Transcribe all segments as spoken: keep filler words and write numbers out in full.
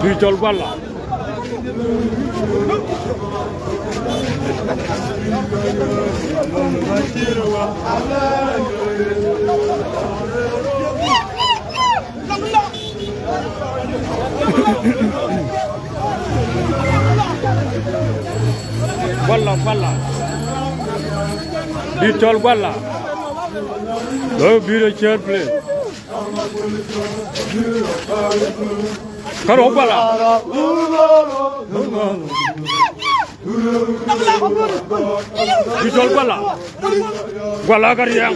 Bï cɔl Guala. Guala, Guala. Bï cɔl Guala. Lɔ bï rɔ chair, please. Karo Guala. Bï cɔl Guala. Guala ka riɛŋ.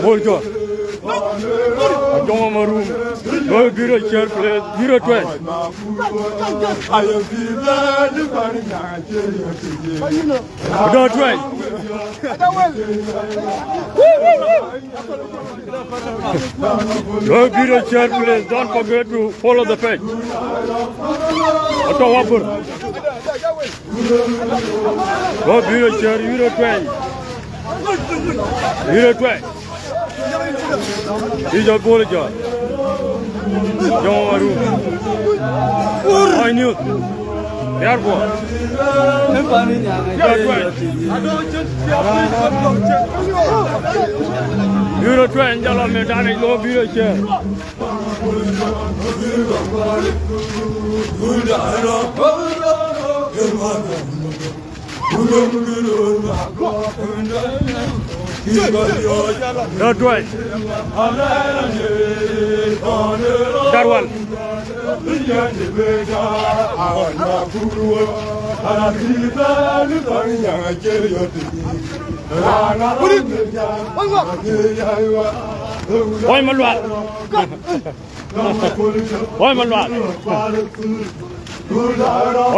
Bol jɔ. Ajɔŋ Marum. Lɔ bï rɔ chair, please. Bï rɔ tuɛny. Dɔ tuɛny. Lɔ bï rɔ chair, please. Don't forget to follow the page. Atɔ wabur. Lɔ bï rɔ chair, bï rɔ tuɛny. Bï rɔ tuɛny. Bï jɔ bol jɔ. Jɔŋ Marum. Oi news. Therefore. Bï rɔ tuɛny. Bï rɔ tuɛny, jɔ lɔ medan, lɔ bï rɔ chair. Rɔ tuɛny. Darwal. Oi, Malual. Oi, Malual.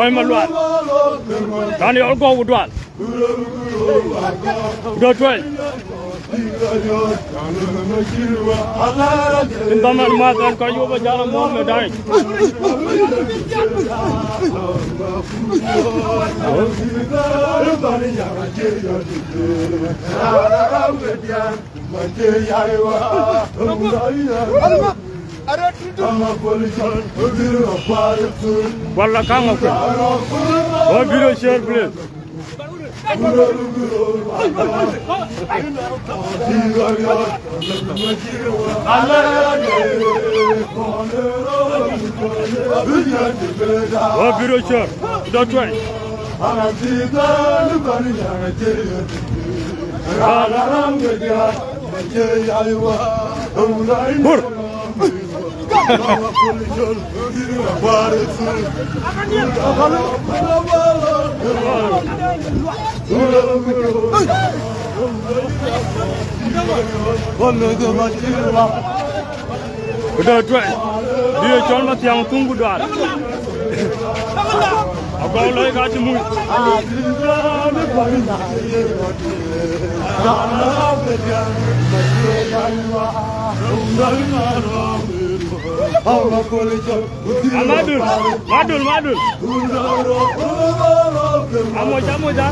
Oi, Malual. Kan yɔl gɔu dual. Dɔ tuɛny. Tin dhaman math ɛn kɔc wok ajal amɔ̈ɔ̈m ë daai. Wala kaŋ akuc. Wɔ bï rɔ share, please. Wɔ bï rɔ share. Dɔ tuɛny. Bur. Ku dɔ tuɛny, bï ye cɔl Mathiaŋ thuŋ ku dual. Agɔu lɔi ka cï mui. Amadul, madul, madul. Amoja, amoja.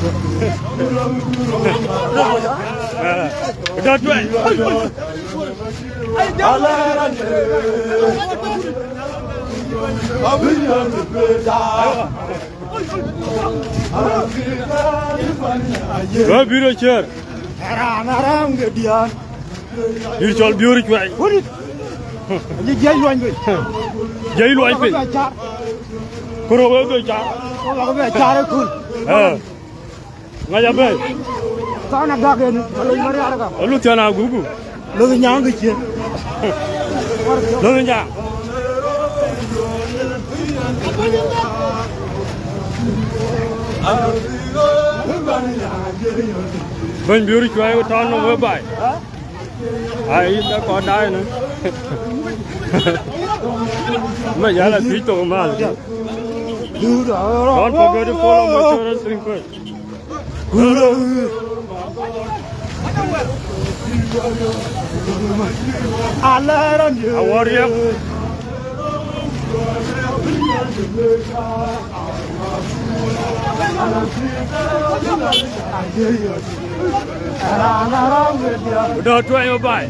Dɔ tuɛny. Wɔ bï rɔ share. Raan aram ke dian. Bï cɔl Biöör Cuɛi. Wudit. Aji jiɛc luɔny piny. Jiɛc luɔny piny. Koro we be car. Koro we be car e kun. Eh. Ŋac abɛ̈i. Thaun agak en, alony mariar ka. Alu thian agugu. Lony nyaŋ ke cie. Lony nyaŋ. Bɛ̈ny Biöör Cuɛi, we tɔ̈ nɔm we baai. Ai, yïn da kɔn daai në. Bɛ yala thiëc thok mal. Don't forget to follow my channel, Ring Kuei. Awar yep. Dɔ tuɛny ë baai.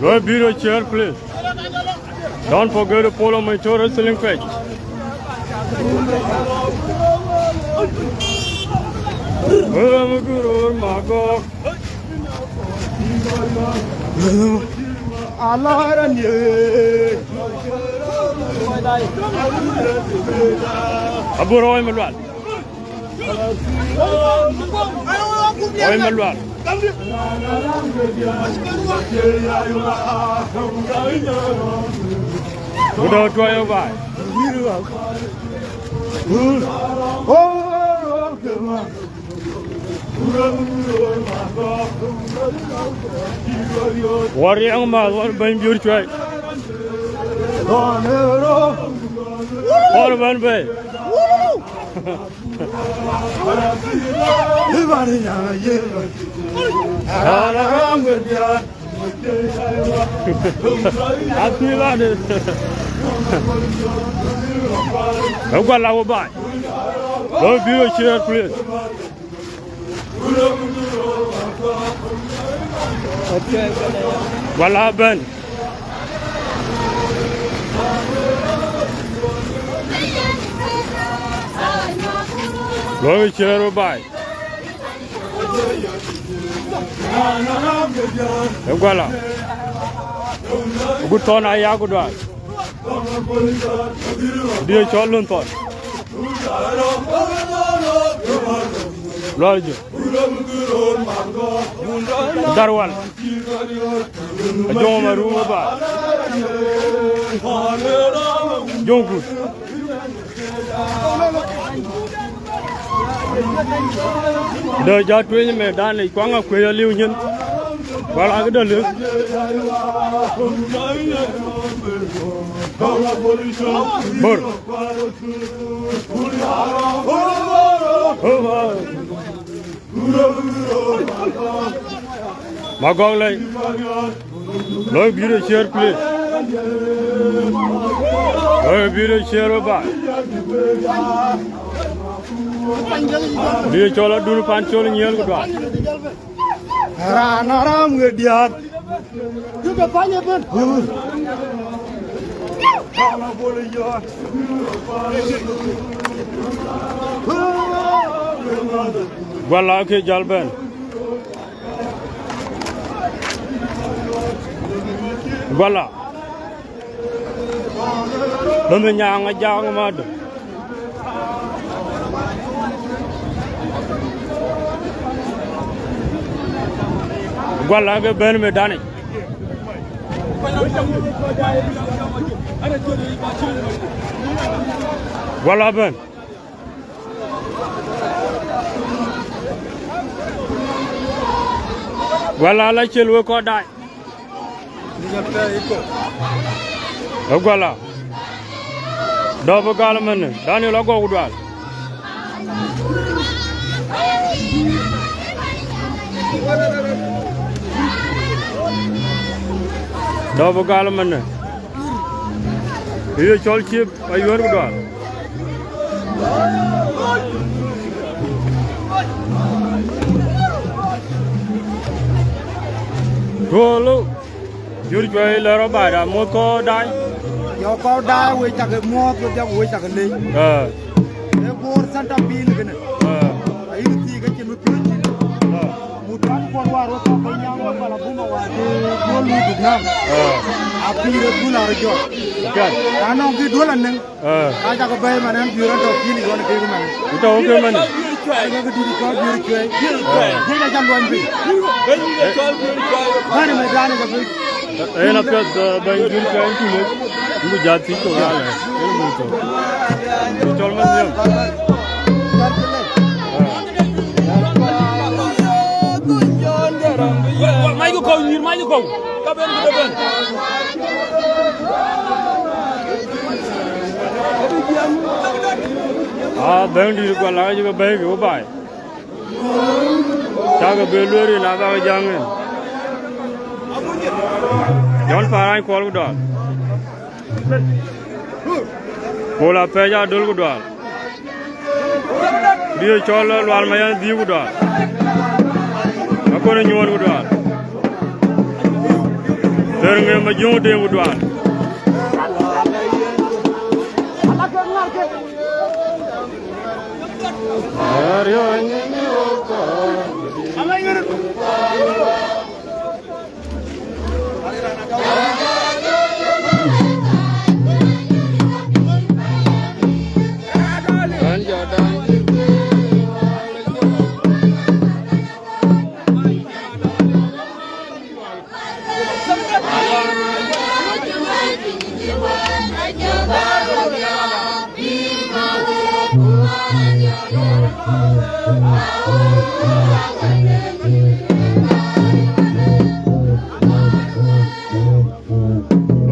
Lɔ bï rɔ share, please. Don't forget to follow my tour wrestling page. Where am I good or my God? Alar and ye. Abur oi Malual. Oi Malual. Gudo tuayo bai. Wariang ma, war ben biur cuai. War ben bei. Apilan. Guala wo bai. Go biur cheer, please. Guala ben. Looi cï rɛ̈ɛ̈r we baai. Ë guala. Agut thɔn aya ku dual. Dië cɔl lun thɔn. Lual jö. Darwal. Ajoŋ ma ruŋ ba. Joŋ gut. Dë ja tueny me dan kuaŋ akuëc aliu nyin. Wal ak dë lëk. Bor. Magɔk lei. Looi biur ë ciëër, please. Looi biur ë ciëër we baai. Bï cɔl adun pan cɔl nyiël ku dual. Raan aram ŋe diaat. Duke pany ëbën. Guala ke jal bɛ̈n. Guala. Lɔ̈m ë nyaaŋ ajak madë. Guala ke bɛ̈n me danic. Guala bɛ̈n. Guala la cil we kɔc daai. Ë guala. Dɔ̈p ë gal ëmënë, Daniel agɔk ku dual. Dɔ̈p ë gal ëmënë. Ye cɔl ciëp ayuɛ̈r ku dual. Tuɔɔlu. Jur cuɛi lɛ̈r rɔt baai da, muɔ̈th kɔ̈u daai. Yɔ kɔ̈u daai, wek cak muɔ̈th, wek cak, wek cak lec. Ee. Ee Bor Center Bill kënë. Ee. Ayï thiik acïn bï piööc cïn. Ee. Mut kan kuɔn wäär wek kɔ̈k ke nyaŋ wek bala buma wäär ke duöl nu duk nam. Ee. Apïïr ë kul arë jɔt. Piɛth. Na nɔŋ kï duöl anëŋ. Ee. Ka cak bɛ̈ɛ̈i man ɛn biur ɛn tɔ̈ kïn ë yɔn kek man. Ku tɔ̈ ke man. Ke ke dït cɔl biur cuɛi. Ee. Jek aca luɔny piny. Bɛ̈n ë mɛ̈tdan ë ke piny. Ee, en apiɛth, ee, bɛ̈ny biur cuɛi en cï lec. Ngu jat thic tök alɛ. En biur tök. Cɔl man nhiam. Ee. Mac kɔ̈u nyïïr, mac kɔ̈u. Ka ben ku de ben. Aa, Bɛ̈nydït guɔ la cï ke bɛ̈ɛ̈i ke we baai. Cakë be lueel rin abäk jäŋ en. Jɔn Parany kuɔl ku dɔɔr. Pol apɛɛc adöl ku dual. Dië cɔl Lual Mayen dhïïu ku dual. Akɔn ë nyuɔɔn ku dual. Thër ŋëm ajöŋ deŋ ku dual. Can I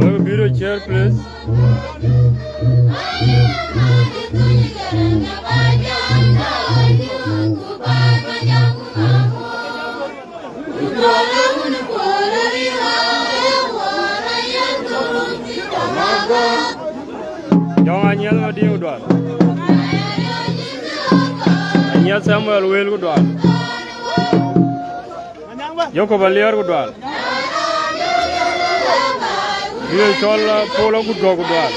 have a bit of cheer, please? Jɔŋ Anyiɛth Madiŋ Dual. Anyiɛth Samuel Wël ku Dual. Jacob Aliɛr ku Dual. Bï ye cɔl, uh, Paul Agut Gɔ̈k ku Dual.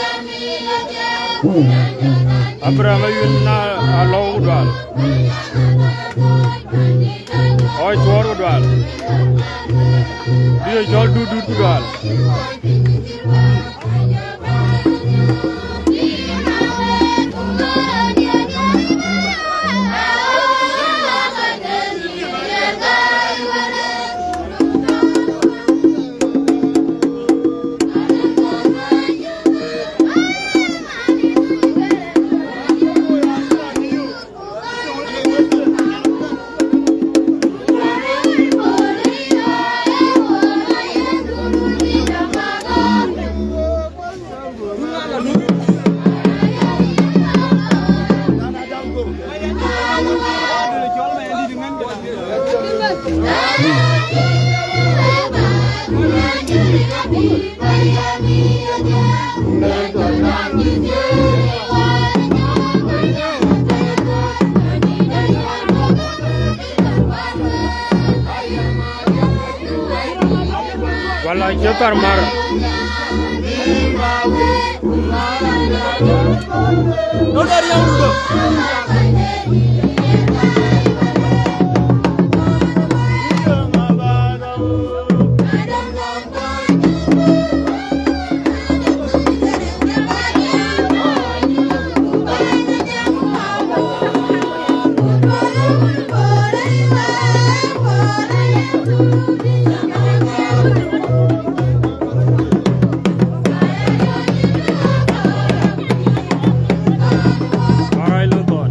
Abraham Ayuen na Alɔu ku Dual. Ɣɔc Cuɔɔr ku Dual. Bï ye cɔl Dut Dut ku Dual. Wala cï thar mar. All right, Luthor.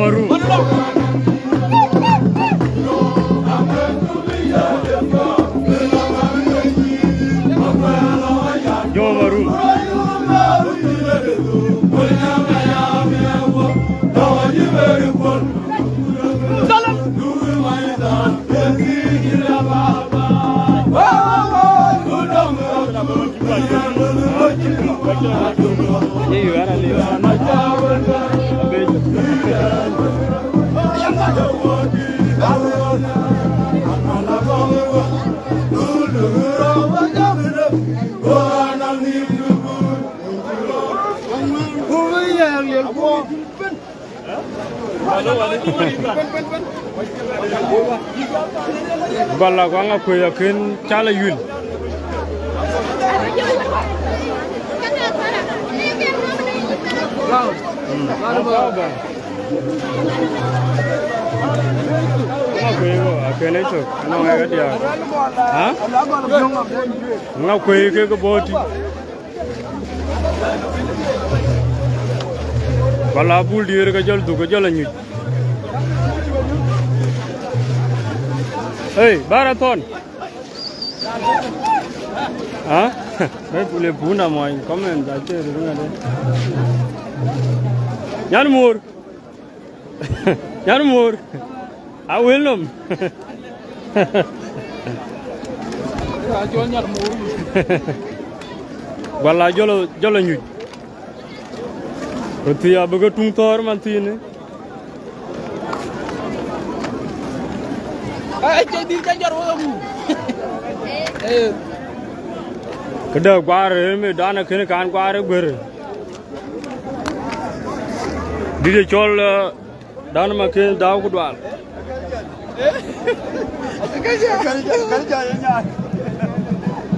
Maroon. Jomo Maroon. Bala ku Aŋakuei akën cal ayuil. Mm. Aŋakuei wo, akën ë cök, anɔŋ ë kadiäk. Ha? Aŋakuei kek bɔ̈ tï. Bala bul diëër ke jɔl dhuk, ke jɔl anyuc. Hey, Marathon. Ha? Bɛ pule punda mɔny comment acie ruru ŋade. Nyan mur. Nyan mur. A wel nom. Wala jɔl, jɔl anyuc. Röt thii abï ke tuŋ thɔ̈ɔ̈r man thiinë. Ai, cï dhil ca jɔt wek abu. Eh. Këdë guaar ë me dan kënë kan guaar ë guër. Dït ë cɔl, eh, dan ma kënë dau ku dual.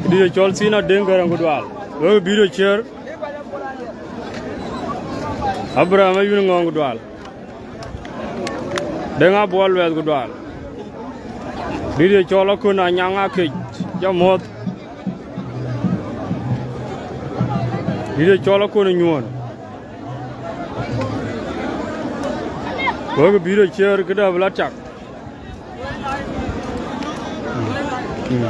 Dït ë cɔl thin adëŋ Gäräŋ ku dual. Wek bï röt ciëër. Abraham Ayuen Ŋɔŋ ku dual. Deŋ Abuɔl Luɛth ku dual. Dït ye cɔl Akön Anyaŋ Akec, jɔ muɔ̈th. Dït ye cɔl Akön Nyuɔ̈n. Wek bï röt ciëër këdë bï la tak. Mm.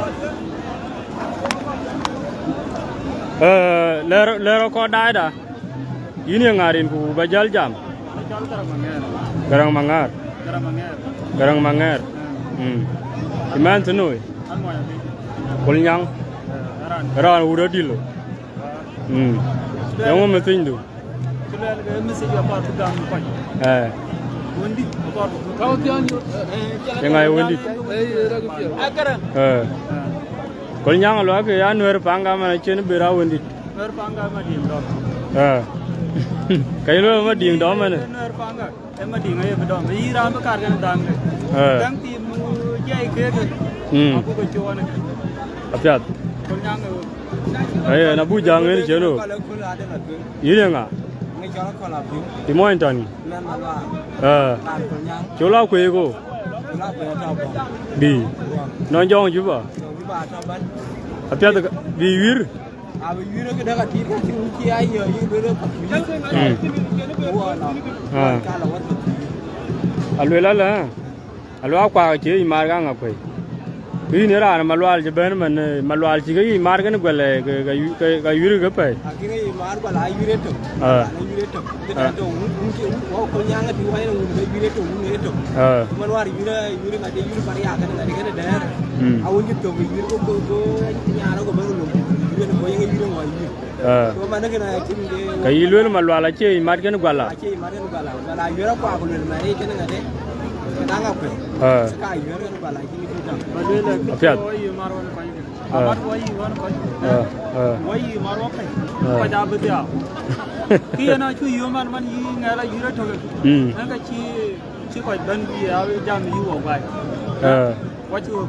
Eh, lɛɛr, lɛɛr kɔc daai da. Yïn ye ŋa rin ku ba jäl jam? Gäräŋ Maŋäär. Gäräŋ Maŋäär. Mm. Cï mɛn thïn wei? Kol Nyaŋ. Raan wur adïl. Mm. Yeŋö message du? Cï luɛɛl ke message akɔɔr bï gam kɔc. Eh. Wëndït akɔɔr bï gam. Yeŋa ye wëndït? Eh. Kol Nyaŋ aluak ke ya Nuɛɛr Paŋ gam an acïn bï ra wëndït. Nuɛɛr Paŋ gam Madiŋ dɔm. Eh. Ka yï luɛɛl Madiŋ dɔm ënë? Nuɛɛr Paŋ gam. Ë Madiŋ aye bï dɔm. Yï raan bï kar kën dhaŋ de. Eh. Dhaŋ tim, uh, jiɛi keek. Mm. Abuk ke cuɔɔn. Apiath. Kol Nyaŋ, uh, Aye, na bu jaŋ en cien o. Yïn ye ŋa? Yï mɔny tɔn. Eh. Col Akuei ko. Bï. Nɔn jɔŋ Juba. Apiath ka, bï wir. Mm. Ah. Aluel ala. Aluak kuak acie yic maar ke Aŋakuei. Ku yïn ë raan Malual cï bɛ̈n man, eh, Malual cï ke yic maar kën guɛl, eh, ke, ke, ke, ke yïr ke pɛ̈i. Akï ke yic maar guɛl, a yïr etök. Ah. A yïr etök. Këdɛn tɔ̈ wun, wun cï, wun, wun kɔc nyaŋ ëtï wai na wun ke yïr etök, wun etök. Ah. Ku Malual yïr, yïr ŋadï, yïr Maria kënë ŋadï kënë dɛ̈ɛ̈r. Mm. A wun cï tök yïr ko, ko, ko nyaar ko bɛ̈n lom. Yïr ko yïr ŋɔi yïr. Ah. Ka yï lueel Malual acie yic mat kën guala. Acie yic mat kën guala. Guala yuɛr akuak lueel mɛn yic kën ŋadë. Kën Aŋakuei. Ah. Ka yuɛr kën guala cïn kë tɔ̈. Apiath. Ah. Ah. Ah. Kë yen acuk yom man, man yï ŋɛl ayïr atök. Mm. Ɛn ka cï, cï kɔc bɛ̈n bï ya jam yï wɔ guai. Ah. Wacï wɔ.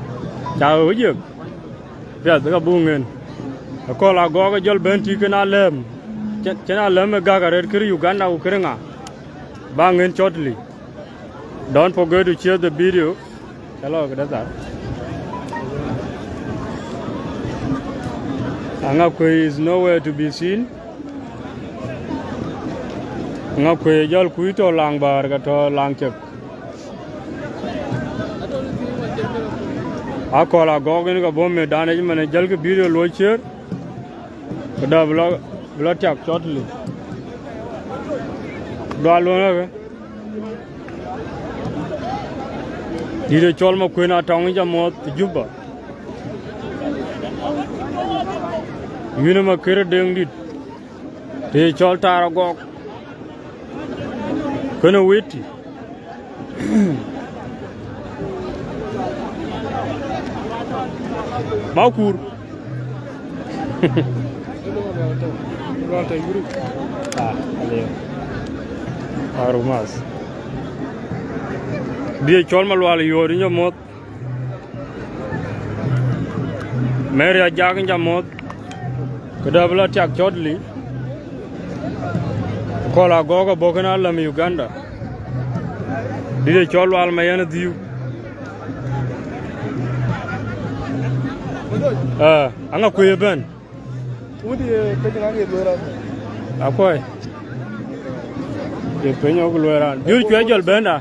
Ca wɔ jiëk. Piath ka buk ŋen. Akɔ̈l agɔɔk ë jɔl bɛ̈n tïïk kën alɛ̈m. Cïn, cïn alɛ̈m ë gäk arëët kërë Uganda ku kërë ŋa. Ba ŋen shortly. Don't forget to share the video. Hello, good afternoon. Aŋakuei is nowhere to be seen. Ŋakuei jɔl kuc tɔ̈ Laŋ Bäär ke tɔ̈ Laŋ Cek. Akɔ̈l Agɔ̈k yen ke bɔ̈ medan yic ëmën, jälkï video luɔi ciëër. Këdë bï lɔ, bï lɔ tiak shortly. Dual luɔn ëkë. Dït ë cɔl Makuën Atɔŋ, yïn ca muɔ̈th Juba. Yïn ë Makër Deŋ dït. Të cɔl Taar Agɔ̈k. Kënë wëti. Makur. Ah, aliu. Arumas. Dït ë cɔl Malual Yuɔɔr, yïn ca muɔ̈th. Mary Ajak, yïn ca muɔ̈th. Këdë bï lɔ tiak shortly. Akɔ̈l Agɔ̈k abɔ̈ kënë alam Uganda. Dït ë cɔl Lual Mayɛn Dhiu. Eh, Aŋakuei ëbɛ̈n. Wënde ye piny ŋa ye lueel raan? Akuɔi. Ye piny ɣok lueel raan. Biur cuɛ jɔl bɛ̈nda.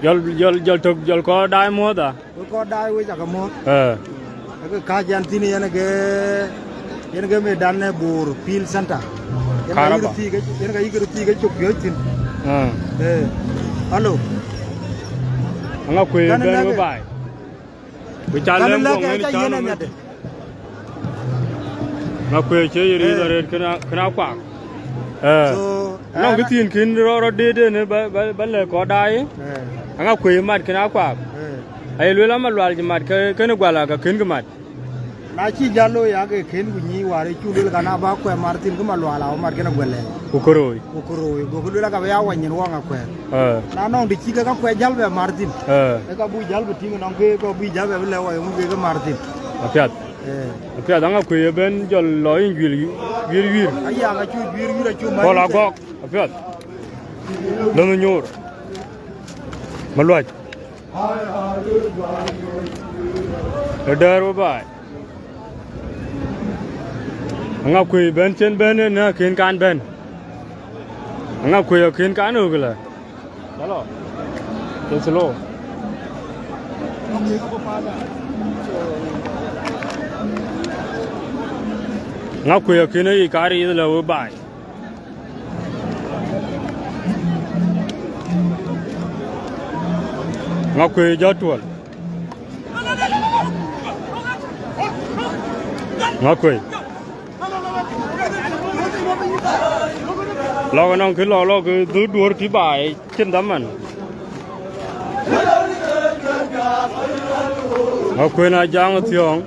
Jɔl, jɔl, jɔl tök, jɔl kɔɔr daai muɔ̈th aa. Wek kɔɔr daai wek cakë muɔ̈th. Eh. Ake kääc yɛn thïn yen ke, yen ke medan ë Bor Field Center. Yen ka yïk Karaba. Röt thiik, yen ka yïk röt thiik cök piɔ̈ɔ̈c thïn. Ah. Eh. Alo. Aŋakuei bɛ̈n wek baai. Ku ca lɛ̈m lɛ̈k guɔŋ ë yen ca cän yen ë ëmën. Nhiadë. Aŋakuei cie ye riith arëët kënë, kënë akuak. Eh. So, nɔŋ kë thiin kën rɔt, rɔt deet en ba, ba, ba lɛ̈k kɔɔr daai. Eh. Aŋakuei mat kënë akuak. Eh. Aye lueel Amalual cï mat ke, kënë Guala ka kën kë mat. Na cï jäl looi ya ke kën ku nyic wäär ë cuk lueel ka na ba kuɛth Martin, ke Malual abï mat kënë Guala. Ku Këroi. Ku Këroi, gokï lueel ka bï ya wany nyin wɔ Aŋakuei. Eh. Na nɔŋ të cï ke ka kuɛth jäl bɛ Martin. Eh. Ke ka buk jäl bï tïŋ nɔŋ ke, ka buk jäl bɛ bï lɛ̈k wɔ yöŋ ke ke Martin. Apiath. Eh. Apiath, Aŋakuei ëbɛ̈n jɔl lɔ yïn juël, juël wiir. Aya, ka cuk juël wiir, acuk Akɔ̈l Agɔ̈k. Apiath. Lɔn nyuur. Maluac. Ë dɛ̈ɛ̈r wek baai. Aŋakuei bɛ̈n cïn bɛ̈n ënë akën kan bɛ̈n. Aŋakuei akën kan ɣökë lä. Chalo. Cïn slow. Aŋakuei akën ayic kaar yiëth lä wek baai. Aŋakuei jɔt tuɔl. Aŋakuei. Lɔk nɔŋ kë lɔk, lɔk kë dhuk duɔ̈ɔ̈r tï baai cïn dhaman. Aŋakuei Ajaŋ Thiɔ̈ŋ.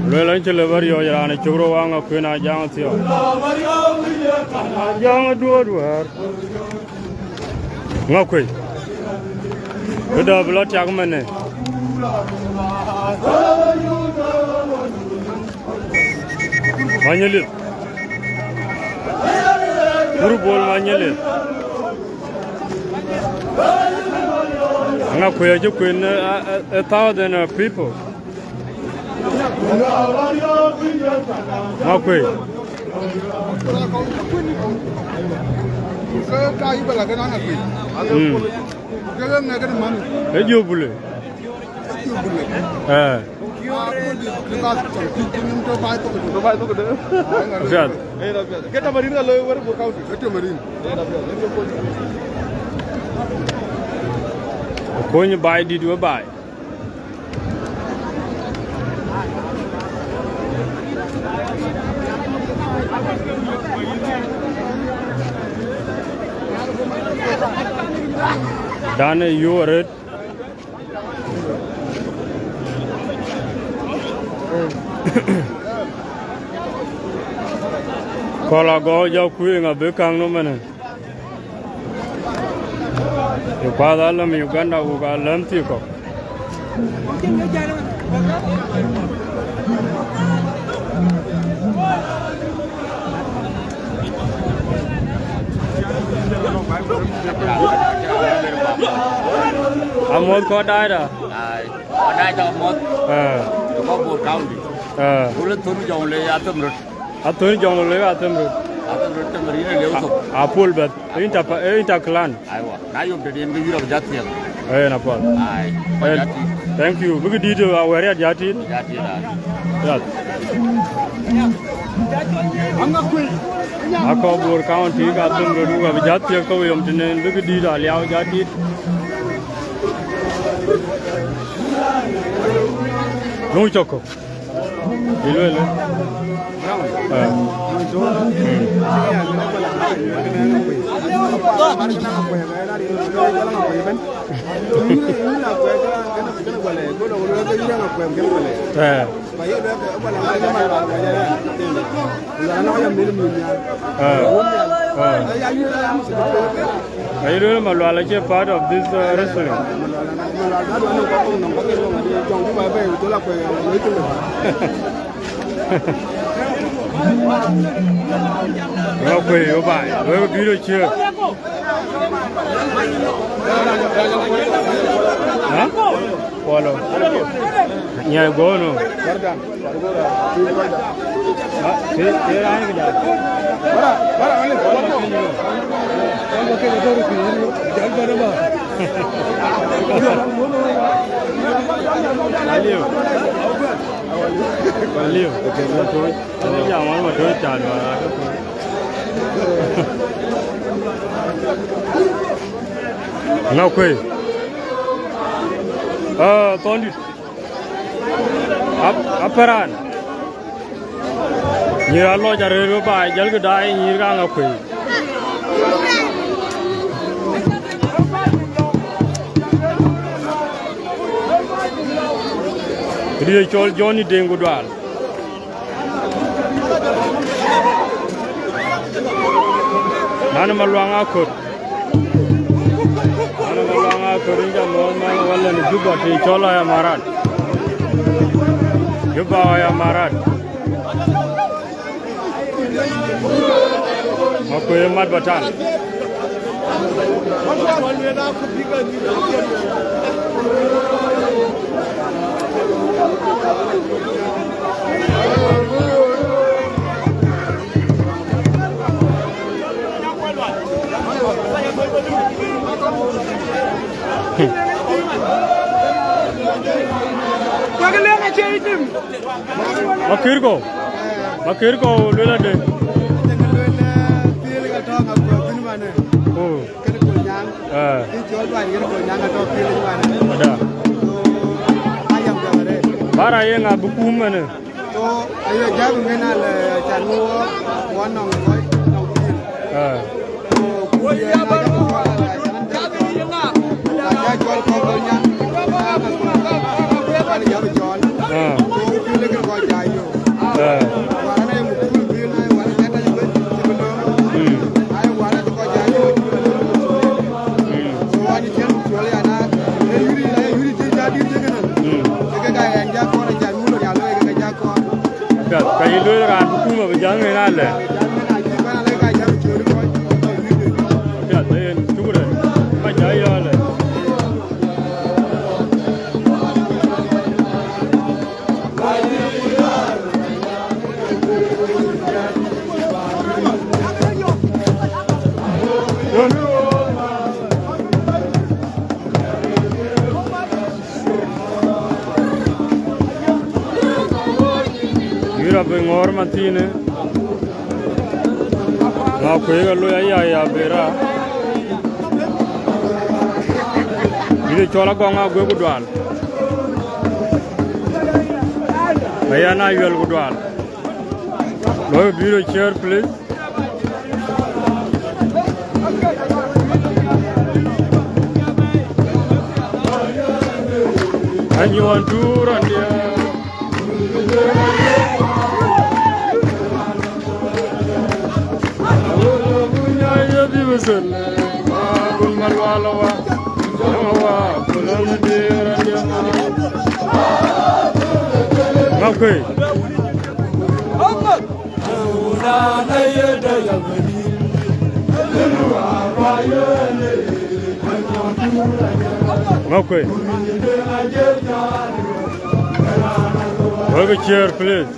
Lueel an cï lëu bä riɔ̈ɔ̈c raan ë cök rou, Aŋakuei Ajaŋ Thiɔ̈ŋ. Ajaŋ duɔ̈ɔ̈r wäär. Aŋakuei. Këdë bï lɔ tiak mënë. Manyelith. Kur Bol Manyelith. Aŋakuei acï kuën, a, a, a thousand of people. Aŋakuei. Ke ka yï bɛ la ke na Aŋakuei. Mm. Ke ke ŋɛk ke man. E Jubili. Jubili. Eh. Apiath. Ke tamarin ka looi wär Bor County. Ke tamarin. Kony baai dït wek baai. Dan ë yöök arëët. Akɔ̈l Agɔ̈k jɔ kuëëŋ abï käŋ nɔm ënë. Ë kuath alɛ̈m Uganda, wok alɛ̈m thii kɔ̈k. Amuɔ̈th kɔ̈k daai da. Ai, kɔc daai cä ke muɔ̈th. Eh. Ë kɔc Bor County. Eh. Ku le thön Jɔŋlei athem röt. Athön Jɔŋlei athem röt. Apol bɛth, inter, inter clan. Aiwa, na yom tëde yen ke yïn rɔt jat thiɛl. Ee, na pɔl. Ai, ba jat thiɛl. Thank you. Bïk dït awɛ̈r ya jat thiɛl. Jat thiɛl, ai. Yes. Akɔ̈u Bor County ka thöŋ röt wek abï jat thiɛl ke we yom tënen bïk dït aliau jat dït. Luŋ cɔk kɔ̈k. Yï lueel, eh? Ah. Eh. Ah. Ah. Aye lueel Malual acie part of this, uh, wrestling. Ŋa kuëë yo baai, wek bï röt ciëër. Hä? Polo. Nyai gono. Aliu. Aliu. Aliu. Jaman ma doi tan ma. Ŋa kuëë. Ah, thɔndït. Ap-, aparan. Nyïïr alɔc arëër we baai, jälkï daai nyïïr kaŋ akuëi. Këdï ye cɔl Johnny Deŋ ku Dual. Nani Maluaŋ Akot. Nani Maluaŋ Akot, inja mɔ̈ɔ̈th man wala në Juba të cɔl Ayamarat. Juba Ayamarat. Makuëë mat batal. Makirko. Makirko luel ade. Ku. Eh. Ada. Bara ye ŋa bï kum ënë. So, aye jam ŋen alë can wɔ, wɔ nɔŋ kɔc, nɔŋ pïïr. Eh. So, ku ye na jam wɔ, na jam wɔ, na jam jɔl kɔc kɔc nyan, na jam jɔl. Eh. So, ku le kɔc jai yo. Eh. Wala na ye mukul pïïr, na ye wala jata ye bɛ̈n, ci bï lɔ. Mm. Ai, wala kɔc jai yo, ci bï lɔ. Mm. So, wani cien mukul ya na, e yuri, e yuri ci ja dir jekena. Mm. Ke ka en ja kɔn, ja mul ya lo, ke ja kɔn. Ka, ka yï lueel raan bï kum abï jäl ŋen alɛ. Apiath, ee yen, shukran. Ka ja yɔɔlɛ. Yïn rɔt bï ŋɔ̈ɔ̈r mathiinë, ŋa kuëëk ë loi aya ya bera. Yïn ë cɔl Agɔŋ Aguek ku Dual. Aya na yuɛl ku Dual. Loi bï röt ciëër, please. Anyuɔɔn tuur andiɛ. Awolo bunya ye bi besen. Wa kul malwala wa. Wa kul andiɛ andiɛ. Makwe. Makwe. Wek cheer, please.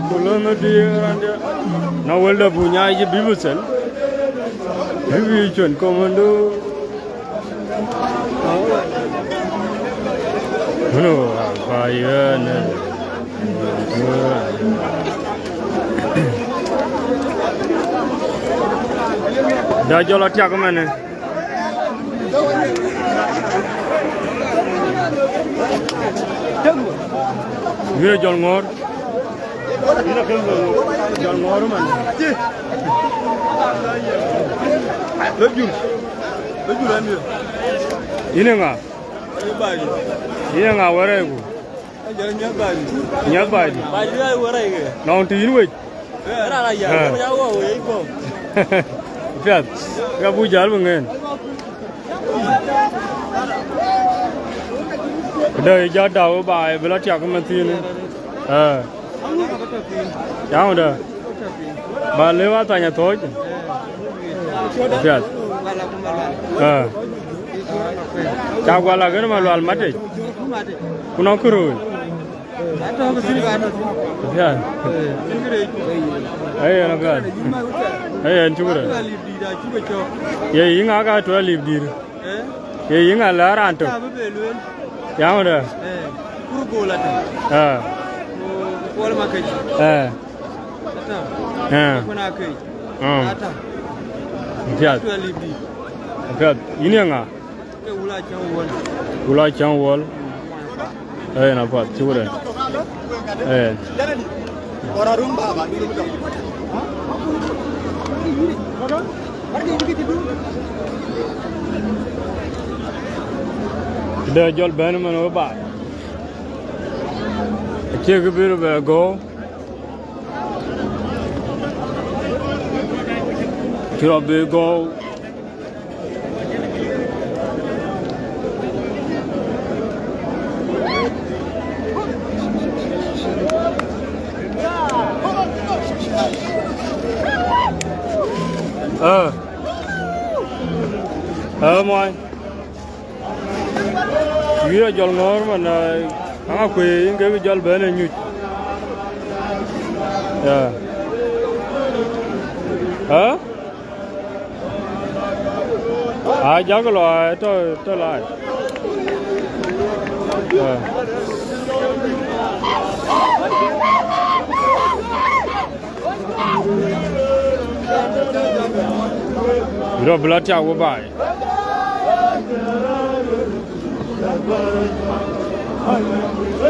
Ku lɔ në diëër rande. Na wëlda bu nyaai cï bï bï thɛn. Bï bï cuën komando. Mënë ba yɛn. Da jɔl atiak ëmënë. Yïn ë jɔl ŋɔ̈ɔ̈r. Yïn ë jɔl ŋɔ̈ɔ̈r man. Yïn ë ŋa? Yïn ë ŋa wërɛɛku? Nyiɛth baai dï? Nɔŋ të yïn wec? Eh. Piath. Ka bu jäl bï ŋeen. Këdë ye jɔ dau baai bï lɔ tiak ëmën thiinë? Eh. Yaŋ dë. Ba lëu athany athööc. Piath. Eh. Ca gual akën Malual matic. Ku nɔŋ kërööc. Piath. Ee, yen apiath. Ee, yen cukure. Ye yïŋa ka tuɛl lip dïïr? Ye yïŋa la raan tök? Yaŋ dë. Eh. Eh. Eh. Mm. Piath. Piath. Yïn ye ŋa? Ke Wula Cäŋ Wuɔl. Wula Cäŋ Wuɔl. Ee, na path, cï wurë. Ee. Këdë jɔl bɛ̈n man wë baai. Acie kë bï rɔt bɛ gɔ̈u. Cï rɔt bɛ gɔ̈u. Ë, ë, muɔny. Wïïr ajɔl ŋɔ̈ɔ̈r man, ë, aŋa kuëë yïn ke jɔl bɛ̈n ë nyuc. Ë? Ë? Aa, jak lɔ, aa, tɔ, tɔ lac. Ë. Rɔt bï lɔ tiak wë baai.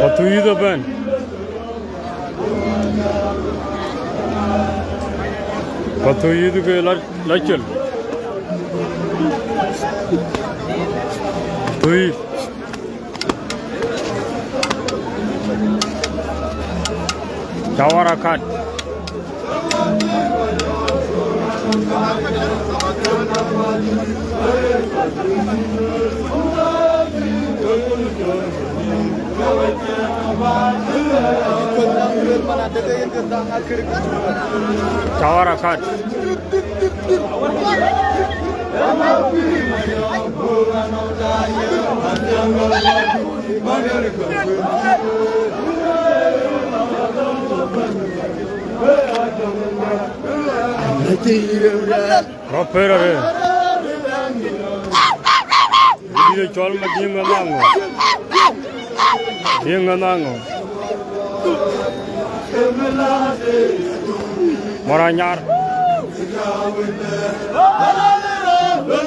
Pathuyith ëbɛ̈n. Pathuyith ke la, la cel. Pathuyith. Cawara kat. Cawara kat. Rɔt pɛ̈r arëët. Dït cɔl Madiŋ ŋa naŋö. Diŋ ŋa naŋö. Mɔr anyar.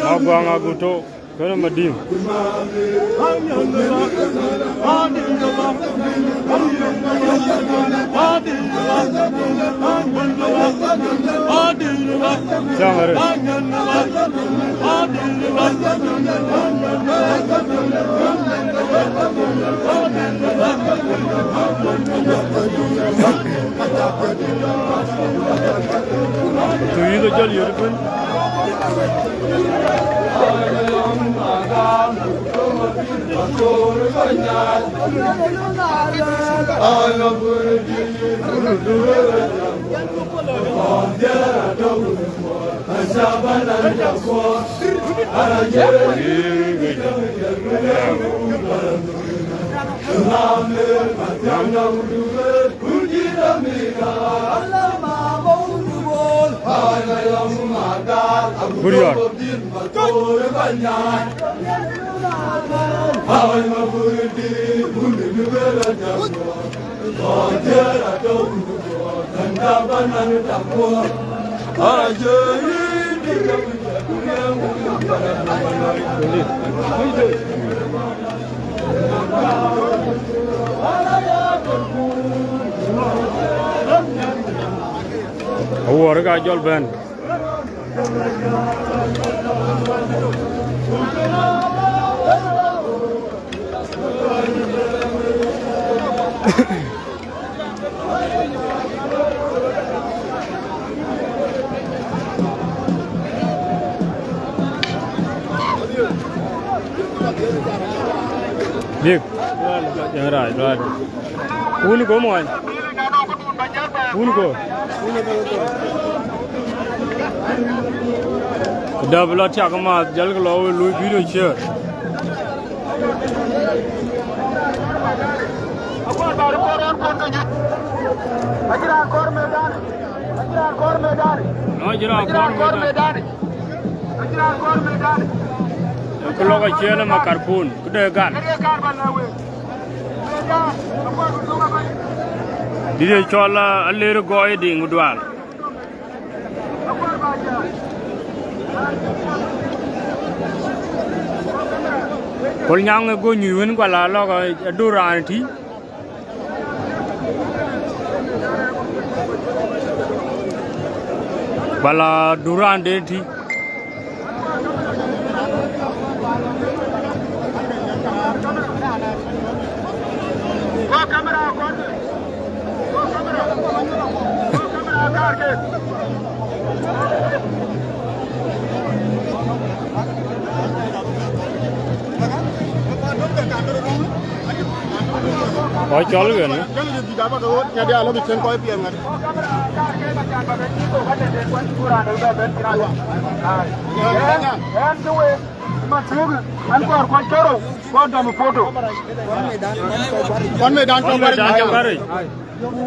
Ma guaŋ aguto. Kënë Madiŋ. Thiäŋ arëët. Pathuyith ajɔl yöt ëbën. Kuriɔr. Awuɔ̈r ka jɔl bɛ̈n. Big. Right, right. Wun ko muɔny. Wun ko. Dap la tiak ma jal ko lo lui video share. No, jira kor me dan. Ku lok aciël ë makarpun, ku de gal. Dït ye cɔl, ah, Aler Gɔɔi Diŋ Dual. Kol nyaŋ ë go nyuc wën, guala lɔk, ah, adur raan tï. Bala duran de ti. Ɔ cɔl ɣɛn. An kɔɔr kɔc cɔrou, kɔc dɔm foto. Kɔn medan tɔ̈ Kɔn medan tɔ̈ Baric. Baric.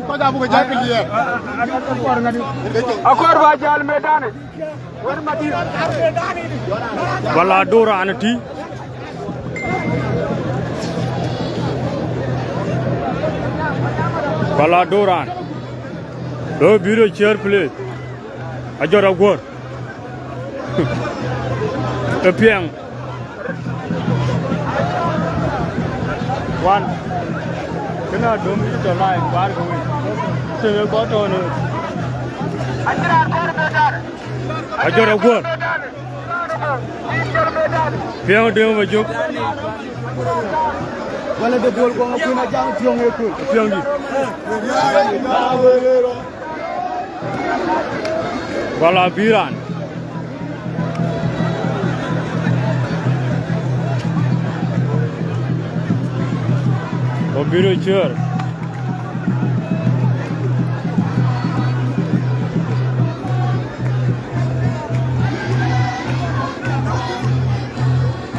Kɔc abuk jal piny diɛɛr. Akɔɔr ba jal medan. Wala duran ti. Wala duran. Lo biro share, please. Ajɔt aguɔ̈r. Ë piɛŋ. Wan. Kënë adöm yï tɔ̈ live, kuaar ke wei. Tënë kɔc tɔ̈ në. Ajɔt aguɔ̈r. Piɛŋ dëŋ bä jök. Wala de duol kɔŋ akuën ajam piɔŋ ë kul. Piɔŋ dï. Wala bï raan. Wa bï röt cöör.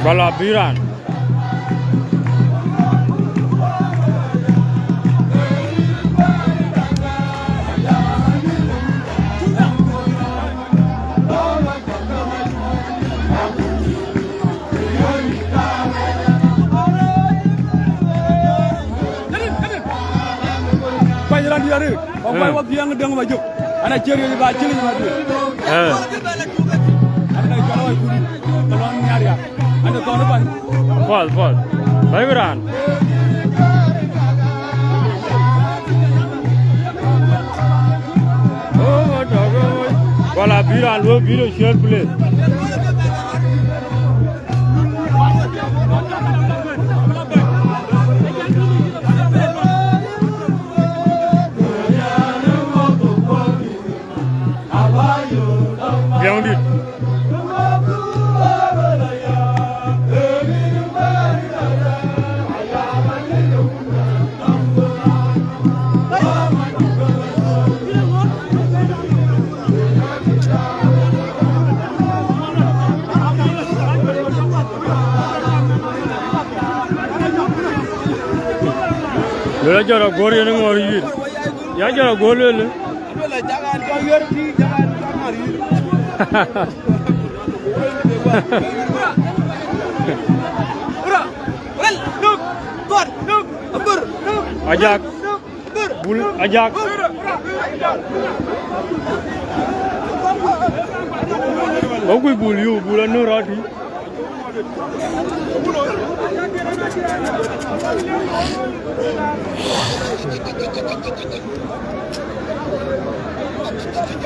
Wala bï raan. Kuany raan diɛɛr, wa kuany wa biɛŋ döŋ wa jök. Ana cier yöc ba cïl yöc ma duël. Eh. Ana ka cɔl wa kudi, ka lɔn nhiar ya. Ana thɔn ban. Puɔth, puɔth. Bɛ̈i bï raan. Oh, dɔ̈k, oh. Wala bï raan luɔ̈k bï röt share, please. Biɔŋdït. Luel ajɔt aguɔ̈r yen ŋɔ̈ɔ̈r yït. Ya jɔt aguɔ̈r luel. Luel ajakan jɔ ɣer pïïr, jakan jɔ ŋɔ̈ɔ̈r yït. Ajak. Bul Ajak. Ba kuc Bul yu, Bul anɔ̈k rɔt tui.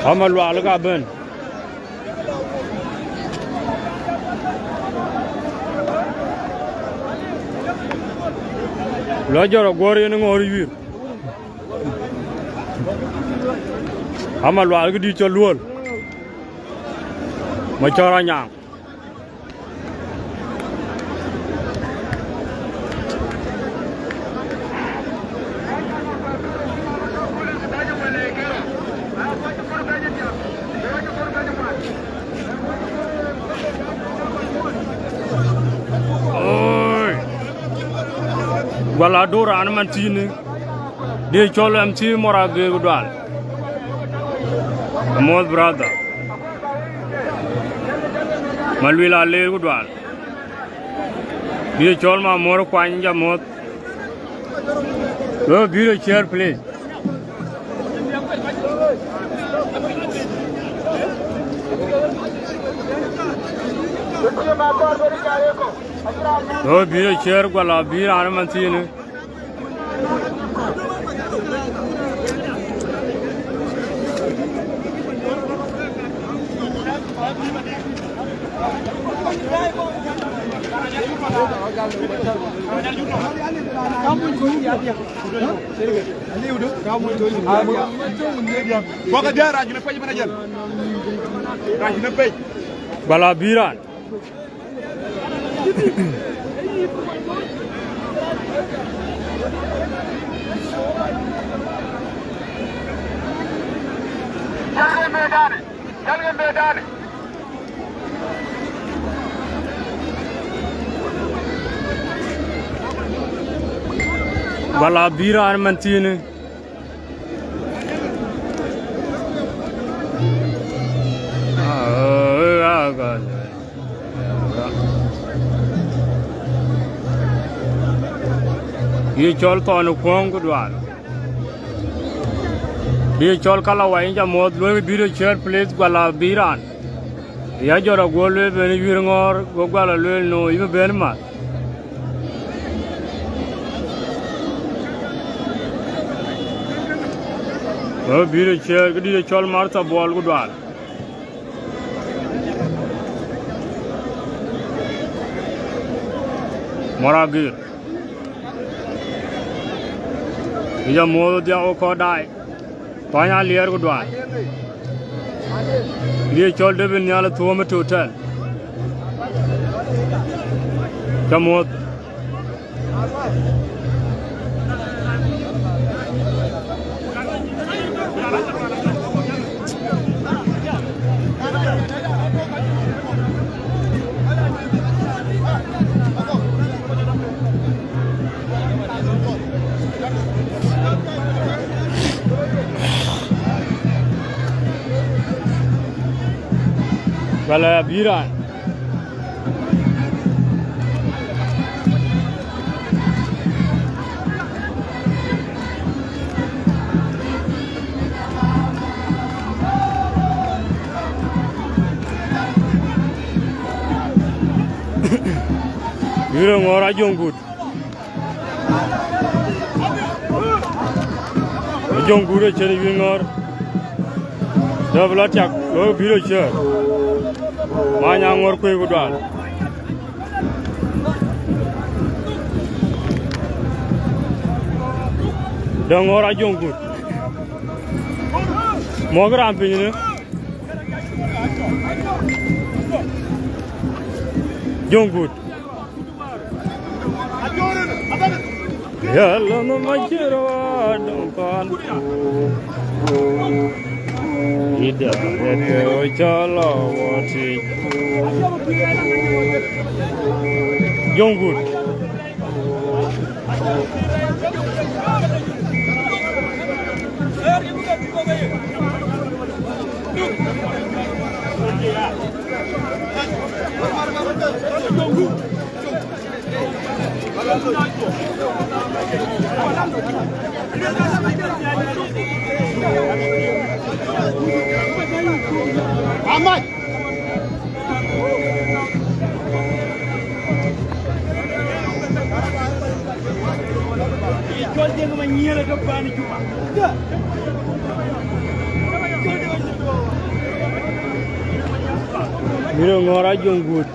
Ama Lual ka bɛ̈n. Lɔ jɔt aguɔ̈r yen ŋɔ̈ɔ̈r yuiir. Ama Lual këdït cɔl Luɔl. Macɔɔr Anyaŋ. Oi. Gual adur an man tini. Dië cɔl M C Mora Geer ku Dual. Amoth brother. Maluel Aleer ku Dual. Dië cɔl Mamor Kuany, ja moth. Lo biro share, please. Lo biro share, gual abï raan man thiinë. Kɔc ke diäär rac në pec ëbɛ̈n ajël. Rac në pec. Gual abï raan. Jal ke medani, jal ke medani. Gual abï raan man thiinë. Ye cɔl Thɔn Kuɔŋ ku Dual. Ye cɔl Kala Wai, ja moth, luɔi bï röt ciɛɛr, please, gual abï raan. Ya jɔt aguɔ lueel ben wiir ŋɔɔr, go gual a lueel no, yï bï ben math. Go bï röt ciɛɛr, këdï ye cɔl Martha Buɔl ku Dual. Mora Geer. Ë ja muɔ̈th dhiau kɔ̈k daai. Pany Aliɛɛr ku Dual. Dië cɔl David Nhial ë thuɔɔm ë Total. Ca muɔ̈th. Wala bï raan. Yïn röt ŋɔ̈ɔ̈r Ajöŋ Gut. Ajöŋ Gut ë cïn yïn ŋɔ̈ɔ̈r. Dap la tiak, lo bï röt ciɛɛr. Many aŋɔ̈ɔ̈r kuëë ku Dual. Dap ŋɔ̈ɔ̈r Ajöŋ Gut. Mɔ̈k raan piny në. Jöŋ Gut. Yɛlɛ në macïr wa döŋ paan. Ida rɛt ke wä cä lɔ wä tic. Jöŋ Gut. Mïr ë ŋɔ̈ɔ̈r ajöŋ gut.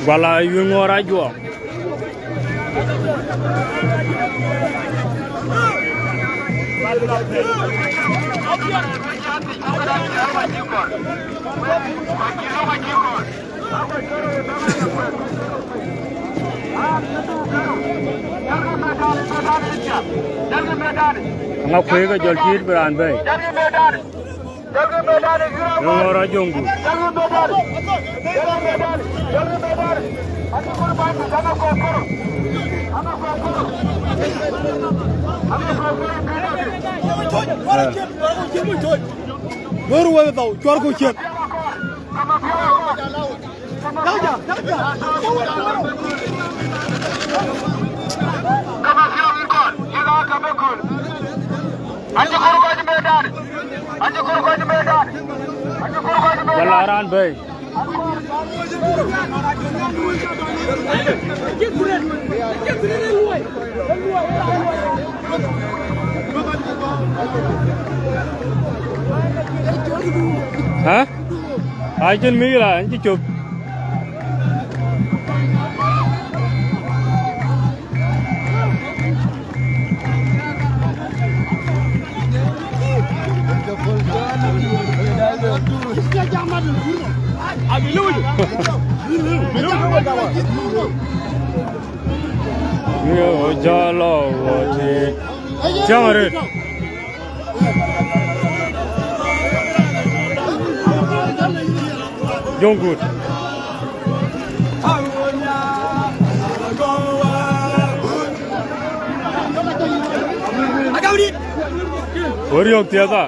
Guala yï ŋɔ̈ɔ̈r ajuɔk. Aŋa kuëë ke jɔl cït bï raan bɛ̈ɛ̈i. Ŋɔ̈ɔ̈r ajöŋ gut. Wër wëu thou, cuarku ciët. Wala raan bɛ̈ɛ̈i. Hä? Ai, cïn mïïk la, cï cök. Yo, jalo, wo ti. Tiang red. Jong good. Oriok tiada.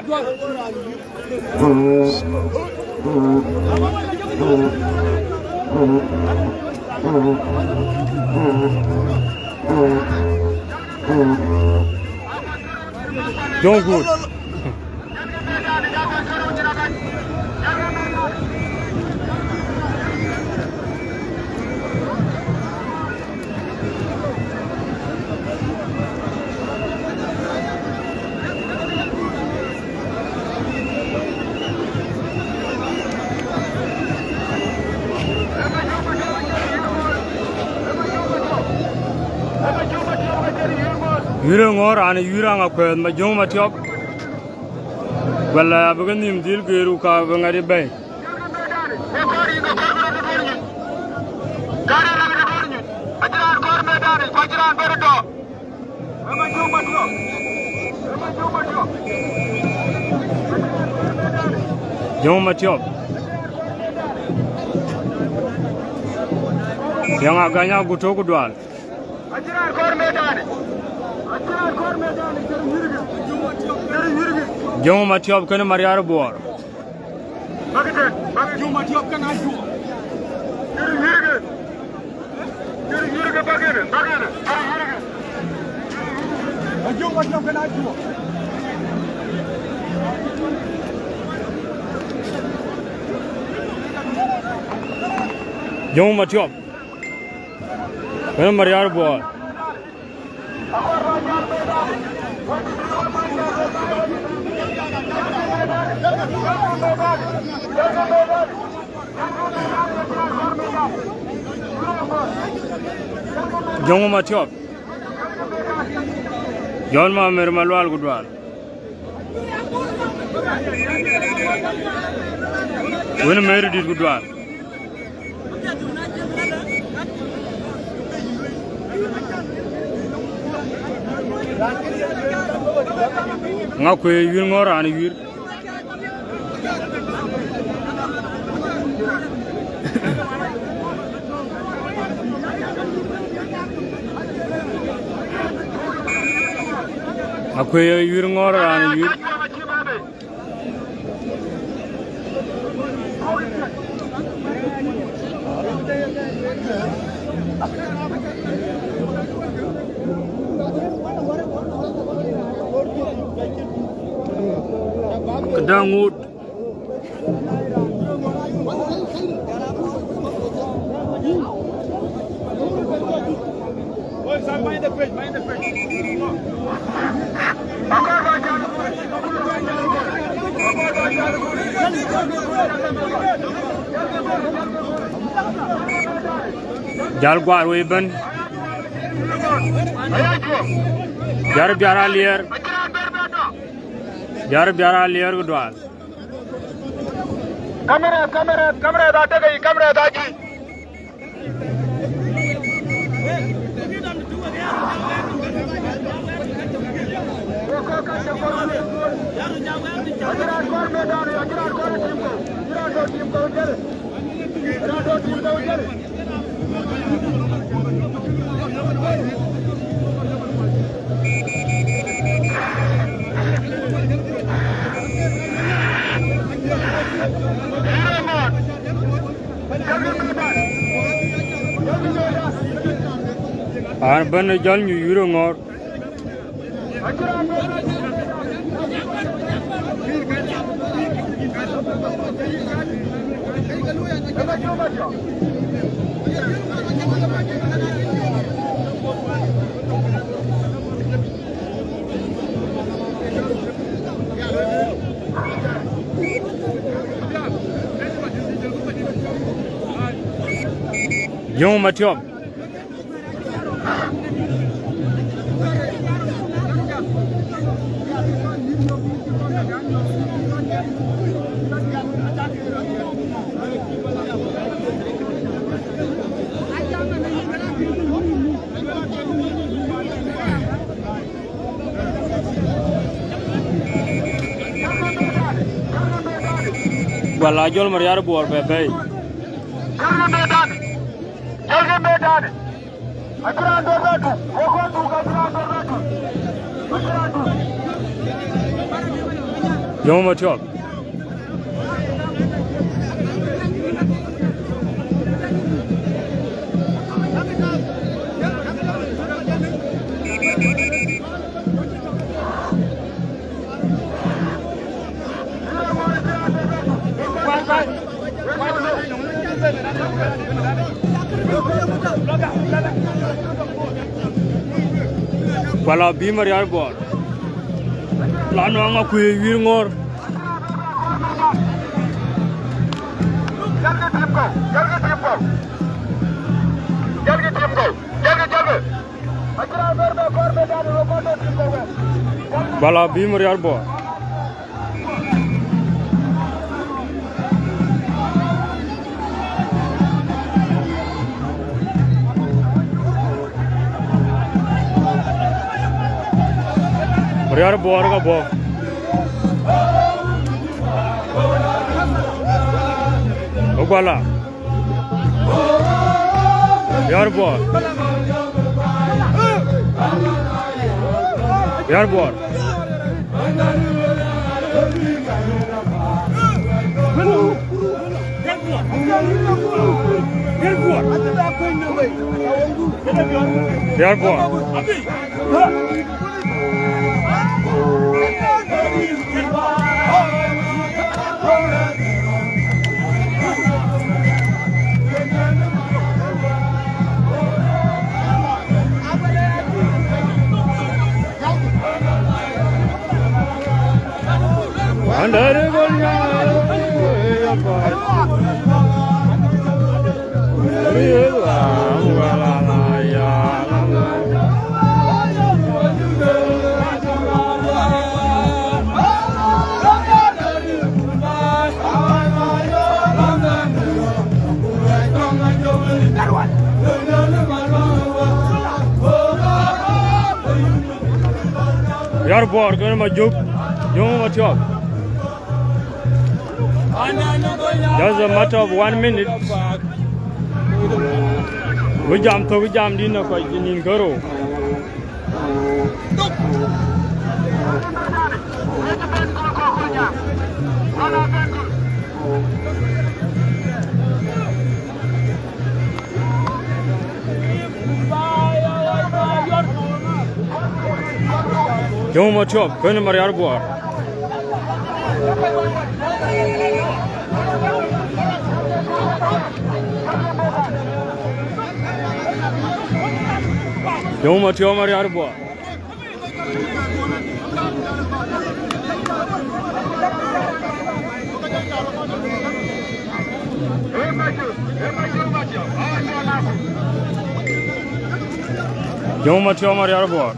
Don't good. Yïr ë ŋɔ̈ɔ̈r raan ë yïr aŋa kuɛɛth ma jöŋ ma tiɔp. Wala abï ke nhïïm dhil geer ku ka bï ŋat ë bɛ̈ɛ̈i. Jöŋ ma tiɔp. Yäŋ agany agut tök ku dual. Jöŋ ma tiɔp kënë Mariar Buɔɔr. Jöŋ ma tiɔp. Kënë Mariar Buɔɔr. Jöŋ ma tiɔp. Jɔn ma mer ma lual ku dual. Wën Meri dït ku dual. Ŋa kuëë yïr ŋɔ̈ɔ̈r raan yïr. Akuëë yïr ŋɔ̈ɔ̈r raan yïr. Däŋ ŋut. Jäl guar wei bɛ̈n. Jär biar aliɛɛr. Jär biar aliɛɛr ku dual. Kamera, kamera, kamera da daga yi, kamera da ji. An bɛ̈n ë jɔl nyuc wïïr ë ŋɔ̈ɔ̈r. Jöŋ Matiɔp. Wala jɔl Mariar Buɔɔr bɛ bɛ̈i. Jɔlkï medan. Jɔlkï medan. Acï raan dɔ̈ɔ̈r bɛ tuk. Wek kɔn tuk, acï raan dɔ̈ɔ̈r bɛ tuk. Acï raan tuk. Jöŋ Matiɔp. Kuala bï Mariar Buɔɔr. La nɔŋ akuëë wïïr ŋɔ̈ɔ̈r. Jalkï tim kɔ̈u, jalkï tim kɔ̈u. Jalkï tim kɔ̈u, jalkï, jalkï. Bala bï Mariar Buɔɔr. Mariar Buɔɔr ka bɔ̈. Ë Guala. Mariar Buɔɔr. Mariar Buɔɔr. Mariar Buɔɔr. Mariar Buɔɔr kënë Majök, Jöŋ Matiɔp. Just a matter of one minute. Bï jam thök, jam dïn ë kɔc nïn kërou. Jöŋ Matiɔp, kënë Mariar Buɔɔr. Jɔŋ Matiɔp Mariar Buɔɔr. Jɔŋ Matiɔp Mariar Buɔɔr.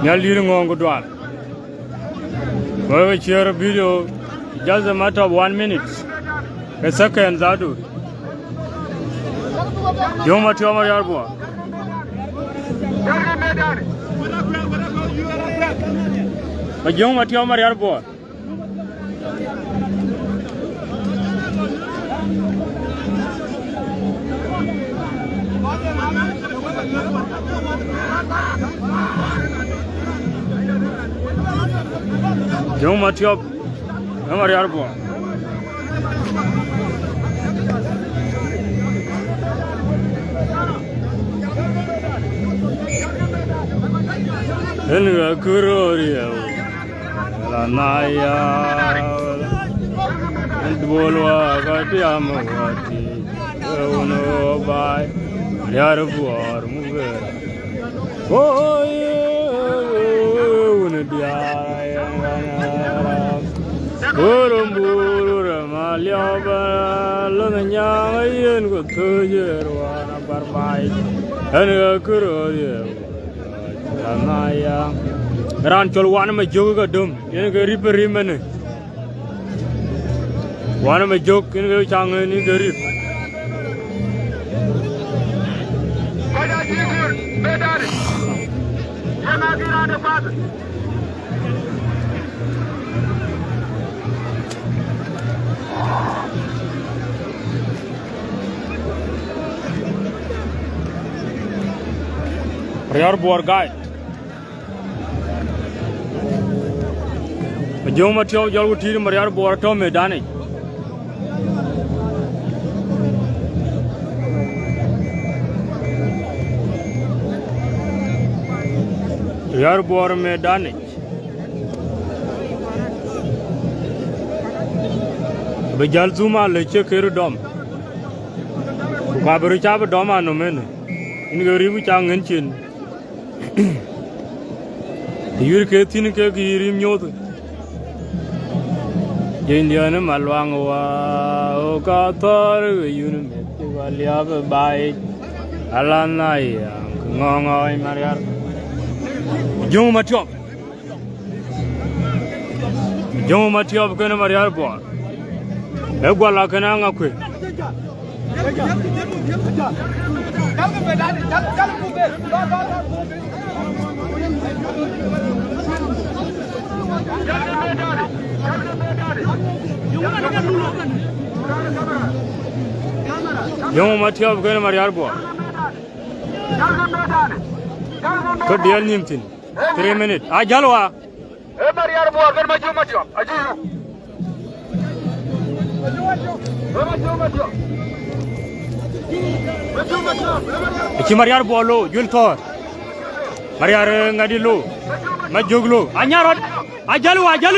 Nhial dït ŋɔɔŋ ku dual. Wek share video, just a matter of one minute. A second that do. Jɔŋ Matiɔp Mariar Buɔɔr. Jɔŋ Matiɔp Mariar Buɔɔr. Jɔŋ Matiɔp ë Mariar Buɔɔr. Ënë ɣa kërë riɛu. La na ya, duol wa ka tiam wa ti, wun o bai, Mariar Buɔɔr mu ber. O ye, wun diara ya, wun buru ra ma liaba, lo na nyang yen ko to je rwa na barbai. Ënë ɣa kërë riɛu. Anaya. Raan cɔl Wan Majök ka döm, yen ke rip rim ënë. Wan Majök, yen ke caŋ yen ke rip. Mariar Buɔɔr guide. Jɔŋ Matiɔp jɔl ku tiit Mariar Buɔɔr tɔ̈ medanic. Mariar Buɔɔr medanic. Bï jäl thum alë cï kërë dɔm. Ku ka bï röt ca bï dɔm anɔm ënë. Yïn ke rïïu ca ŋën cin. Të yïr ke thïn ke kï rïïu nyuɔɔth. Jëndiɛn ë Maluaŋ wa, o ka thɔ̈r ke yun meth cï wa liääp ë baai. Ala na yäŋ, kë ŋɔ̈ɔ̈ŋ ɣɔɔc Mariar. Jɔŋ Matiɔp. Jɔŋ Matiɔp kënë Mariar Buɔɔr. Ë guala kënë aŋa kuëë. Jɔŋ Matiɔp kënë Mariar Buɔɔr. Kë diɛl nïm thïn. Three minute. Ajäl wa. Ee Mariar Buɔɔr kën Majök Matiɔp. Ajï yuk. Ee Majök Matiɔp. Majök Matiɔp. Acï Mariar Buɔɔr lo, Juël Thɔ̈ɔ̈r. Mariar, eh, ŋadï lo. Majök lo. Anyar rɔt. Ajäl wa, ajäl.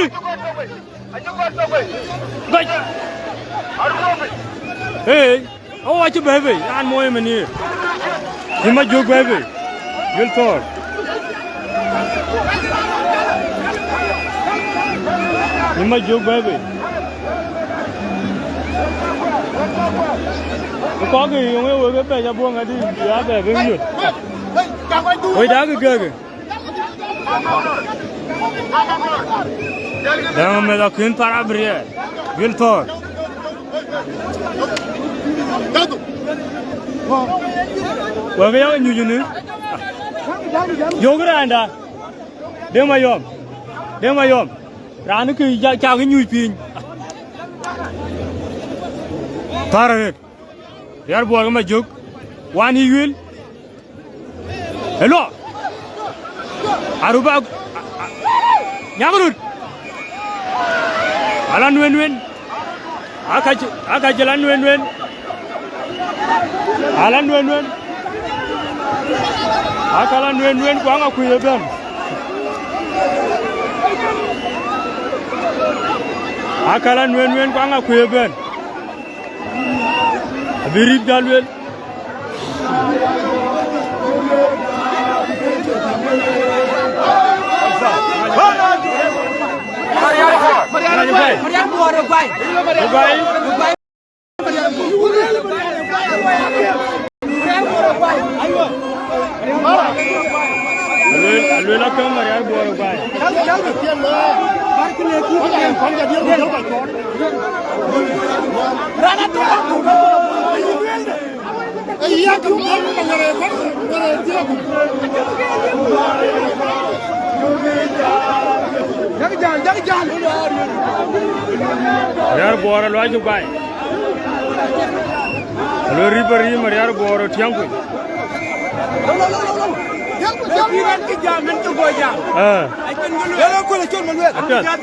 Gɔc. Ee, o acï bɛ̈ɛ̈i bei, raan mooi ëmën ye. Cï Majök bɛ̈ɛ̈i bei. Juël Thɔ̈ɔ̈r. Cï Majök bɛ̈ɛ̈i bei. Kɔ̈k yöŋ ë wek ë bɛ̈c abɔ̈ ŋadï, ya bɛ̈ɛ̈i bei yöt. Wec dak gɛ̈kë. Däŋ meth akën thar abriɛɛr. Juël Thɔ̈ɔ̈r. Wek yak nyuc ënë. Yök raanda. Deŋ Mayɔm. Deŋ Mayɔm. Raan kï ca, cak nyuc piny. Thar arëët. Mariar Buɔɔr ke Majök. Wan yï Yuël. Ëlɔ. Aruba. Nyak röt. Ala nueen nueen. Akac, akac ala nueen nueen. Ala nueen nueen. Aka ala nueen nueen, ku aŋa kuc ëbɛ̈n. Aka ala nueen nueen, ku aŋa kuc ëbɛ̈n. Abï rïp jäl lueel. Mariar Buɔɔr ë guai. Ë guai. Aluel, aluel akë Mariar Buɔɔr ë guai. Mariar Buɔɔr ë luac ë guai. Alo rip arïm Mariar Buɔɔr ë tiɛŋ kuc. Ee. Apiɛth.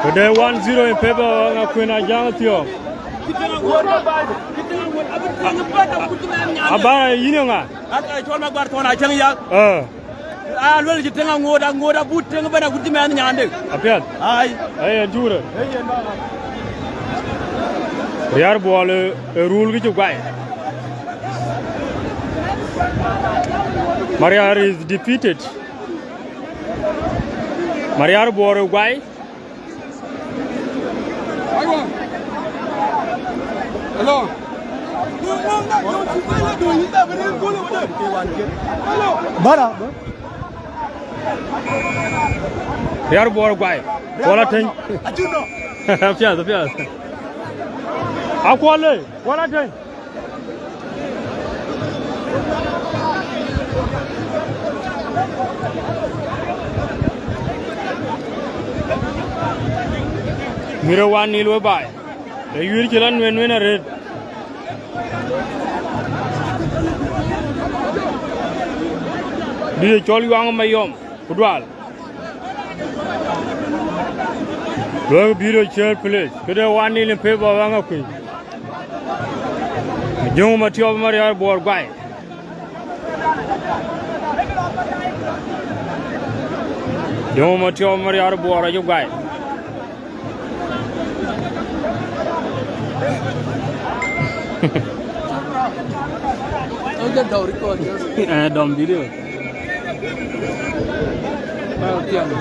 Këde one zero in favor of Aŋakuën Ajaŋ Thiɔ̈k. Abana yïn ë ŋa? Cɔl Maguar Thɔn Acäŋ Yak. Ee. Aa, luel cï tëŋ aŋoot, aŋoot abut tëŋ ëbɛ̈n agut cï mɛnh nyande. Apiɛth. Ai. Ee, yen cuk röt. Riar Buɔl ë, ë rul kë cï guai. Mariar is defeated. Mariar Buɔl ë guai. Hello. Bara. Riar Buɔl guai. Kuɔl Ateny. Apiɛth, apiɛth. Akuɔl ë, Kuɔl Ateny. Mïr ë wan nil we baai. Ë yuiir cï la nueen nueen arëët. Dït ë cɔl Yuaŋ Mayɔm, ku dual. Luɔ̈k bïïr ë ciëër, please. Këde wan nil in favor of Aŋakuëi. Jöŋ Matiɔp Mariar Buɔɔr guai. Jöŋ Matiɔp Mariar Buɔɔr acï guai. Don't get the record, just Eh, dɔm video. Ba tiang.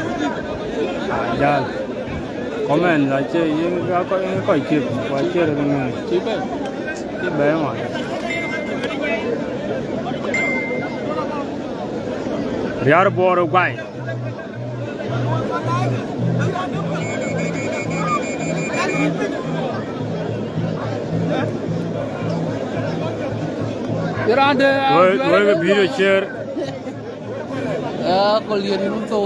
Ah, jal. Comment la ce yin ga ko, yin ko kip, wa ce rin ngai. Ci be. Ci be ma. Riar Buɔɔr guai. Raan de, Woi, woi ke video share. Ah, kol yen yun thou.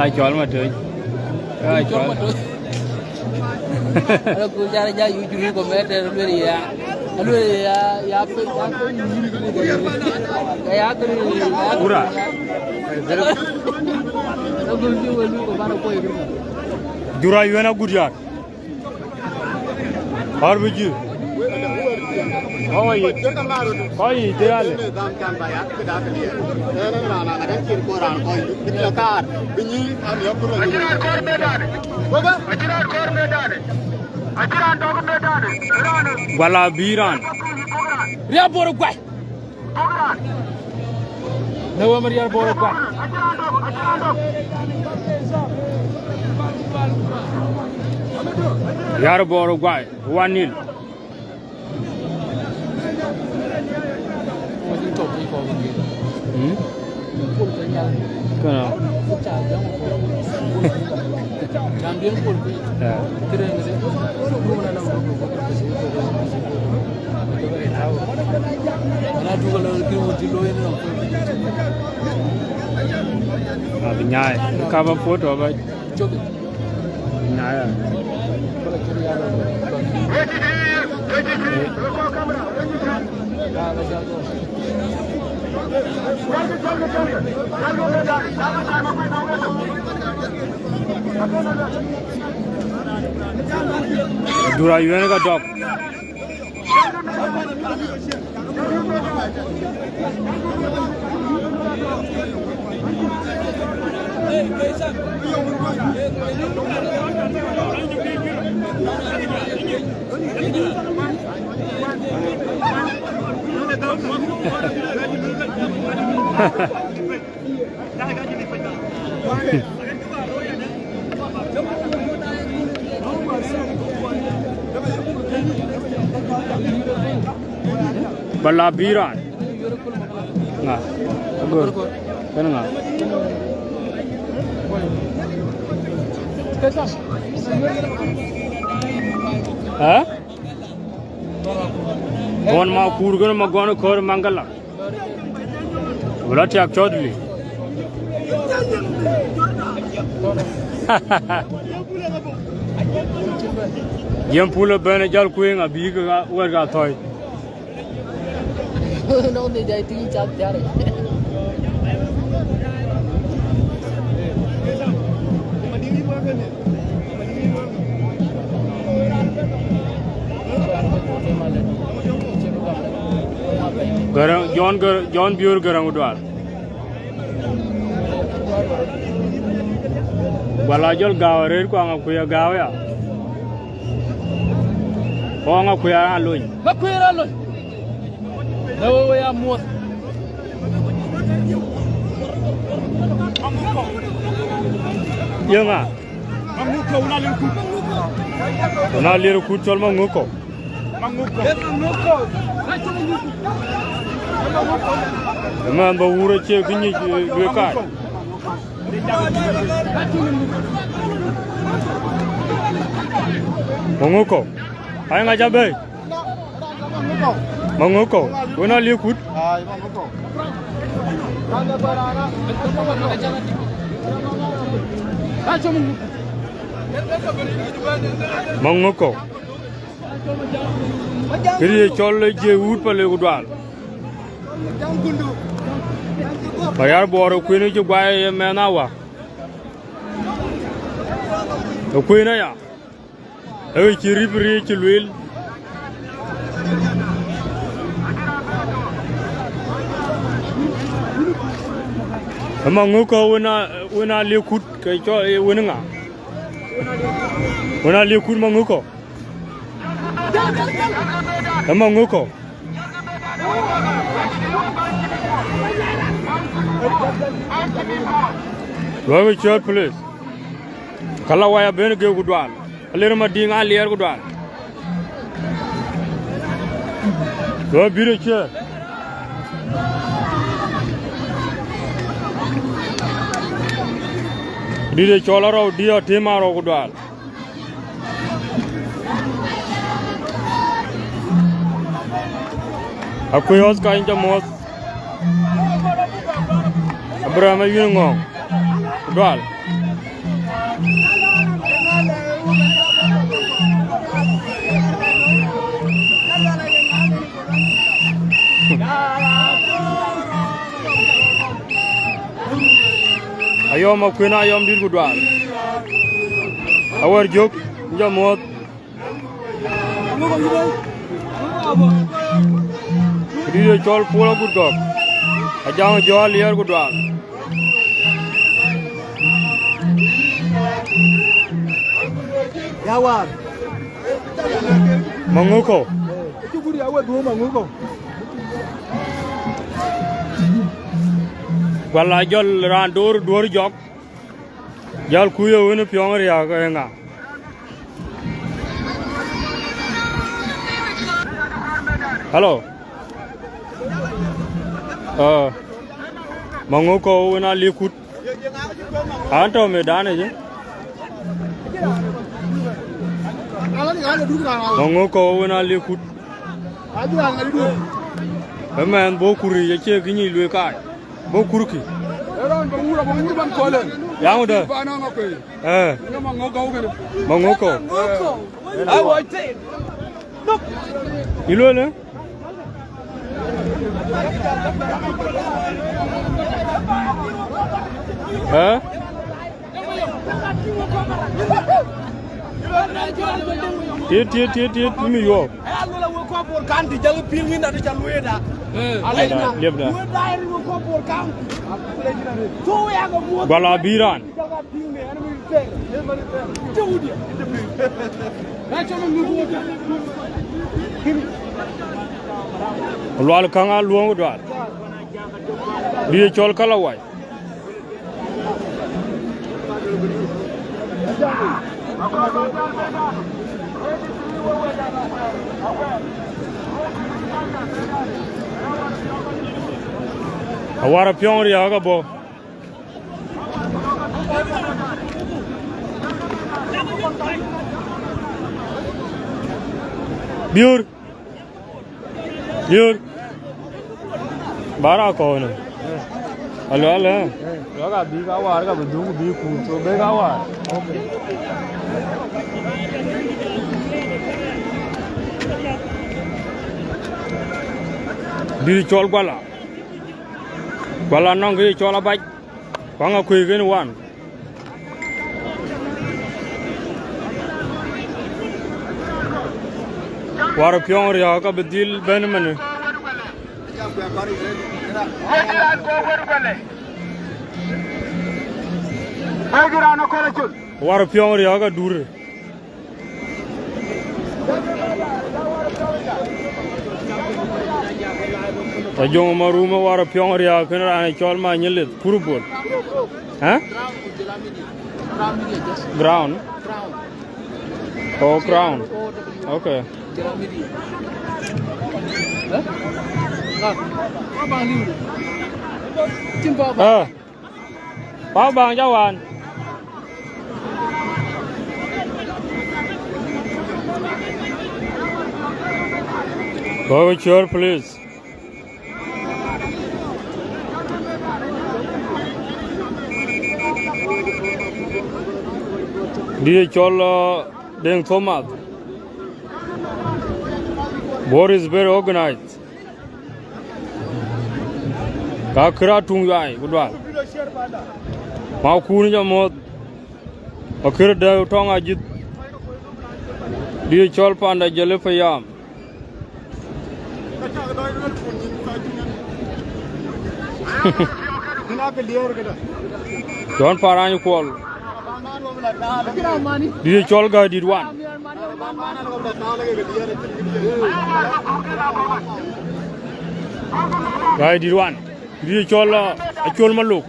Ai, cɔl Matoc. Ai, cɔl cɔl. Matoc. Ala ku jara ja yu juru ko mete luel ya. Luel ya, ya pe, ya pe. Ya pe. Kura. Ala ku ji welu ko bara ko yi. Jura yuena good yar. Har bï jï. Kɔc yic. Kɔc yic de ale. Guala bï raan. Riabor guai. Në wë Mariar Bor ë kuat. Mariar Bor ë guai, one nil. Hmm? Kënë. Yeah. Abï nyaai. Ka ba foto ba nyaai. Dura yuɛn ka dɔk. Ba la bï raan. Ŋa? Agör. Kën ŋa? Ë? Ɣɔn ma kuur kën ma gɔn kɔ̈r Maŋgala. Wala tiak cɔt li. Jiɛm pul ëbɛ̈n ë jäl kueŋ abï ke ɣa- wɛ̈t ɣa thɔ̈i. Nɔŋ de jai tïŋ cath thiar. Gäräŋ, Jɔn Gär-, Jɔn Biöör Gäräŋ Dual. Guala jɔl gääu arëët ku aŋa kuya gääu ya. Ku aŋa kuya alony. Ŋa kuya alony. Ë we we ya muɔth. Yeŋa. Maŋuko, una lir kut. Una lir kut cɔl Maŋuko. Maŋuko. Ëmɛn ba wur acie kë nyic, eh, duëër kac. Maŋuko. Ai ŋa ca bɛ̈i? Maŋuko. Wën a lir kut. Maŋuko. Kërë ye cɔl ë jiëë wut pa lëu ku dual. Mariar Buɔɔr ë kuën ë cï guai ë mɛnh awa. Ë kuën aya. Ë cï rip riëëc cï lueel. Ë Maŋuko wën a, wën a lir kut ke cɔl, ë wën ŋa? Wën a lir kut Maŋuko. Ë Maŋuko. Luɔi ke cuɛ̈ɛ̈t, please. Ka la wai abën geeu ku dual. Alir Madiŋ aliɛɛr ku dual. Luɔi bït ë cuɛ̈ɛ̈t. Dït ë cɔl arɔu, dït atëm arɔu ku dual. Akuc Oscar, yïn ca muɔ̈th. Abraham Ayuen Ŋɔ̈ɔ̈ŋ. Dual. Ayɔm akuën, ayɔm dït ku dual. Awär Jök, yïn ca muɔ̈th. Dït ë cɔl Puɔl Agut Gɔ̈k. Ajaŋ Jɔ̈ɔ̈l Liɛɛr ku dual. Ya war. Maŋuko. Ë cï gut ya we duöör Maŋuko. Gual ajɔl raan door duöör jɔk. Jal ku ye wën piɔ̈ŋ riääk ë ŋa? Hello. Aa, Maŋuko wën a lik kut. An tɔ̈ mëdan ëcë. Maŋuko wën a lik kut. Ëmɛn bɔ̈ kur yic acie kë nyic lueel kaai. Bɔ̈ kurkï. Ë raan bɔ̈ wur, abɔ̈ wur ban köölen. Yaŋ wudë? Ban ŋa kuëë. Ee. Ŋa Maŋuko kënë. Maŋuko. Ee. Awɔc thïn. Yï lueel, ee? Ee? Tiët, tiët, tiët, tiët, yï mi yuɔɔk. Kɔbor County, jɔl piŋ yïn adï ca lueel da. Eh. Alec na. Liep da. Lueel da yïn Kɔbor County. Guala bï raan. Lual käŋ a luɔŋ dual. Bï ye cɔl Kalawai. Awar Apiɔŋ Riääk abɔ̈. Biöör. Yöör. Bara kɔn. Alo, alo. Lo ka bi ka war ka bi duk bi ku to be ka war. Dït cɔl Guala. Guala nɔŋ kë cɔl abac. Kuaŋ akuëi kën wan. War Apiɔŋ Riääk ka bï dhil bɛ̈n ëmënë. War Apiɔŋ Riääk ka dur. Ajoŋ Marum ë War Apiɔŋ Riääk kën raan ë cɔl Manyilith Kurbol. Hä? Ground? Oh, crown. Okay. Ah. Pau bang jawan. Go with your please. Dï cɔl, uh, Deng Thomas. Bor is very organized. Ka kërë atuŋ yuai ku dual. Ma kun jɔ moth. Akër dɛ̈u tɔŋ ajïth. Dï cɔl panda jëlë payam. Jɔn Parany Kuɔl. Dï cɔl Gäi dït wan. Gäi dït wan. Dï cɔl, uh, Acol Malok.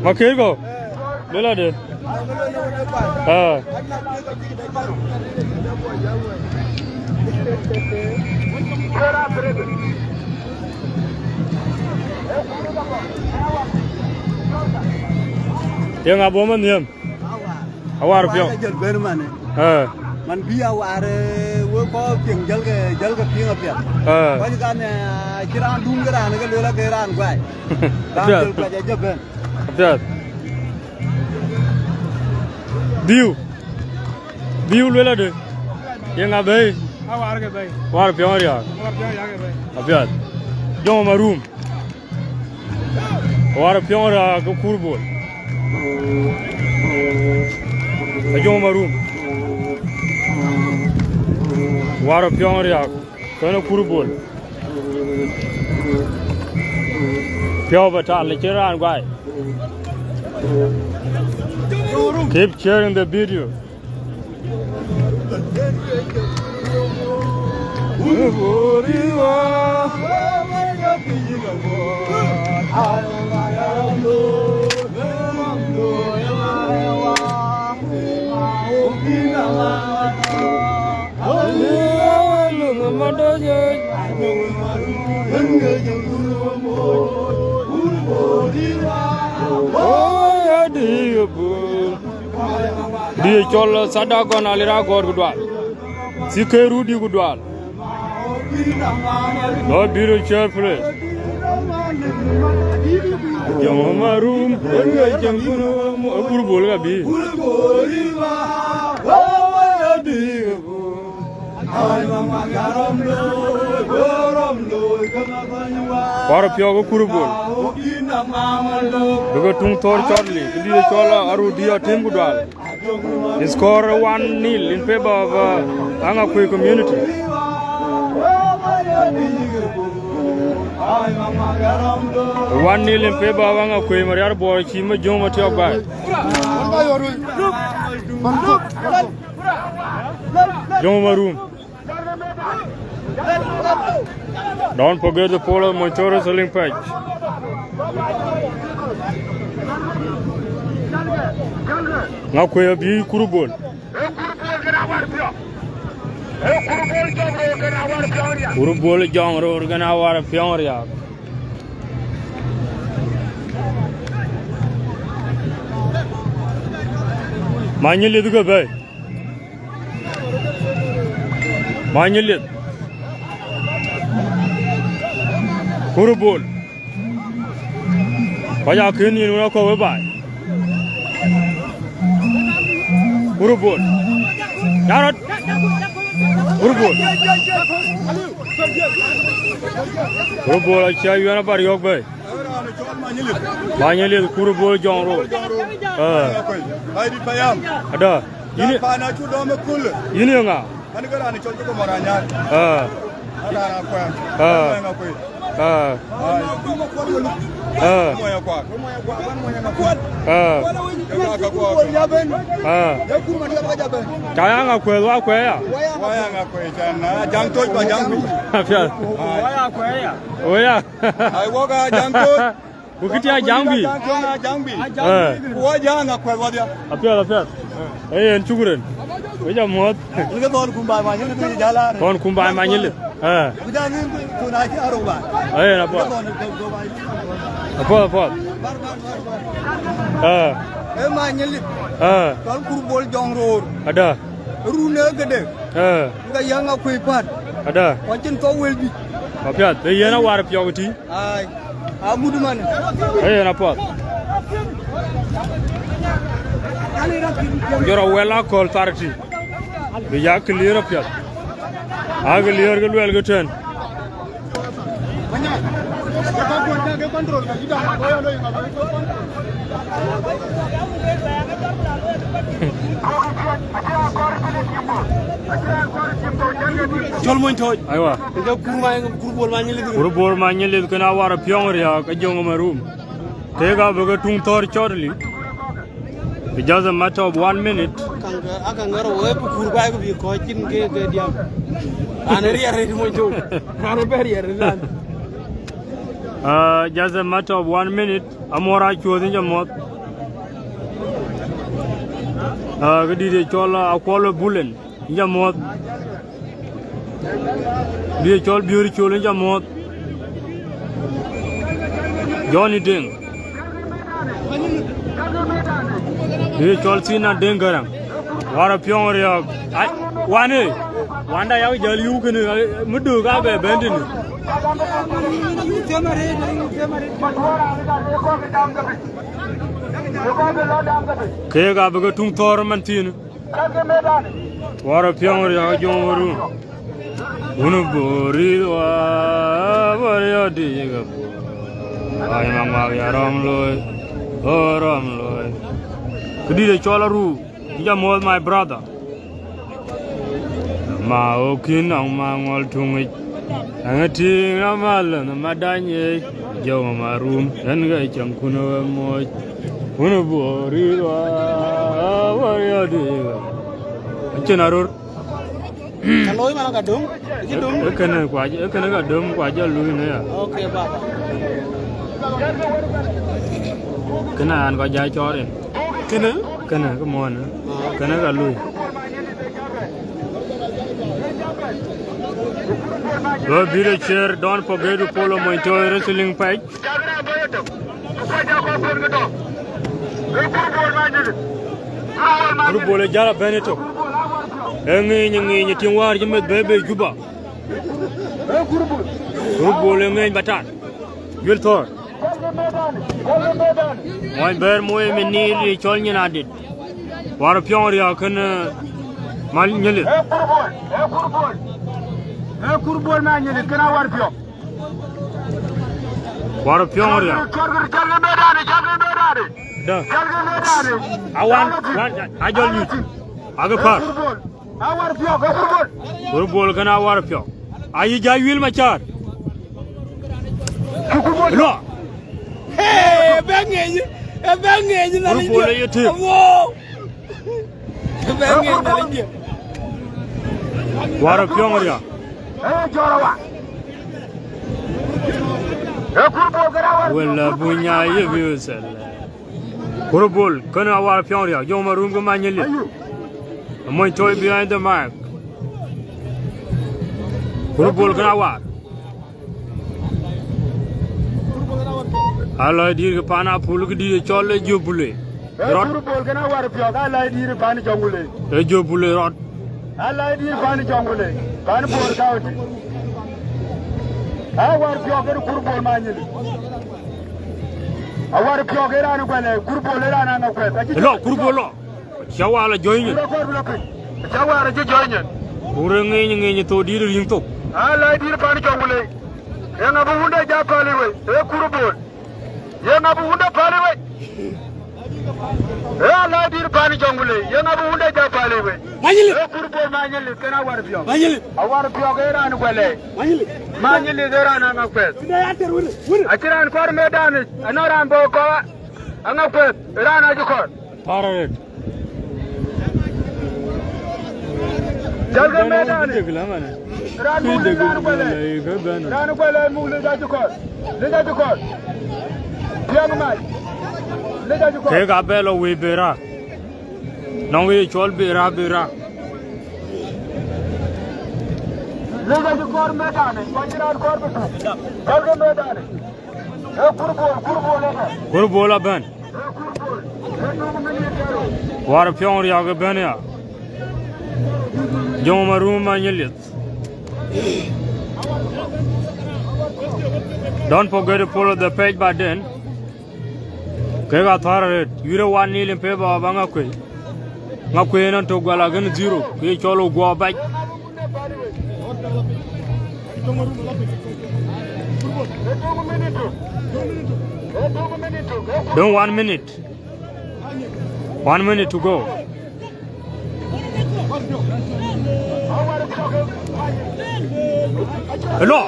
Makir go. Lula de. Ah. Yeŋa bɔ̈ man nhiëm? Awar piɔ̈u. Jël bɛ̈n man. Eh. Man bï awar, eh, we kɔc piŋ jälkë, jälkë piŋ apiɛth. Eh. Kɔc kan, eh, cï raan dum ke raan ke lueel ake raan guai. Raan jël kuac ajɔ bɛ̈n. Apiɛth. Dhiu. Dhiu luel adï. Yeŋa bɛ̈i? Awar ke bɛ̈i. Awar piɔ̈u riääk. Awar piɔ̈u riääk ke bɛ̈i. Apiɛth. Jɔŋ Marum. Awar piɔ̈u riääk ke Kurbol. Ajɔŋ Marum. Awar piɔ̈u riääk kenë Kurbol. Piɔ̈u bä tal, cïn raan guai. Keep sharing the video. Dï cɔl Sadak Gɔn Alira Gɔɔt ku dual. Thik ke rut dï ku dual. Lɔ bï röt cɛɛr pïlë. Jɔŋ Marum, ë ŋiɛc cäŋ kun ë Kurbol ka bï. Kuar piɔ̈u ke Kur Bol. Bï ke tuŋ thɔ̈r cɔt li, këdï cɔl Arudi Atem ku Dual. Score one nil in favor of, uh, Aŋakuei community. One nil in favor of Aŋakuei, Mariar Bor cï Majöŋ Matiɔp baai. Jɔŋ Marum. Don't forget to follow Monchor Wrestling page. Aŋakuei abï Kur Bol. Kur Bol jɔŋ röör kën Awar Piɔŋ Riak. Many lith ke bɛ̈i. Many lith. Kur Bol. Kɔc aa kën yen wën akɔ̈u ë baai. Kur Bol. Carrot. Kur Bol. Kur Bol acie yuɛn abar yɔ̈k bɛ̈i. Many lith Kur Bol jɔŋ röör. Eh. Ada. Yïn, yïn ye ŋa? Ah. Ah. Ah. Ah. Ah. Ca ya Aŋakuei, wa kuɛɛr ya? Apiɛth. Wo ya. Ai, wok a Jaŋ Toc. Ku kë tï Ajaŋ bï. Ajaŋ bï. Eh. Ku wɔ Ajaŋ Aŋakuei wadhia. Apiɛth, apiɛth. Eh, yen cukren. Wek jam muɔ̈th. Ni ke thɔn kum baai ma nyil ni jala. Thɔn kum baai ma nyil. Eh. Ku jam ni ku na ci aro baai. Eh, na puɔth. Apuɔth, apuɔth. Eh. E ma nyil. Eh. Thɔn Kur Bol jɔŋ röör. Ada. Run e gede. Eh. Ka ya Aŋakuei pat. Ada. Wa cin thɔ wel bi. Apiɛth. E yen Awar Piɔŋ tï. Ai, amut man. Ee, yen apuɔth. Jɔt awɛl akɔ̈l thar tï. Bï ya clear apiɛth. Aa clear ke luɛl ke tɛ̈n. Cɔl mony tooc. Aywa. Ë ke Kur ma, Kur Bol ma nyilith. Kur Bol ma nyilith kën Awar Piɔŋ Riak, Ajöŋ Marum. Kek abï ke tuŋ thɔ̈r shortly. It's just a matter of one minute. Kaŋ ke, a kaŋ ŋär wek ku Kur kuai ku bï kɔc cin ke, ke diam. Raan ë riɛr rëët mony tooc. Raan ë bɛ riɛr rëët raan. Uh, just a matter of one minute. Amuɔr Acuɔth, yïn ca muɔ̈th. Uh, këdït ye cɔl, uh, Akuɔl Bulen. Yïn ca muɔ̈th. Bï ye cɔl Biöör Col, yïn ca muɔ̈th. Johnny Deŋ. Bï ye cɔl Thina Deŋ Gäräŋ. Awar Piɔŋ Riak. Ai, wan ë. Wanda yak jäl yuk kënë, ai, mi döök abɛ bɛ̈n tënë. Keek abï ke tuŋ thɔ̈r man thiin. Awar Piɔŋ Riak, Ajöŋ Marum. Wun Bor rïth wa, Bor yɔ dïïk. Ai, ma ŋuak ya rɔm looi, o rɔm looi. Këdït ë cɔl Aru, yïn ca muɔ̈th, my brother. Ma okin nɔŋ ma ŋɔl tuŋic. Ɛŋ tïŋ na mal në madany yic. Jɔŋ Marum, ɛn ke cäŋ kun we moc. Wun Bor rïth wa, Bor yɔ dïïk. Acïn arur. Ka looi man ka döŋ? Cï döŋ? Ee kënë kua, ee kënë ka döŋ kua jɔ luui në ya. Okay, baba. Kënë an kɔc ja cɔɔr yen. Kënë? Kënë, kë muɔ̈n. Ah. Kënë ka luui. Lo video share, don't forget to follow Monchor Wrestling page. Kur Bol ë jäl abɛ̈n ëtök. Ee ŋiiny, ŋiiny ë tiŋ wäär cï meth bɛ̈ɛ̈i bei Juba. Kur Bol ë ŋeeny batar. Juël thɔ̈ɔ̈r. Muɔny bɛ̈ɛ̈r muɔny ë nïïr ë cɔl nyin adit. Awar Piɔŋ Riak kën, eh, Manyilith. Ee kurbol, ee kurbol. Ee kurbol Manyilith, kën Awar Piɔ̈k. War Piɔ̈k riäk. Cɔl kë, cɔl kë medani, cɔl kë medani. Dë. Cɔl kë medani. Awan, wan, a jɔl nyuc. Akë päl. Ee kurbol. Awar Piɔ̈k, ee kurbol. Kurbol kën Awar Piɔ̈k. Ayï ja wiël Macäär. Cï kurbol. Lɔ. Ee, bɛ ŋeny, ee, bɛ ŋeny, na lï diɛ. Kurbol ye tïp. Wow. Ee, bɛ ŋeny, na lï diɛ. War Piɔ̈k riäk. Ee, jɔl wa. Ee, kurbol kën Awar Piɔ̈k. Wala bunya ye biusel. Kurbol, kën Awar Piɔ̈k riäk, Jɔŋ Marum ke Manyilith. Ayu. Amuɔny Toy behind the mic. Kurbol kën Awar. Alɔi dït ke pan Apul ke dït cɔl ë Jobule. Ee rɔt. Kurbol kën Awar Piɔ̈k, alɔi dït pan Jɔŋule. Ë Jobule rɔt. Alɔi dït pan Jɔŋule, pan Bor County. Awar Piɔ̈k kën kurbol Manyilith. Awar Piɔ̈k ë raan ë guɛlɛ, kurbol ë raan aŋa kuɛth. Acï lɔ, kurbol lɔ. Cä wal a jɔ̈ɔ̈ny nyin. Rɔt kɔɔr bï lɔ piny. Cä wal a cï jɔ̈ɔ̈ny nyin. Ku rëŋ ŋic ŋic thou dït riŋ thok. Alɔi dït pan Jɔŋule. Eeŋa bï wunde ja päl wei, ee kurbol. Yeŋa bï wunde päl wei. Ee alɔi dït pan Jɔŋule, yeŋa bï wunde ja päl wei. Manyilith. Ee kurbol Manyilith kën Awar Piɔ̈k. Manyilith. Awar Piɔ̈k ë raan ë guɛlɛ. Manyilith. Manyilith ë raan aŋa kuɛth. Këde ya tɛr wënë, wënë. Acï raan kɔɔr medani, anɔŋ raan bɔ̈ kɔ̈k aŋa kuɛth, raan acï kɔɔr. Thɔ̈r arëët. Jal ke medani. Raan muk lïk raan guɛlɛ. Raan guɛlɛ muk lïk acï kɔɔr. Lïk acï kɔɔr. Piɛŋ mac. Lïk acï kɔɔr. Kek abɛ lɔ wei bera. Nɔŋ ye cɔl bera, bera. Lïk acï kɔɔr medani. Kɔc raan kɔɔr bï tuk. Jal ke medani. Ee kurbol, kurbol ëbɛ̈n. Kurbol ëbɛ̈n. War Piɔ̈k riäk ëbɛ̈n ya. Jɔŋ Marum Manyilith. Don't forget to follow the page baden. Kek athɔ̈r arëët. Yurë wan nil in peba ba ŋa kuëi. Ŋa kuëi nɔn tök guala gën zero. Kë cɔl u guɔ bac. Döŋ one minute. One minute to go. Hello.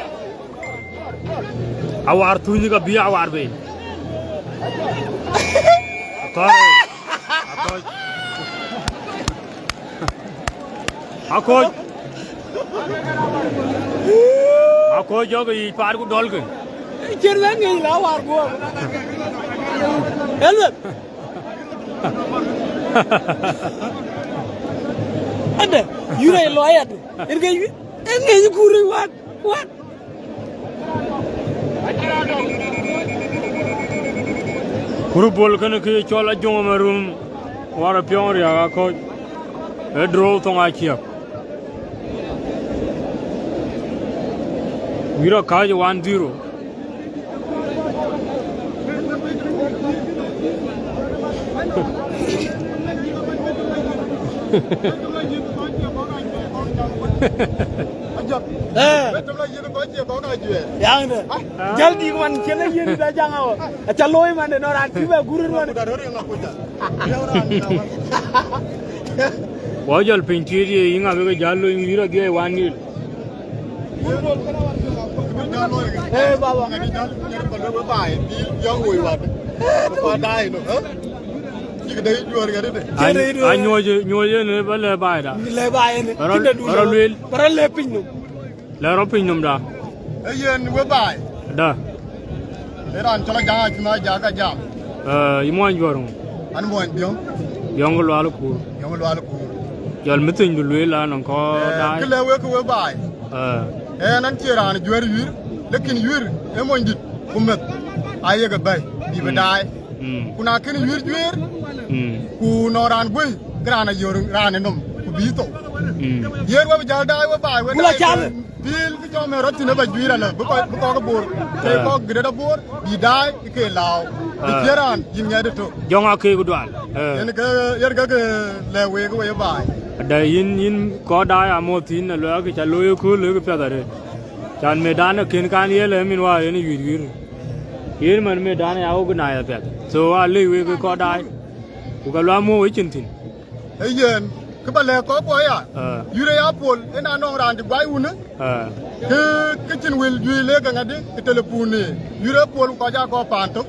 Awar thuny ka bi awar be. Athɔ̈r. Akoc. Akoc. Akoc jɔkï yic paat ku dɔlkï. Cïn bɛ ŋic la war guɔ. Elwet. Ade, yurë lɔ ayat. En ke yurë. En ŋic kur wat, wat. Kurbol kënë kë cɔl Ajuɔŋ Marum, War Piɔ̈k riäk Akoc. Ë drou thoŋ aciëk. Wïr akääc one zero. Eh. Yaŋde. Jäl dïk man cïn a yiën da jaŋ awä. Aca looi man de nɔn raan cï bɛ gurir man. Wɔ jɔl piny tiit ye yïŋ abï ke jäl looi wïr adhiɛɛi wan nil. Eh, baba. Anyuɔɔc, nyuɔɔc en ba lɛ baai da. Lɛ baai en. Bara lueel. Bara lɛ piny nom. Lɛ rɔ piny nom da. E yen we baai. Da. E raan cɔl Ajaŋ acï ma jak ka jam. Eh, yï muɔny juɔr ŋö? An muɔny Biɔŋ. Biɔŋ ke Lual Kuur. Biɔŋ ke Lual Kuur. Jɔl mi thiny du lueel la nɔŋ kɔ daai. Kë lɛ wek ke we baai. Eh. En an cie raan juɛɛr yuir, lekin yuir e mony dit ku meth. Ayek e bɛ̈i, bi bï daai. Mm. Ku na kën yuir jueer, mm, ku nɔŋ raan guëi, ke raan ayör raan ë nɔm, ku bï thou. Mm. Yen we bï jäl daai we baai, we daai. Pil kë cɔm ë rɔt thïn ë ba juiir alë, bï kɔc, bï kɔc ke Bor, ke kɔc gëdëda Bor, bï daai ke lääu. Bï cië raan, yïn ŋɛɛt ëtök. Jɔŋ akëëk dual. Yen ke, yen ke, ke lɛ̈k week we baai. Ada yïn, yïn kɔc daai amɔ̈th thïn, aluɛɛk ca looi ëkööl, looi kë piɛth arëët. Can medan akën kan ye lɛ min wäär yen ë yuiir yuiir. Yen man medan aya organize apiɛth. So, alec wek kɔc daai, ku ka luaŋ muɔ̈u ë cin thïn. Ee yen, kë ba lɛ̈k kɔc kuɔ aya. Ah. Yïr aya pol, yen anɔŋ raan cï guai wunë. Ah. Kë, kë cïn wël juëc lek ke ŋadï, ë telepun ni. Yïr ë pol kɔc aa kɔc paan tök.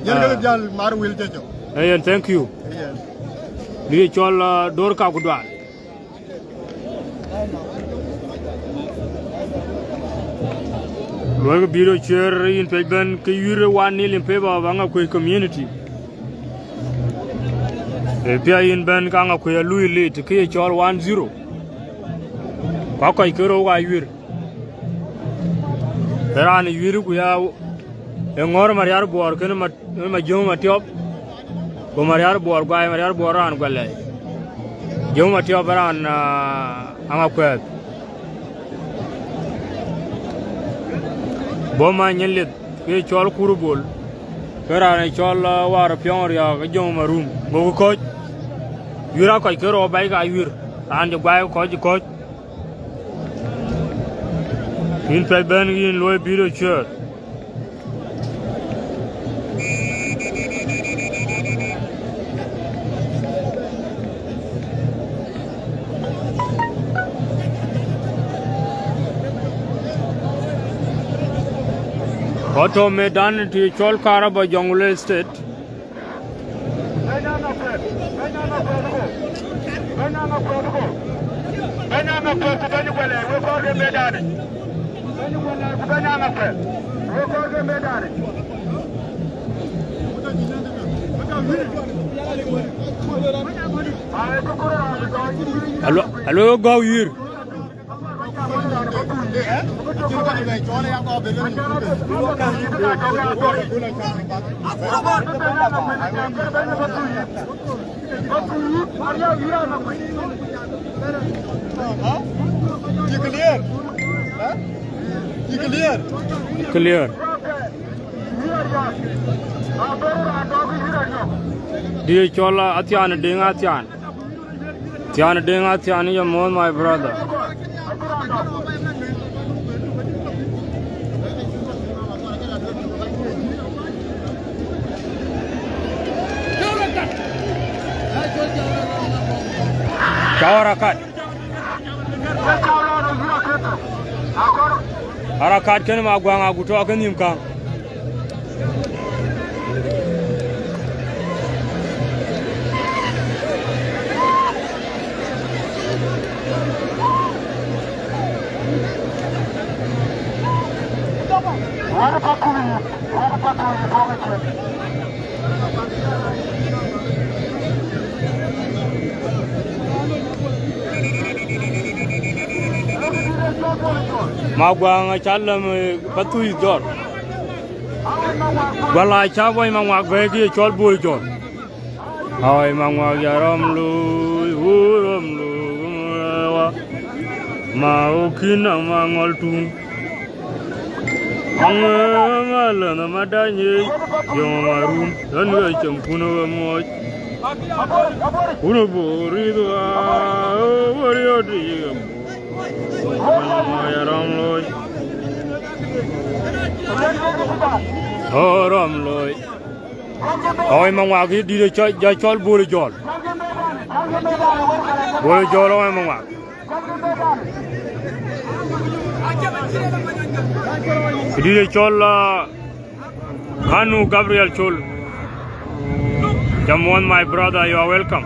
Yen ke, ah, jäl mar wël cë cök. Ee yen, thank you. Ee yen. Bï cɔl, ah, Dor Kakudual. Luɔikë bï rɔt cuëër yïn piɛc bɛ̈n ke yïr one nil in favor of Aŋakuei community. Ee piɛc yïn bɛ̈n ke Aŋakuei alui lit kë ye cɔl one zero. Ku akɔc ke rou ka yuiir. Ee raan ë yuiir ku ya ë ŋɔ̈r Mariar Buɔɔr kënë ma, ma Jöŋ Matiɔp, ku Mariar Buɔɔr guai, Mariar Buɔɔr raan guɛlɛɛi. Jöŋ Matiɔp ë raan, ah, Aŋakuɛɛth. Bɔ̈ ma nyin lith, ke cɔl Kur Bol, ke raan ë cɔl, ah, War Piɔŋ Riääk ë Jöŋ Marum. Gokï kɔ̈c, yuiir akɔc ke rou bac ka yuiir, raan cï guai kɔc cï kɔ̈c. Yïn piɛc bɛ̈n yïn luɔi bï rɔt cuëër. Kɔc tɔ̈ medan të cɔl Karaba Jonglei State. Alo, alo, gɔ̈u yïr. Clear. Dï cɔl Athian, Deŋ Athian. Thian Deŋ Athian, ye muɔ̈th, my brother. Cä Arakat. Arakat kënë Maguaŋ agut tɔ̈ ke nhïïm käŋ. Maguaŋ acä lɛ̈m, eh, Pathuc dhɔr. Guala acä Bɔny Maŋuak bɛ̈ɛ̈i kë ye cɔl Bol Jɔl. Awɔi Maŋuak ya rɔm looi, wo rɔm looi, wo rɔm looi, wa. Ma wo kïn nɔm ma ŋɔl tuŋ. Ŋö ma lɔ nɔm ma dany ye, yɔŋ ma rum, dɔn we cem kun we muɔc. Kun bo rith wa, wo riɔt ye. Ma ya rɔm looi. O rɔm looi. Awɔi Maŋuak yï dït ë cɔl, ja cɔl Bol Jɔl. Bol Jɔl Awɔi Maŋuak. Dït ë cɔl, ah, Kanu Gabriel Col. Jamuɔn, my brother, you are welcome.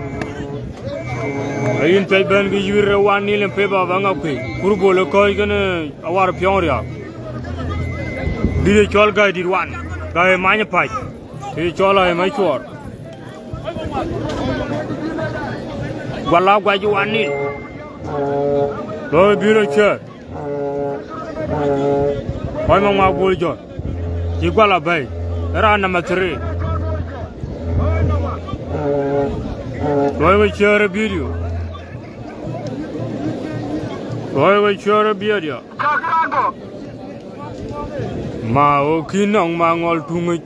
Ayïn piɛc bɛ̈n kë yuiir one nil in favor of Aŋakuei. Kur Bol ë kɔ̈ɔ̈c kënë Awar Piɔŋ Riääk. Dït ë cɔl Gäi dït wan. Gäi many pac. Dït ë cɔl Ai Macuɔɔr. Guala guac one nil. Lɔ bï rɔt cuëër. Kɔc Maŋuak Bol Jɔl. Cï guala bɛ̈i. Ë raan number three. Luɔi we share video. Luɔi we share video. Ma wo kï nɔŋ ma ŋɔl tuŋic.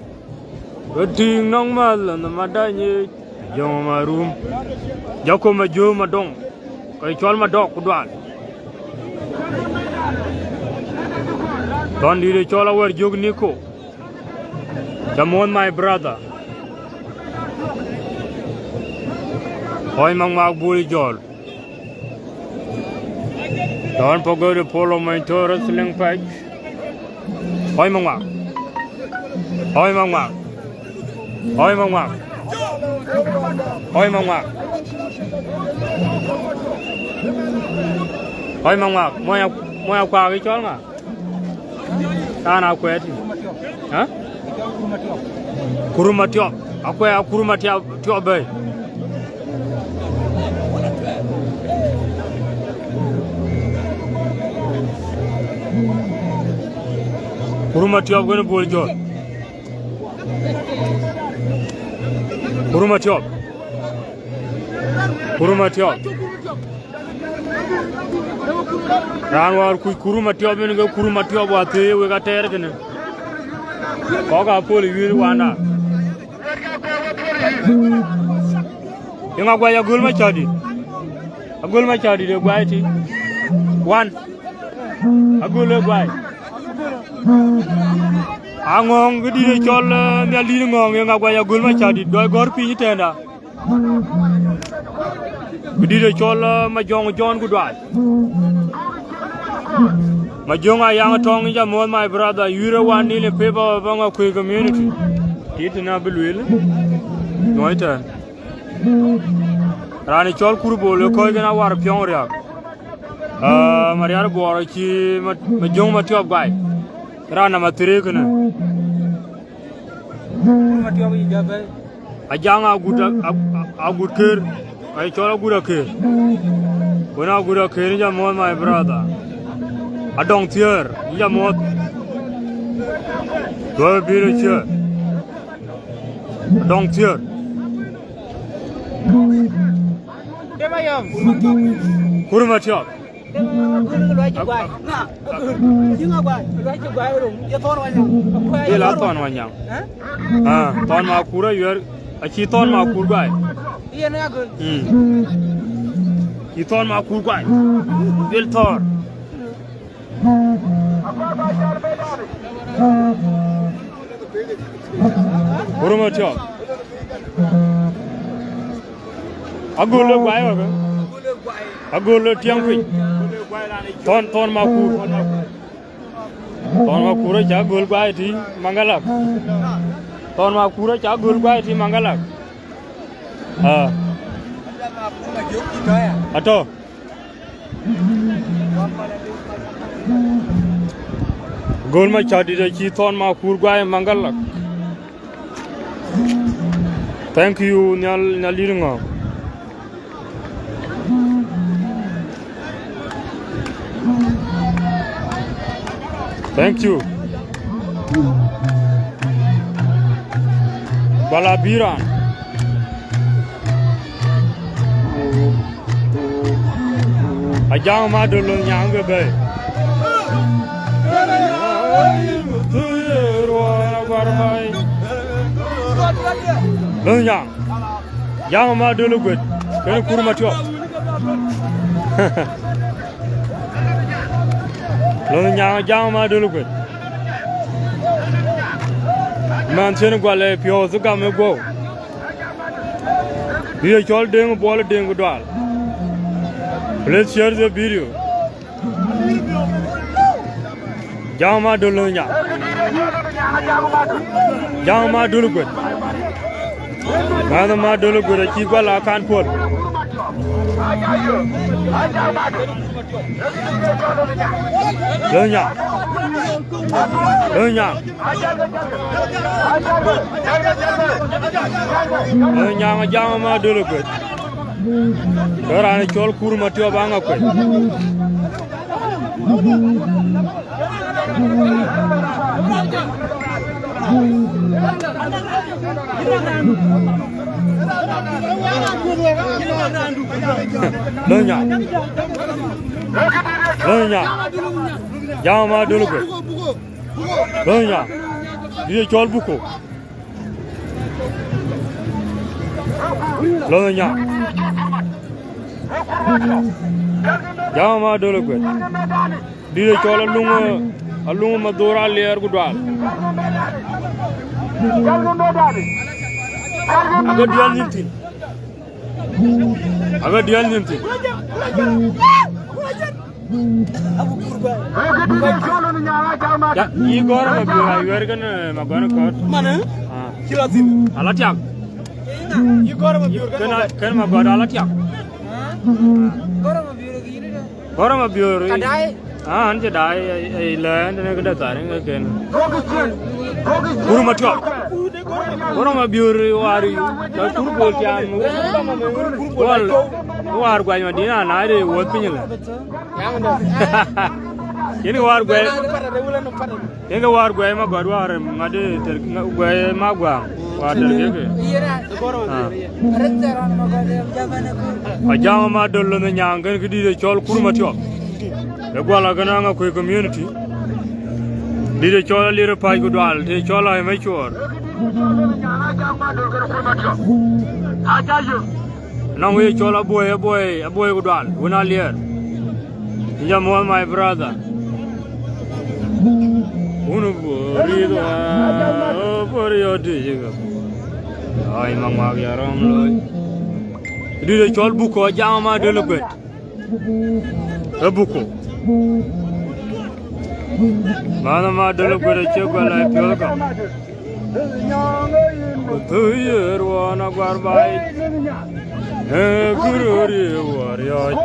Ke tïŋ nɔŋ ma lɔ nɔm ma dany yic. Jɔŋ ma rum. Jɔku ma jö ma dɔŋ. Ë cɔl Madɔk ku Dual. Thɔn dït ë cɔl Awär Jök Niko. Ca muɔ̈th my brother. Ɣɔc Maŋuak Bul Jɔl. Don't forget to follow my Toro wrestling page. Ɣɔc Maŋuak. Ɣɔc Maŋuak. Ɣɔc Maŋuak. Ɣɔc Maŋuak. Ɣɔc Maŋuak. Mony a, mony akuak ë cɔl ŋa? Raan akuɛɛt. Hä? Kur Matiɔp. Akuɛɛt Kur Matiɔp, Tiɔp bɛ̈ɛ̈i. Kur Matiɔp kënë Bol Jɔl. Kur Matiɔp. Kur Matiɔp. Raan wäär kuc Kur Matiɔp yen ke Kur Matiɔp wäthëë wek atɛɛr kënë. Kɔ̈k aa pol ë wiëër wanda. Yeŋa guac Agöl Macädït. Agöl Macädït ë guai tï. Wan. Agöl ë guai. Aŋɔ̈ɔ̈ŋ këdït ë cɔl, eh, Nhialdït Ŋɔ̈ɔ̈ŋ, yeŋa guac Agöl Macädït, dɔc gɔ̈r piny ëtɛ̈ɛ̈nda. Këdït ë cɔl, eh, Majɔŋ Jɔn ku Dual. Majɔŋ Ayaŋ Tɔŋ, yïn ca muɔ̈th my brother, you are one in a favor of Aŋakuei community. Tit na bï lueel, nuɔi tɛ̈ɛ̈n. Raan ë cɔl Kur Bol ë kɔc kën awar piɔ̈ŋ riääk. Ah, Mariar Buɔɔr acï ma, Majɔŋ Matiɔp guai. Raan namba three kënë. Ajaŋ Agut, a, a, Agut Kër. Ai cɔl Agut Akër. Wën Agut Akër, yïn ca muɔ̈th my brother. Adɔŋ Thiëër, yïn ca muɔ̈th. Duɔ̈ɔ̈r bï röt ciëër. Adɔŋ Thiëër. Kur Matiɔp. Dhil a Thɔn Wanyaŋ. Ah, Thɔn Makur ayuɛɛr, acï Thɔn Makur guai. Mm. Cï Thɔn Makur guai. Dhil thɔ̈ɔ̈r. Kur Matiɔp. Agöl ë guai wek. Agöl ë tiɛŋ piny. Thɔn, Thɔn Makur. Thɔn Makur aca Agöl guai tï Maŋgalak. Thɔn Makur aca Agöl guai tï Maŋgalak. Ah. Atɔ̈. Agöl Macädït acï Thɔn Makur guai Maŋgalak. Thank you, Nhial, Nhialdït Ŋɔ̈ɔ̈ŋ. Thank you. Bala Biran. Ajaŋ Madöl Lonyaŋ ke bɛ̈ɛ̈i. Lonyaŋ. Jaŋ Madöl Guet. Kënë Kur Matiɔp. Lonyaŋ Jaŋ Madöl Guet. Mɛnh thiën gual ë piɔ̈ɔ̈th gam ë guɔ̈u. Bï ye cɔl Deŋ Buɔl Deŋ Dual. Please share the video. Jaŋ Madöl Lonyaŋ. Jaŋ Madöl Guet. Mɛnh Madöl Guet acï gual akan puɔ̈l. Lonyaŋ. Lonyaŋ. Lonyaŋ Jaŋ Madöl Guet. Ke raan cɔl Kur Matiɔp Aŋakuei. Lonyaŋ. Lonyaŋ. Jaŋ Madöl Guet. Lonyaŋ. Bï ye cɔl Buko. Lonyaŋ. Jama ma döl kuet. Dït ë cɔl aluŋ, aluŋ ma dhor aliɛɛr ku dual. Aga dial nyin thïn. Aga dial nyin thïn. Ya, yï gɔ̈ɔ̈r ma biöör a yuɛɛr kën, eh, ma gɔ̈ɔ̈r kɔ̈ɔ̈t. Manë? Ah. Cï rɔt thïn. Ala tiak. Yï gɔ̈ɔ̈r ma biöör kën. Kën a, kën ma gɔ̈ɔ̈r ala tiak. Gɔ̈ɔ̈r ma biöör kë yïn dë. Gɔ̈ɔ̈r ma biöör. Ka daai. Ah, an cï daai, eh, eh, lɛ̈ɛ̈n tënë këde thar, ŋa kën. Gɔ̈ɔ̈r ma tiak. Gɔ̈ɔ̈r ma biöör war, ka kur bol tiam. Gɔl, war guany ma dïn a na de wuɔ̈th piny la. Yen ke war guɛɛi, yen ke war guɛɛi ma gɔt war ŋadï tɛr, guɛɛi ma guaŋ, war tɛr keke. Ah. Wa jam ma döl në nyaŋ kën kë dït ë cɔl kur ma tiɔp. Ë guala kën aŋa kuëë community. Dït ë cɔl alir ë pac ku dual, të cɔl ai me cuɔɔr. Nɔŋ ye cɔl abuɔi, abuɔi, abuɔi ku dual, wën aliɛɛr. Inja muɔ̈th, my brother. Wun bori dua, bori yɔ tïc kë. Ai, ma ŋuak ya rɔm looi. Dït ë cɔl Buko, jam ma döl kuet. Ë Buko. Mana ma döl kuet acie guɛl ai piɔ̈l ka. Ku thöi ye ruɔɔn aguar baai. Ee këröör ye wɔ riɔ̈ɔ̈c.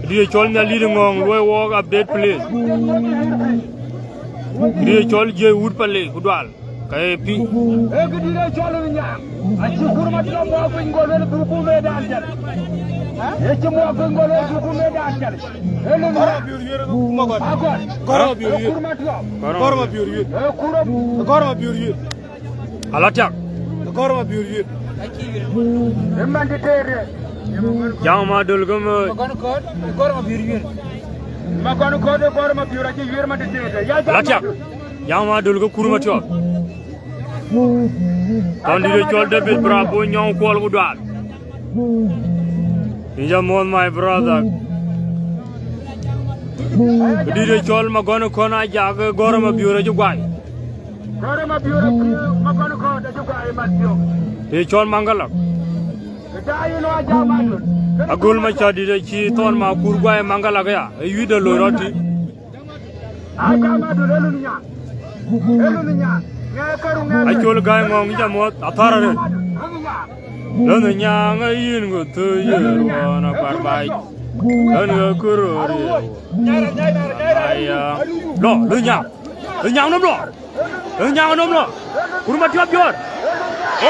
Dït ë cɔl Nhialic ŋɔ̈ɔ̈ŋ luɔi wɔɔk update, please. Dït ë cɔl Jiëc wut Pale ku dual. Ka ye pi. Ee këdït ë cɔl në nyaŋ. Acï kur ma tɔ̈ muɔɔk piny gol wël dhuku medan cäl. Ee cï muɔɔk piny gol wël dhuku medan cäl. Ee lëŋ. Gɔ̈ɔ̈r ma biöör yuëër ma gɔt. Agɔt. Gɔ̈ɔ̈r ma biöör yuëër. Kur ma tɔ̈. Gɔ̈ɔ̈r ma biöör yuëër. Ee kur. Gɔ̈ɔ̈r ma biöör yuëër. Ala tiak. Gɔ̈ɔ̈r ma biöör yuëër. Ee man të tëëde. Jam ma döl gäm. Ma gɔn kɔ̈ɔ̈t, gɔ̈ɔ̈r ma biöör yuëër. Ma gɔn kɔ̈ɔ̈t, gɔ̈ɔ̈r ma biöör acï yuëër man të tëëde. Ya jam. Ala tiak. Jam ma döl ke kur ma tiɔp. Tɔn dït ë cɔl David Bravo nyɔŋ kuɔl ku dual. Inja muɔ̈th, my brother. Dït ë cɔl ma gɔn kɔn a jak gɔ̈ɔ̈r ma biöör acï guai. Gɔ̈ɔ̈r ma biöör acï ma gɔn kɔn acï guai mat biöör. Të cɔl Maŋgala. Këda yïn wa jam adun. Agöl ma ca dït acï thɔn ma kur guai Maŋgala këya. Ë yuït de loi rɔt tï. Acol gäi ŋɔŋ jam muɔ̈th athär arëët. Lɔn ë nyaŋ ë yïn ku thöi ye ruɔɔn akuar baai. Lɔn ë këröör ye. Aya. Lɔ, lɔ nyaŋ. Lɔ nyaŋ nɔm lɔ. Lɔ nyaŋ nɔm lɔ. Kur ma tiɔp jɔ̈ɔ̈r. Oh,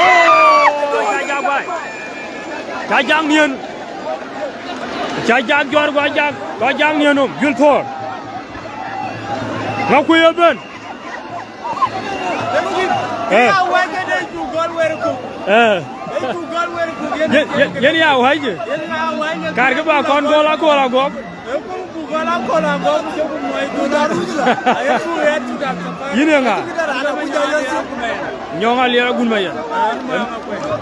ca jak guai. Ca jak niën. Ca jak jɔ̈ɔ̈r, gua jak, gua jak niën nɔm. Jul thɔ̈ɔ̈r. Ŋa kuëë ëbën. Eh. Eh. Yen, yen, yen ya wäc. Kar kë ba kɔn gɔl akɔl agɔk. Yïn ye ŋa? Nyɔŋ Aliɛr Agun Mayen.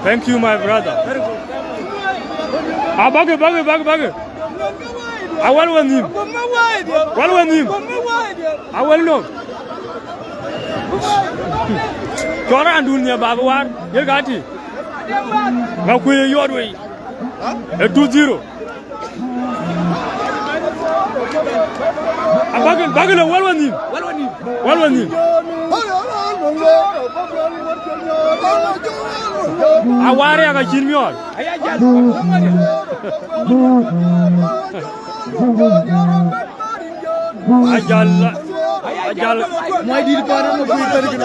Thank you, my brother. Ah, bäkë, bäkë, bäkë, bäkë. Awäl wä nhïïm. Wäl wä nhïïm. Awäl nɔm. Cɔl raandun nhial baba waar, yen ka tï. Ŋa kuëë yɔɔt wei. Ë two zero. Abäkë, bäkë lɔ wäl wä nhïïm. Wäl wä nhïïm. Awaar yak acïn miɔɔr. Ajal, ajal. Muɔc dït pan ëmɔ kuc thɛ̈n kën.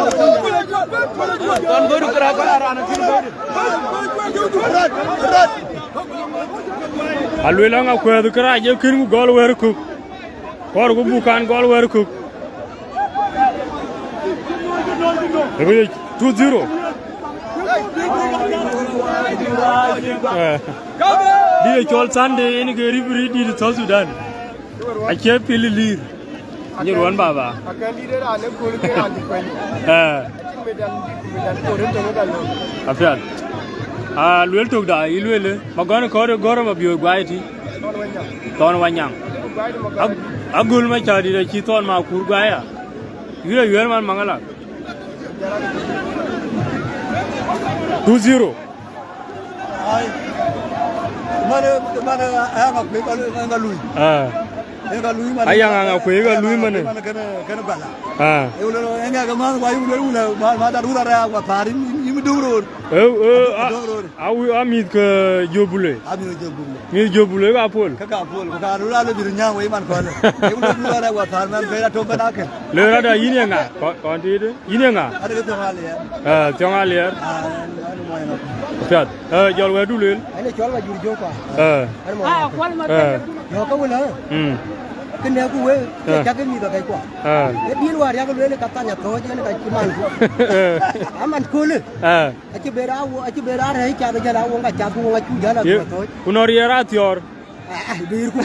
Kɔn bɔ̈ du kërac kɔn a raan akïn bɔ̈ du. Aluel aŋa kuɛ̈th kërac ee kën ku gɔl wɛ̈r kök. Kɔɔr ku buk kan gɔl wɛ̈r kök. Ëkë ye two zero. Eh. Dït ë cɔl Sunday yen ke ribiri dït South Sudan. Acie pil lir. Nyir wan baba. Eh. Apiɛth. A luel tök da, yï lueel, Magɔn kɔɔr ë gɔ̈r ë Mabiöör guai tï. Thɔn Wanyaŋ. Ag-, agöl Macäär dït acï Thɔn Makuur guai ya. Yïn ayuɛ̈r man Maŋala. Two zero. Ai. Man, man, aya ŋa kuec ka, ŋa lui. Ah. Aya ŋa, ŋa kuec ka lui man. Man kën, kën bala. Ah. E wule, e ŋa ke man wa yule wule, ma, ma da rura ra wa parin, yim dum ror. Eh, eh, a, dum ror. A wi, a mïth ke Jobule. A mïth Jobule. Mïth Jobule ka pol. Ka, ka pol, ka rura le bir nyang we man kɔle. E wule rura ra wa parin, man bera to bana ke. Le rada yïn ye ŋa? Kɔn, kɔn tïït. Yïn ye ŋa? Ade ke Thiɔŋ Aliɛɛr. Eh, Thiɔŋ Aliɛɛr. Ah, an, an, mo eno. Piath. Eh, jɔl wɛ̈tdu lueel. Ane cɔl Majur Jok pa. Eh. An mo eno. Eh. Yɔ̈k ke wël, eh? Mm. Kënë ku we, eh, cak ke mïth akɛc kuɔ. Eh. E diɛn wäär yak lueel ka thany athɔ̈ɔ̈c, yen ka cï man ku. Eh. Aman köölë. Eh. Acï ber a wo, acï ber a rɛ̈ɛ̈c cath, jal a wo ŋa cath, ku wo ŋa cu jal a ye, athɔ̈ɔ̈c. Ku nɔ̈ riɛɛr athiɔɔr. Ah, ah, dïïrku.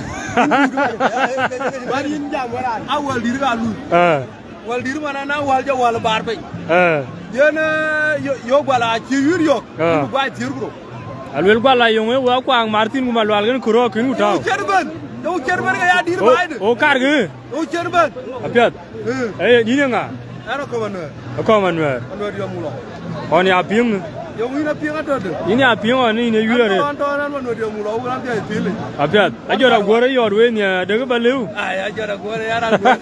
Wär yïn jam wär an, a wäl dïïr ka luui. Ah. Wäl dïïr man an, a wäl jɔ wäl baar piny. Ah. Yen, eh, yo, yo gual a cï yïr yök, ah, yïn guai thiër ku rou. Aluel gual a yöŋ ë wä kuaŋ mar thïn ku ma lual kën ku rɔɔk kën ku tääu. Yo, cïn bɛ̈n. Yo, cïn bɛ̈n ke ya dïïr baai de. O, o, karkë. Yo, cïn bɛ̈n. Apiɛth. Eh. Eh, yïn ye ŋa? An Akɔm Anuɛɛr. Akɔm Anuɛɛr. Anuɛɛr diɔm Mulɔ. Ɣɔn ya piŋ. Yöŋ yïn apiŋ atɔ̈ de. Yïn ya piŋ ɣɔn yïn ye yïr arëët. An tɔ̈, an tɔ̈, an tɔ̈ Anuɛɛr diɔm Mulɔ, wun an piac thil. Apiɛth. Ajɔt aguɔ̈r yɔɔt we nhiaar dek ba lëu. Ai, ajɔt aguɔ̈r ya ra guɔ̈r.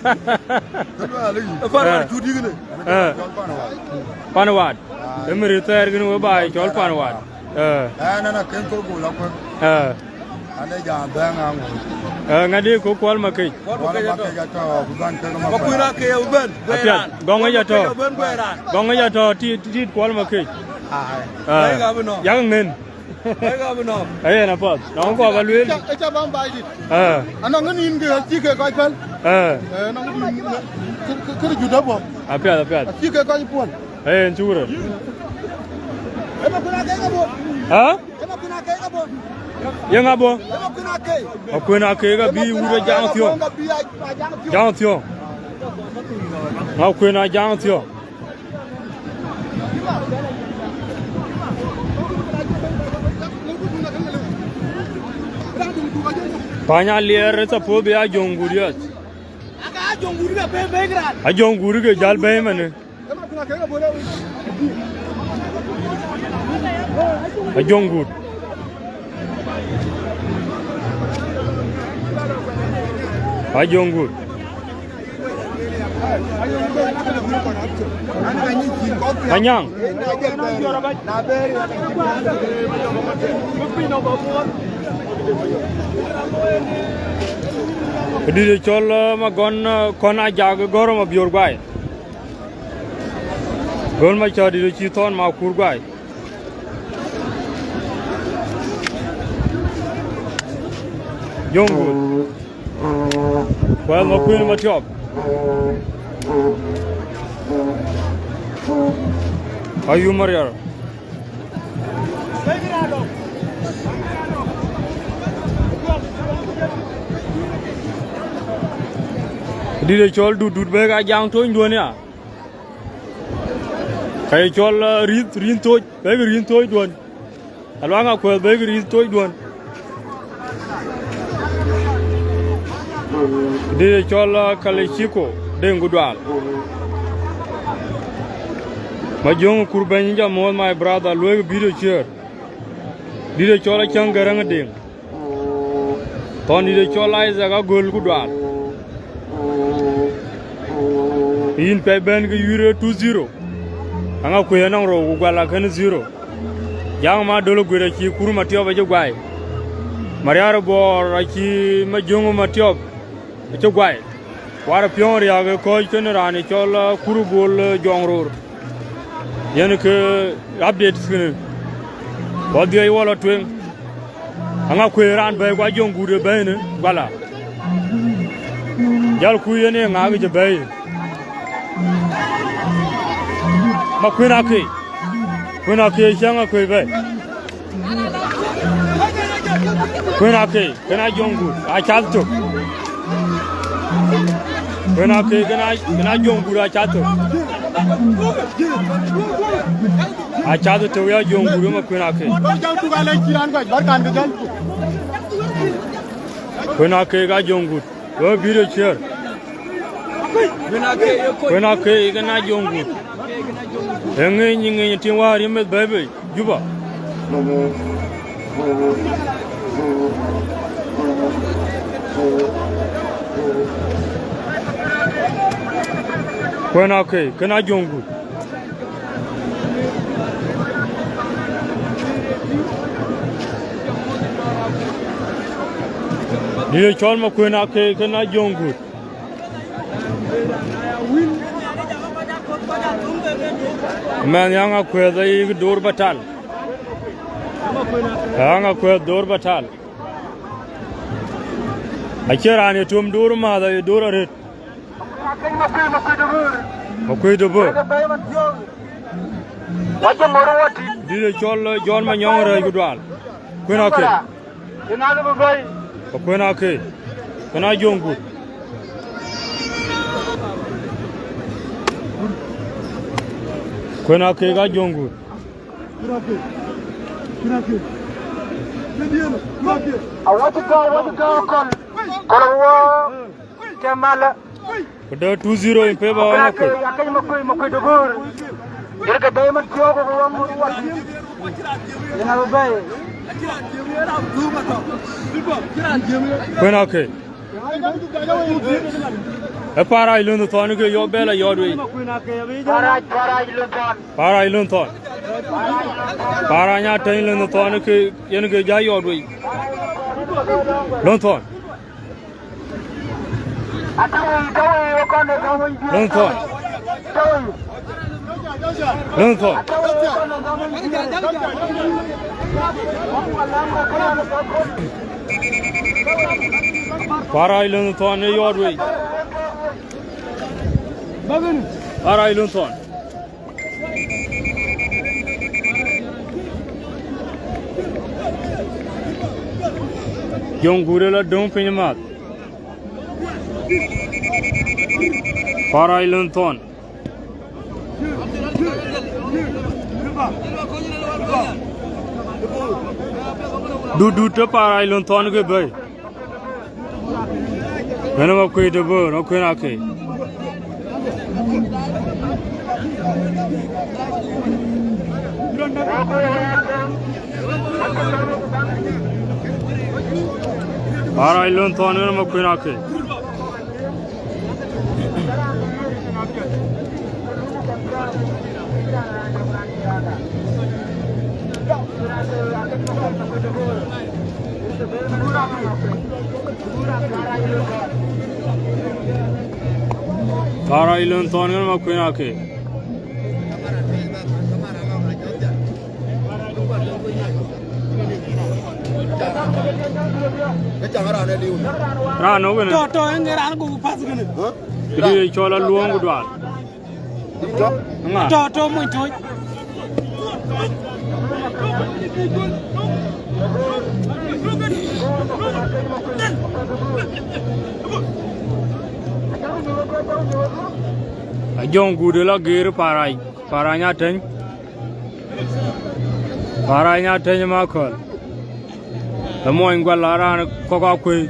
Pan Waat. Eh. Pan Waat. Pan Waat. Ai. Ëmëri thɛɛr kën we ba cɔl Pan Waat. Eh. Ɛn, ɛn akën thok gol akuën. Eh. Ane jam bɛ̈ɛ̈ŋ aŋö. Eh, ŋadï ku Kuɔl Makec. Kuɔl Makec atɔ̈, ku bɛ̈n kek Makuën. Makuën akëc abï bɛ̈n, guɛɛr raan. Apiɛth, gɔŋ yic atɔ̈. Kuɔl Makec abï bɛ̈n, guɛɛr raan. Gɔŋ yic atɔ̈, tit, tit Kuɔl Makec. Ai. Eh. Baai ka bï nɔ̈k. Yak ŋën. Baai ka bï nɔ̈k. Ayen apath. Nɔŋ kɔɔr ba lueel. Aca, aca bam baai dït. Eh. Anɔŋ ŋën yïn ke acï ke kɔc päl. Eh. Eh, nɔŋ ŋën yïn ke, ke, ke, kërë jut abɔ̈. Apiɛth, apiɛth. Acï ke kɔc puɔ̈l. Ee, yen cuk röt. Ë Makuën akëc abɔ̈. Ha? Ë Makuën akëc abɔ̈. Yeŋa bɔ̈? Ë Makuën akëc. Makuën akëc ka bï wut ë Jaŋ Thiɔ̈ŋ. Ka bï a, a Jaŋ Thiɔ̈ŋ. Jaŋ Thiɔ̈ŋ. Makuën a Jaŋ Thiɔ̈ŋ. Pany Aliɛɛr ë suppose bï a Jöŋ Gut, yes. A Jöŋ Gut ke jäl bɛ̈ɛ̈i manë. A Jöŋ Gut. A Jöŋ Gut. Anyaŋ. Këdït ë cɔl, eh, Magɔn, eh, Kɔn Ajak gɔ̈r Mabiöör guai. Gɔ̈r Macäär dït acï Thɔn Makuur guai. Jöŋ Gut. Kuɛth Makuën Matiɔp. Ayum Mariar. Dït ë cɔl Dut, Dut bɛ̈ɛ̈i ka Jaŋ Tony duɔ̈n ya. Ka ye cɔl, eh, Rïth, Rïth Thoc, bɛ̈ɛ̈i Rïth Thoc duɔ̈n. Aluaŋ Akuɛth bɛ̈ɛ̈i Rïth Thoc duɔ̈n. Dït ë cɔl, eh, Kalechiko, Deŋ Gudual. Majöŋ Kur bɛ̈ny, jam muɔ̈th, my brother, luɔ̈i video share. Dït ë cɔl Acäŋ Gäräŋ Deŋ. Thɔn dït ë cɔl Isaac Agöl Gudual. Yïn piac bɛ̈n ke yïr ë two zero. Aŋakuëi anɔŋ rou ku Guala kën zero. Jaŋ Madöl Aguët acï Kur Matiɔp acï guai. Mariar Bɔɔr acï Majöŋ Matiɔp acï guai. War piɔ̈ɔ̈ŋ riääk ë kɔ̈ɔ̈c kënë raan ë cɔl, uh, Kur Bol, uh, Jɔŋ Roor. Yen ke update kënë. Ku adhiɛc wɔ lɔ tueŋ. Aŋakuëi raan bɛ̈ɛ̈i, ku Ajöŋ Gut ë bɛ̈ɛ̈i në Guala. Jal ku yen ë ŋaak cï bɛ̈ɛ̈i. Makuën Akëc. Kuën Akëc cï Aŋakuëi bɛ̈ɛ̈i. Kuën Akëc kën Ajöŋ Gut acath tök. Kuën Akëc kën a, kën Ajöŋ Gut acath tök. Acath tëu ya Joŋ Guut ë Makuën Akei. Kuën Akei ka Joŋ Guut. Wek bï röt ciëër. Kuën Akei kën a Joŋ Guut. Ë ŋeny ŋeny tim wäär yï meth bɛ̈ɛ̈i bei Juba. Kuën Akei kën a Joŋ Guut. Dït ë cɔl Makuën Akei kën a Joŋ Guut. Mɛnh Yaŋ Akuëth ayï door Batal. Yaŋ Akuëth door Batal. Acie raan ye tuɔm door määth, aye door arëët. Makuëi de Bör. Dït ë cɔl, eh, Jɔn Manyɔŋ rɛ̈ɛ̈c ku dual. Kuën Akei. Akuën Akei. Kën a Joŋ Guut. Kuën Akei ka Joŋ Guut. Awɔc gɔ̈ɔ̈r, awɔc gɔ̈ɔ̈r kɔn. Kɔn wɔ tɛm malä. Ku dë two zero in favor of Makuëi. Akec Makuëi, Makuëi de Bör. Jërkë dɛɛi man thiɔ̈k ku wɔ mur wal. Yen abï bɛ̈ɛ̈i. Kuën Akei. Ë Parac Lönh Thɔn ke yɔ̈ɔ̈k bɛ̈ɛ̈l ayɔɔt wei. Parac, Parac Lönh Thɔn. Parac Lönh Thɔn. Parac Nyatäny Lönh Thɔn ke yen ke jɔ yɔɔt wei. Lönh Thɔn. Lönh Thɔn. Lönh Thɔn. Parac Lönh Thɔn ë yɔɔt wei. Parac Lönh Thɔn. Joŋ Guut ë la döŋ piny ë math. Parac Lönh Thɔn. Dut dut të Parac Lönh Thɔn ke bɛ̈ɛ̈i. Ënë Makuëi de Bör, Makuën Akei. Parac Lönh Thɔn ënë Makuën Akei. Parac Lönh Thɔn ŋën Makuën Akei. Raan nɔ̈k kënë. Tɔ, tɔ, ëŋ raan ku path kënë. Këdï cɔl aluɔŋ ku dual. Ŋa? Tɔ, tɔ, mony toc. Ajoŋ Guut ë la geer Parac, Parac Nyatäny. Parac Nyatäny Makɔl. Ë mony gual la raan kɔ̈k akuëi.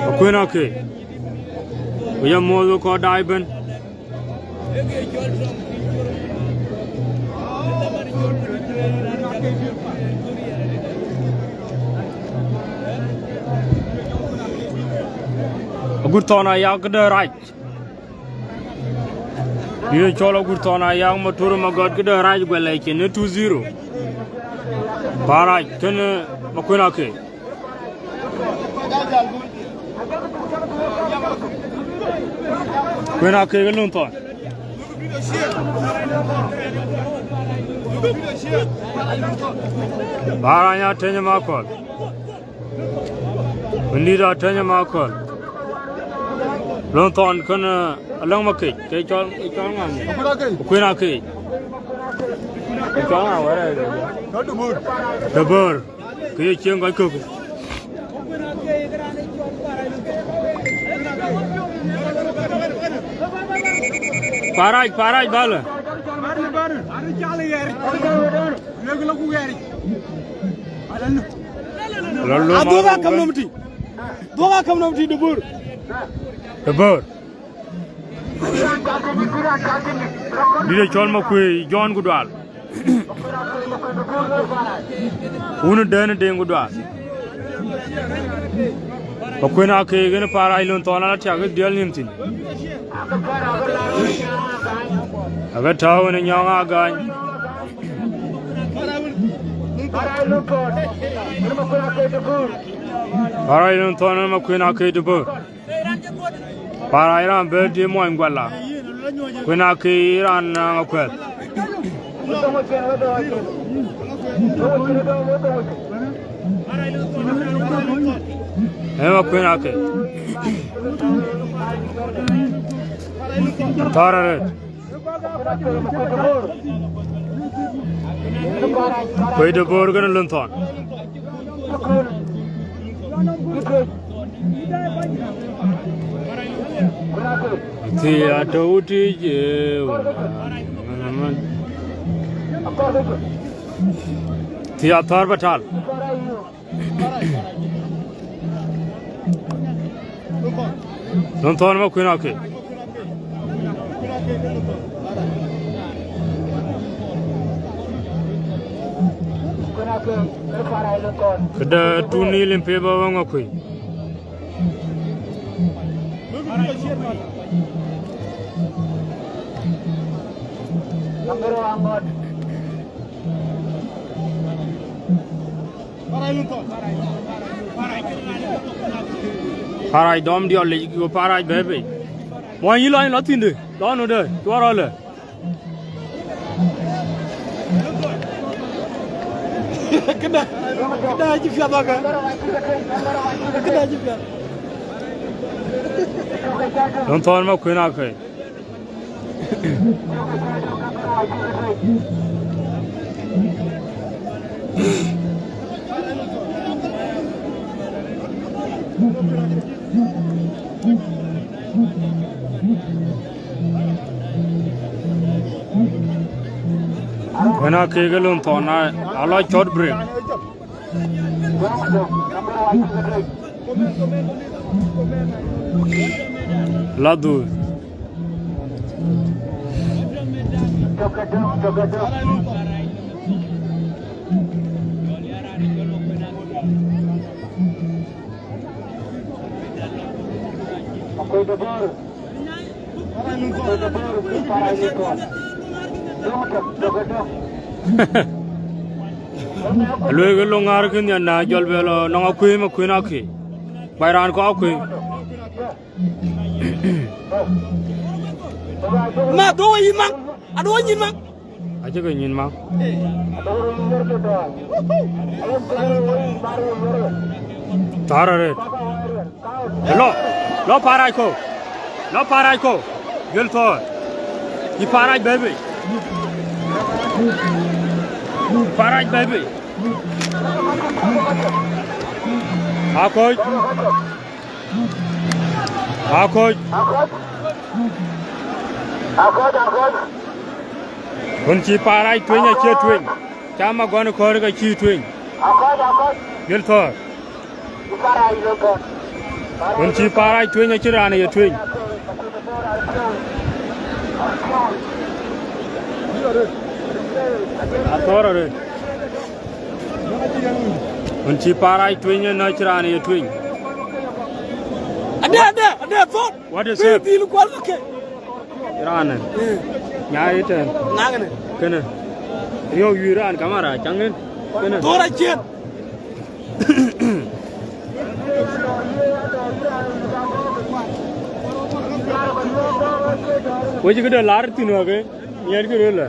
Akuën Akei. Ku ya muɔ̈th kɔc daai ëbën. Agut thɔn aya këdë rac. Dït ë cɔl Agut Thɔn Ayak Matur Magɔt këdë rac guɛl ë cin ë two zero. Parac kënë Makuën Akei. Kuën Akei ke Lönh Thɔn. Parac Nyatäny Makɔl. Bï dït Atäny Makɔl. Lönh Thɔn kënë, eh, Aläŋ Makec, ke cɔl, ke cɔl ŋa? Akuën Akei. Ke cɔl ŋa wërë? De Bör. Kë ye cieŋ kɔc kök. Parac, Parac bä lɔ. Lɔ lom Adhuɔ̈k akäm nɔm tï. Dhuɔ̈k akäm nɔm tï, Debor. Debor. Dït ë cɔl Makuëi Jɔn ku Dual. Wun ë dɛ̈n ë Deŋ ku Dual. Makuën aa keek en Parac lon thɔn ala tiak ë diɛl nïm thïn. Ake tääu en ë nyɔŋ aa gany. Parac lon thɔn en Makuën aa keek Debor. Parac raan bɛ̈n tï muɔny guala. Kuën aa ke raan naŋ akuɛth. Ë Makuën aa ke. Thɔ̈r arëët. Kuëc Debor kënë lon thɔn. Thii atɔ̈u tïc, ee, wala, man, man. Thii athɔ̈r bä tal. Lon thɔn Makuën aa ke. Këdë tun nïl ë pep bä wä Makuën. Parac dɔm diɔl lec, ku Parac bɛ̈ɛ̈i bei. Muɔny yï lɔny lɔ thïn dë, lɔ nu dë, cuɔr rɔlë. Këdë, këdë acï piath wakë. Këdë acï piath. Lon thɔn Makuën aa ke. Wën aa kek ë lon thɔn, a, a lɔ short break. La dhur. Alueek ë lok ŋaar kë nhian na jɔl bɛ lɔ nɔŋ akuëë Makuën aa ke. Kuac raan kɔ̈k akuëë. Ma, duɔ̈k yï maŋ, aduɔ̈k nyin maŋ. Acï ke nyin maŋ. Thar arëët. Lɔ, lɔ Parac kɔ̈u. Lɔ Parac kɔ̈u. Gël thɔ̈ɔ̈r. Yï Parac bɛ̈ɛ̈i bei. Parac bɛ̈ɛ̈i bei. Akɔc. Akɔc. Akɔc, akɔc. Wën cï Parac tueny acie tueny. Cam agɔn kɔ̈r ke cï tueny. Akɔc, akɔc. Gël thɔ̈ɔ̈r. Wën cï Parac tueny acïn raan ye tueny. Athɔ̈r arëët. Wën cï Parac tueny ënɔ̈ cïn raan ye tueny. Ade, ade, ade, thɔ̈r. What is up? Dhil kual ke. Raan ë. Eh. Nyaai ëtɛ̈ɛ̈n. Ŋakënë. Kënë. Riɔ̈u yï raan kamera, caŋ ŋën. Kënë. Thɔ̈r aciën. Wec këde lar thïn wake, miɛt kë röl ë.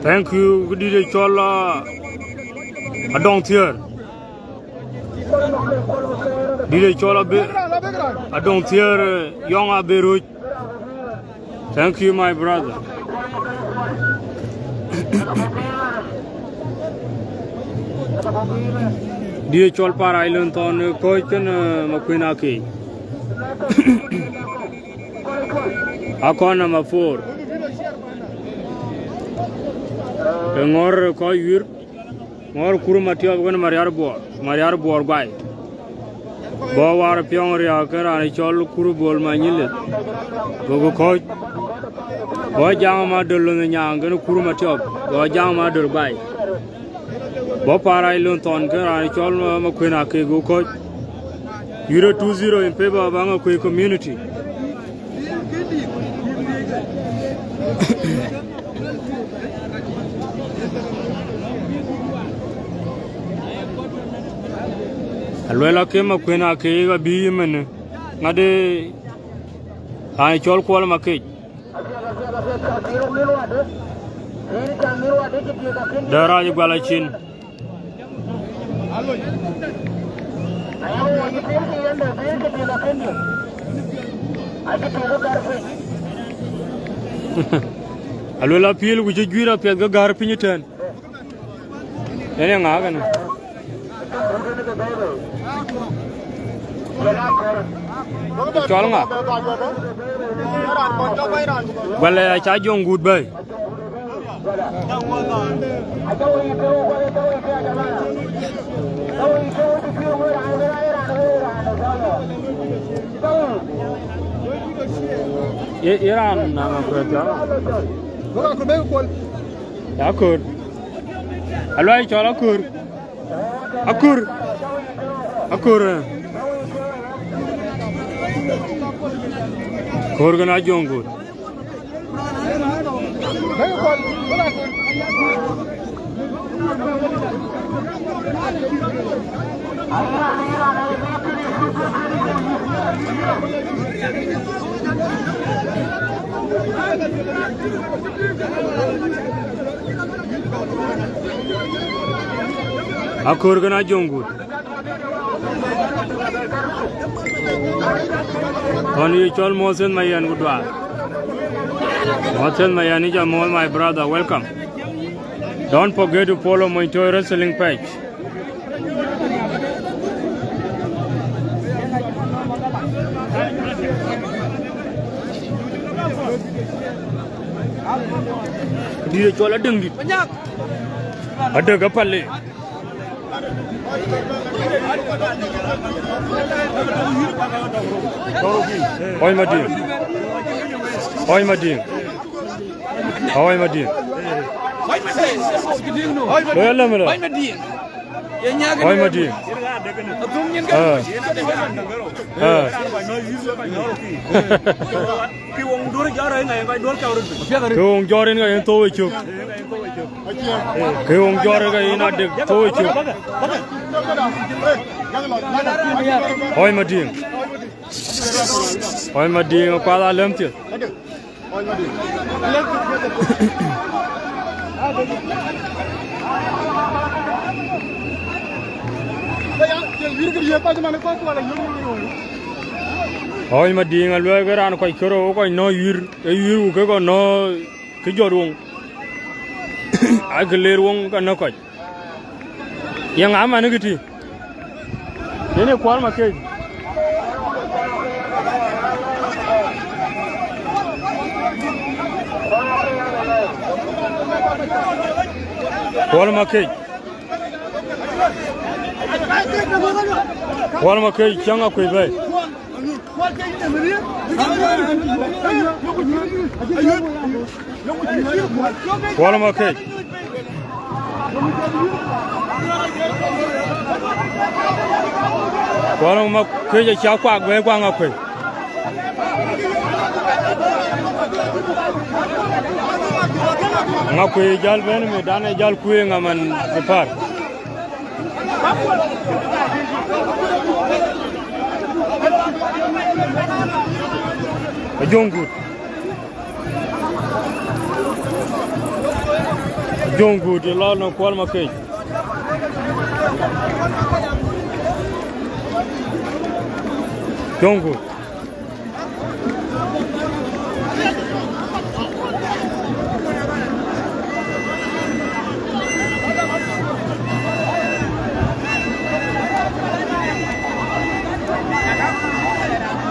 Thank you, këdït ë cɔl, uh, Adɔŋ Thiäär. Dït ë cɔl Abe-, Adɔŋ Thiäär, uh, Yɔŋ Aberuc. Thank you, my brother. Dït ë cɔl Parac Lon Thɔn, uh, Kɔ̈c kën, uh, Makuën Akec. Akɔn number four. Ë Ŋɔ̈r Kɔc Wïr, Ŋɔ̈r Kur Matiɔp kën Mariar Buɔɔr, Mariar Buɔɔr Guai. Bɔ̈ War Piɔŋ Riääk kën raan cɔl Kur Bol Manyilith, gokï Kɔ̈c. Bɔ̈ Jaŋ Madöl Lon Nyaŋ kën Kur Matiɔp, bɔ̈ Jaŋ Madöl Guai. Bɔ̈ Parac Lon Thɔn kën raan cɔl Ma-, Makuën Akec, gokï Kɔ̈c. Yurë two zero in favor of Aŋakuei community. Aluel akë Makuën Akec abï ëmënë, ŋadë raan cɔl Kuɔl Makec. Dë rac gual acin. Aluel apiël ku cï juiir apiɛth ke gäär piny ëtɛ̈ɛ̈n. Yen ee ŋa kënë? Cɔl ŋa? Guɛlɛ aca Joŋ Guut bɛ̈ɛ̈i. Ye, ye raan na ŋa kuɛth ya? Ya kör. Aluai cɔl Akör. Akör. Akör, eh. Kör kën Ajoŋ Guut. Akör kën Ajoŋ Guut. Ɣɔn ye cɔl Moses Mayen ku duaar. Moses Mayen, ija muɔ̈th, my brother, welcome. Don't forget to follow Monytoi Wrestling page. Dït ë cɔl Adäŋdït. Adäk apale. Ɣɔc Madiŋ. Ɣɔc Madiŋ. Ɣɔc Madiŋ. Lo ya lɛm lo. Ɣɔc Madiŋ. Ah. Ah. Ke woŋ jɔɔr en ka yen thou ë cök. Ke woŋ jɔɔr en ka yen adek thou ë cök. Ɣɔc Madiŋ. Ɣɔc Madiŋ, akuath alɛm thieth. Ɣɔc Madiŋ aluɛɛk ke raan kɔc kërou, kɔc nɔ̈k yuïr, ë yuïr ku ke kɔc nɔ̈k kë jɔt woŋ. Akë leer woŋ ka nɔ̈k kɔc. Ye ŋa man kë tï? Yen ee Kuɔl Makec. Kuɔl Makec. Kuɔl Makec, cäŋ akuëc bɛ̈ɛ̈i. Kuɔl Makec. Kuɔl Makec acä kuak bɛ̈ɛ̈i ku Aŋakuëi. Aŋakuëi jäl bɛ̈n, mëdan ë jäl kuëëŋ aman ë pär. Ajöŋ Guut. Ajöŋ Guut ë lɔ në Kuɔl Makec. Ajöŋ Guut.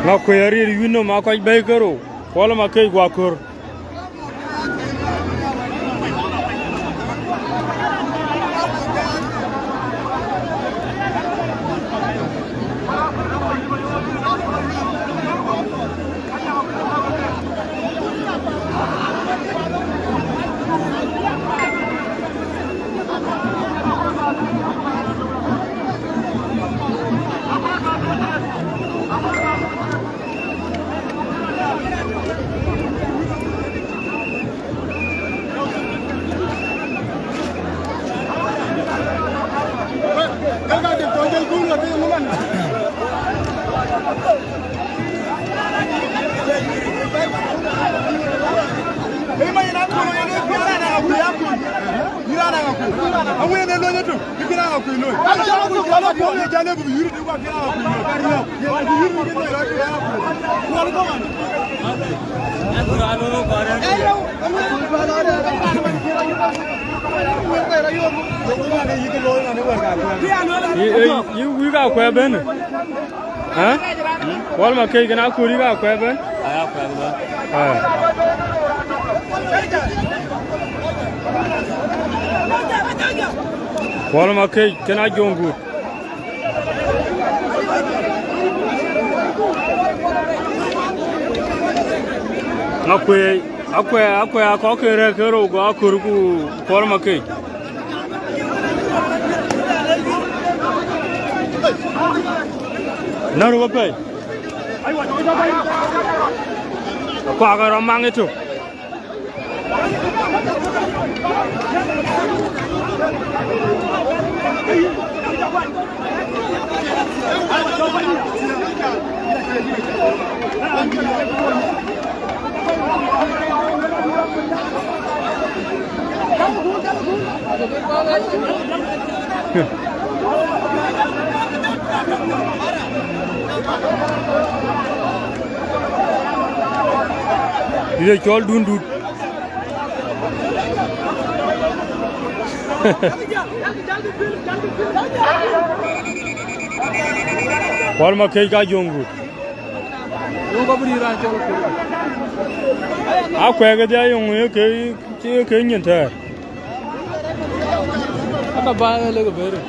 Ŋa kuëë arït wïn nɔm aa kɔc bɛ̈i ke rou, Kuɔl Makec guɔ kör. Yï, yï, yï wïk akuɛ̈ɛ̈ bɛ̈n. Ë? Kuɔl Makec kën Akööl yïk akuɛ̈ɛ̈ bɛ̈n. Aya kuɛ̈ɛ̈ bɛ̈n. Ë. Kuɔl Makec kën Ajöŋ Guut. Akuëë, akuëë, akuëë akɔ̈k ke rɛ̈ɛ̈r ke rou, go Akööl ku Kuɔl Makec. Nɔ̈k röt wepɛ̈i. Kuak ë rɔt maŋ ëtök. Ye cɔl dundut. Kuɔl Makec ka Ajöŋ Guut. Akuɛ̈ɛ̈ kedhie ayoŋ ye ke, ye ke nyin tɛ̈ɛ̈r. Aka ba e lek bere.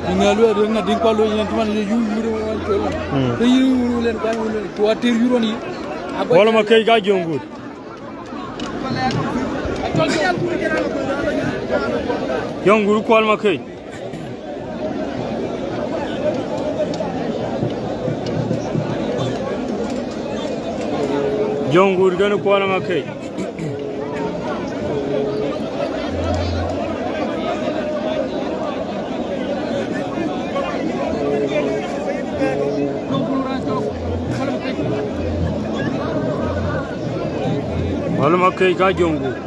Ni ŋa luel rin na din kɔl luel yen tuman ye yu yu wan chola. Mm. Ke yu yu len kwa yu len. Tua tir yu ron yi. Kuɔl Makec ka Ajöŋ Guut. Ajöŋ Guut Kuɔl Makec. Ajöŋ Guut kën Kuɔl Makec. Kuɔl Makec ka Ajöŋ Guut.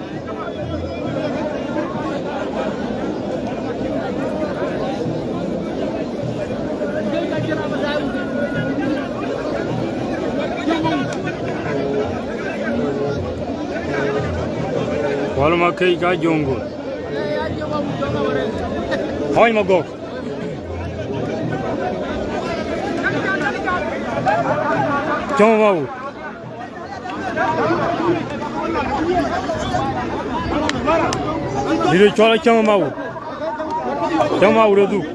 Kuɔl Makec ka Ajöŋ Guut. Ɣɔny Magɔ̈k. Cɔ̈ŋ Mawut. Dït ë cɔl Acäŋ Mawut. Acäŋ Mawut ë dhuk.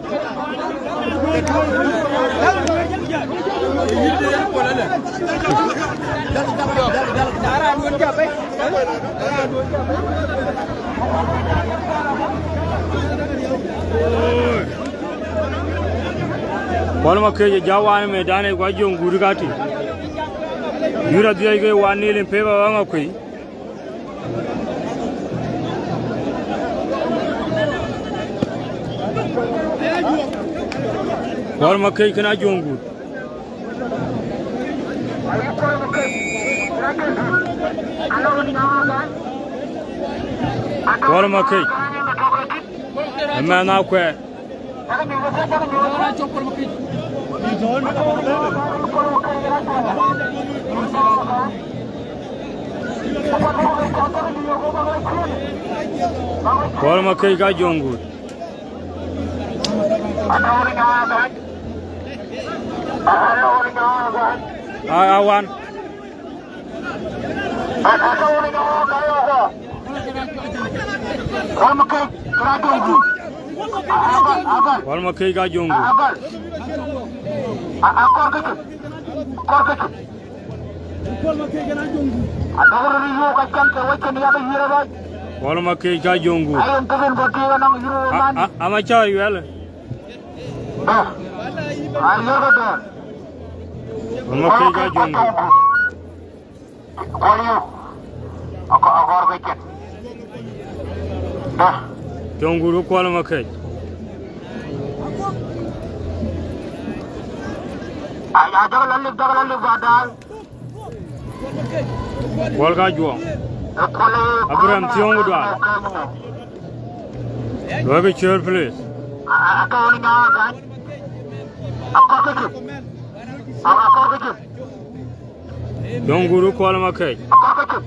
Kuɔl Makec ë jäl wan ë medan ë guɔ Ajöŋ Guut ka tïŋ. Yurɔ dhiëc ke wan nil in pep aɣaŋ akuëi. Kuɔl Makec kën Ajöŋ Guut. Kuɔl Makec, ëmɛn akuɛɛr. Kuɔl Makec ka Jɔŋguut. A, a wan. Kuɔl Makec ka Jɔŋguut. Kuɔl Makec ka Jɔŋguut. A, a, ama cä yuɛl. Kuɔl Makec ka Jɔŋguut. Kuɔl yök. Akɔ-, akɔɔr ke cin. Dah. Jɔŋguut ku Kuɔl Makec. Ay, ay, jɔk la lik, jɔk la lik ba daai. Kuɔl ka Juɔŋ. Ë Kuɔl, ë Abraham Kuɔl, Thiɔŋ Dual. Luɔi ke cöör, please. A, a, a, ka wun nyaŋ kan. Akɔɔr ke cin. A, akɔɔr ke cin. Jɔŋguut ku Kuɔl Makec. Akɔɔr ke cin.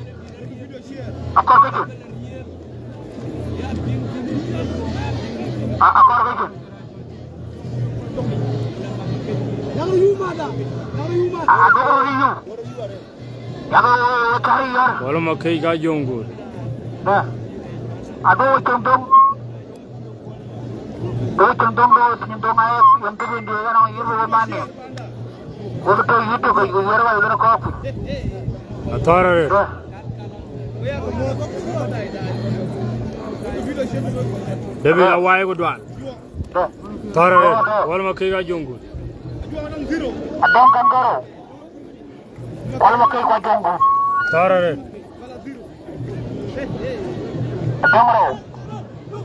Akɔɔr ke cin. A, akɔɔr ke cin. A, adɔɔr yu. Yak, ë, ë, ë, kär yɔr. Kuɔl Makec ka Jɔŋguut. Ë. Adɔɔr cin döŋ. Döŋ cin döŋ, döŋ cin döŋ, aye, yen tëk yen diëëk yen nɔŋ yïn wëu man nim. Wek tɔ̈ yïtök, ku yer wal yen kɔɔr kuc. Athɔ̈r arëët. Dë. David Awai ku Dual. Dë. Thɔ̈r arëët. Dë. Kuɔl Makec ka Jɔŋguut. Adɔŋ kan gɔrou. Kuɔl Makec ka Jɔŋguut. Thɔ̈r arëët. Döŋ rou.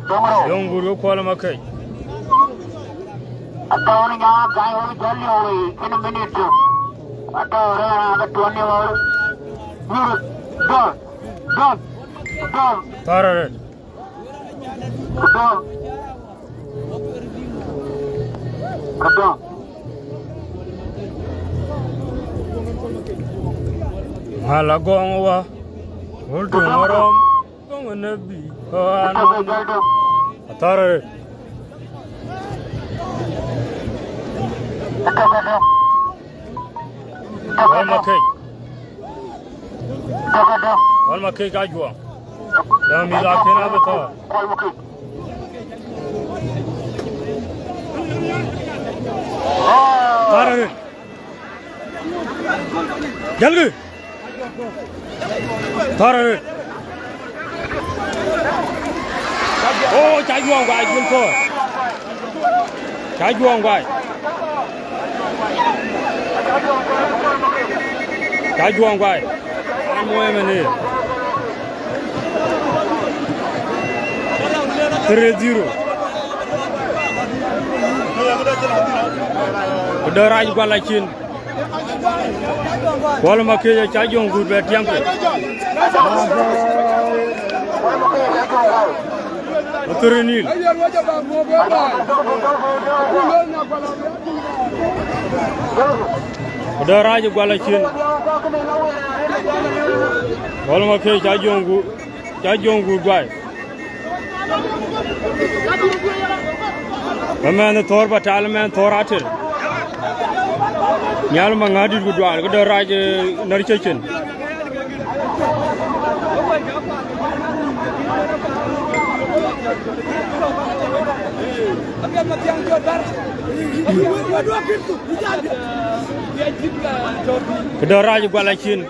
Döŋ rou. Jɔŋguut ku Kuɔl Makec. Atɔ̈ në nyaŋ gany wek jɔl liu wei, cïn minit tök. Atɔ̈ rɛ̈ɛ̈r raan ke tuɔn liu wei. Nyuur. Döŋ. Döŋ. Döŋ. Thɔ̈r arëët. Döŋ. Döŋ. Ŋäl agɔŋ wa, wöl töŋ ë rɔm, töŋ ë nebi, ɣɔn. Athɔ̈r arëët. Kuɔl Makec. Kuɔl Makec ka Juɔŋ. Däŋ mïth akën abï thɔ̈r. Thɔ̈r arëët. Jälkï. Thɔ̈r arëët. Oo, ca Juɔŋ guai, jul thɔ̈r. Ca Juɔŋ guai. Ca Juɔŋ guai. An muɔ̈ɔ̈i ëmën ë. Three zero. Ku dë rac gual acin. Kuɔl Makec aca Jɔŋguut bɛ tiɛŋ piny. Athör ë nïl. Ku dë rac gual acin. Kuɔl Makec aca Jɔŋguut, aca Jɔŋguut guai. Ëmɛn thɔ̈r ba tal, ëmɛn thɔ̈r atel. Nhial Maŋädït ku Dual, këdë rac, eh, när cecin. Këdë rac gual acin.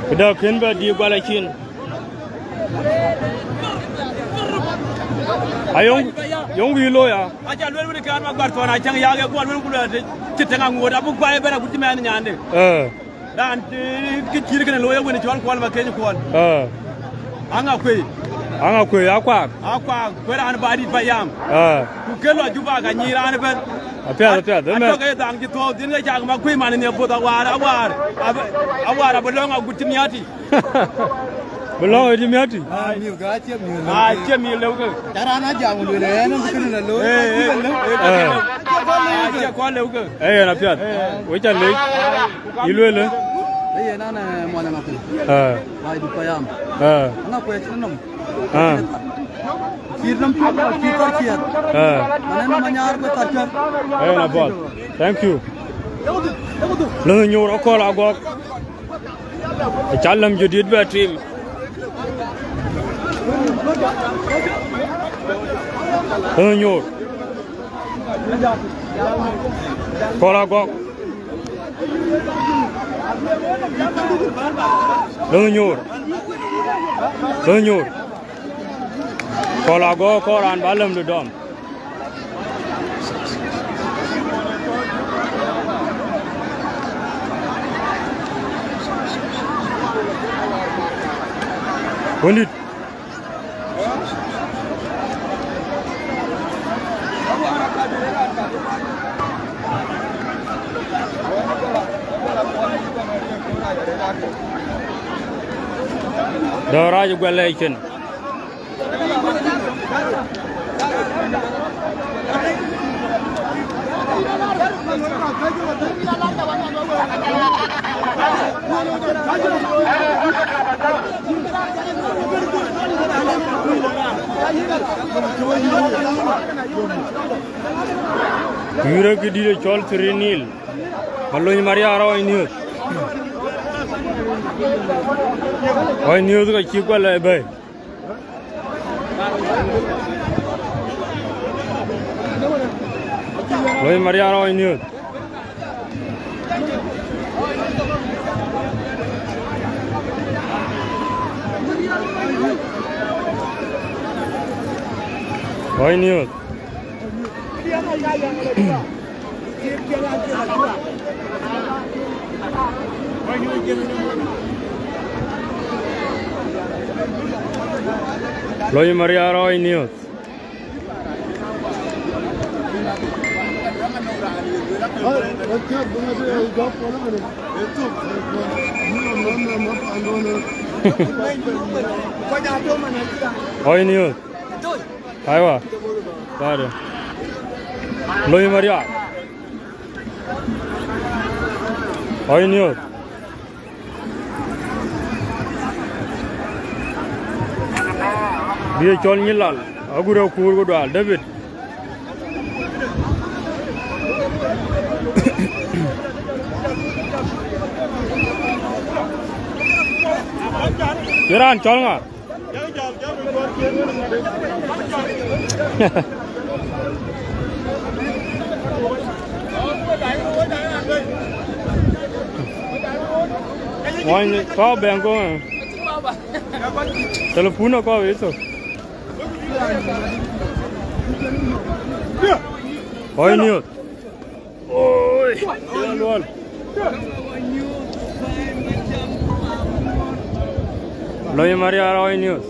Këdë kën bɛ dï gual acin. Ayɔŋ, yɔŋ wïï looi, a? Aca luel wën kan ma guar thɔn acäŋ yak e guɔ luel ku luel cï tëŋ aŋuɔ̈t abï guai ëbɛ̈n agut cï mɛnh nyande. Eh. Raan, eh, kë cït kënë looi ë wën cɔl Kuɔl Makec Kuɔl. Eh. Aŋa kuei. Aŋa kuei, akuak. Akuak, kuei raan ba dït payam. Eh. Ku kë lɔ Juba ka nyic raan ëbɛ̈n. Apiɛth, apiɛth, ëmɛn. Atɔ̈ ke dhaŋ cï thuɔɔu, dhil ke cak ma kuëëc man nhiɛɛr puɔ̈th awar, awar, abï, awar abï lɔ̈ŋ agut cï miäti. Bï lɔ̈ŋ agut cï miäti. Ai. Miu ka cie miu lëu. Ai, cie miu lëu ke. Ca raan a jam lueel, ë, ënɔn kënë la looi, ee, ee, lëu. Ee, ee, cie kɔn lëu ke. Ee, yen apiɛth. Ee. Wek ca leec. Yï lueel, ee? Ee, yen an, ee, muɔny ŋa kuc. Ee. Ai, du payam. Ee. Ŋa kuc cïn nɔm. Ee. Cït nɔm cït, cït thar ciɛth. Ee. Mane nɔm anyar ku thar cuɛt. Ee, na bɔl. Thank you. Lëŋ nyuur akɔl agɔk. Aca lɛm jadid bɛ tim. Lëŋ nyuur. Kɔl agɔk. Lëŋ nyuur. Lëŋ nyuur. Kɔl agɔk, kɔl raan ba lɛm de dɔm. Wëndït. Dɔ̈ɔ̈r rac guɛl lɛɛc cin. Yurë kë dït ë cɔl three nil. Malony Mariar Ɣɔc News. Ɣɔc News ka cï kuɛl ë bɛ̈i. Lony Mariar Ɣɔc News. Ɣɔc News. Lony Mariar Ɣɔc News. Ɣɔc News. Aiwa. Tade. Lony Mariar. Ɣɔc News. Bï ye cɔl Nyilal, agut akuur ku dual, David. Ye raan cɔl ŋa? Wany kɔɔr bɛn go, eh? Telepun kɔɔr wei thok. Ɣɔc News. Oi, Lual. Lony Mariar Ɣɔc News.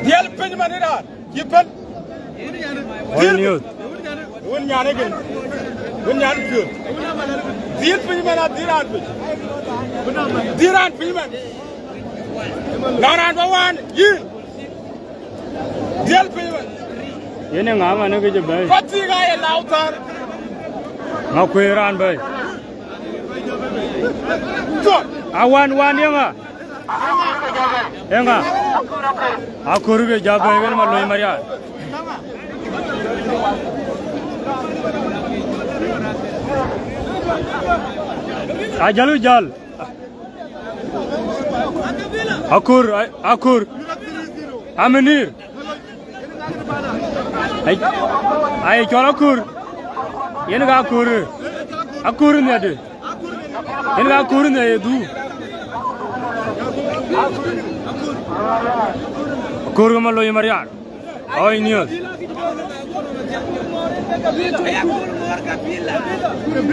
Dhiɛl piny man ë raan, yï pën. Ɣɔc News. Wun nyan ëgën. Wun nyan piöth. Dhiɛl piny man, a dhiɛl raan piny. Dhiɛl raan piny man. Na raan bä wään, yïn. Dhiɛl piny man. Yen ë ŋa man ë kë cï bɛ̈ɛ̈i? Kɔc thïn aa ye lau thar. Ŋa kuëër raan bɛ̈ɛ̈i? Thon. A wan, wan ye ŋa? Ye ŋa? Akor ke ja bɛ̈ɛ̈i wen Malony Mariar. A jäl, u jäl. Akur, a-, Akur. Aminir. Ai, ai, cɔl Akur. Yen ka Aköör, Aköör nhiäkde. Yen ka Aköör nhiäk ye dhuk. Aköör ke Malony Marial. Ɣɔc News.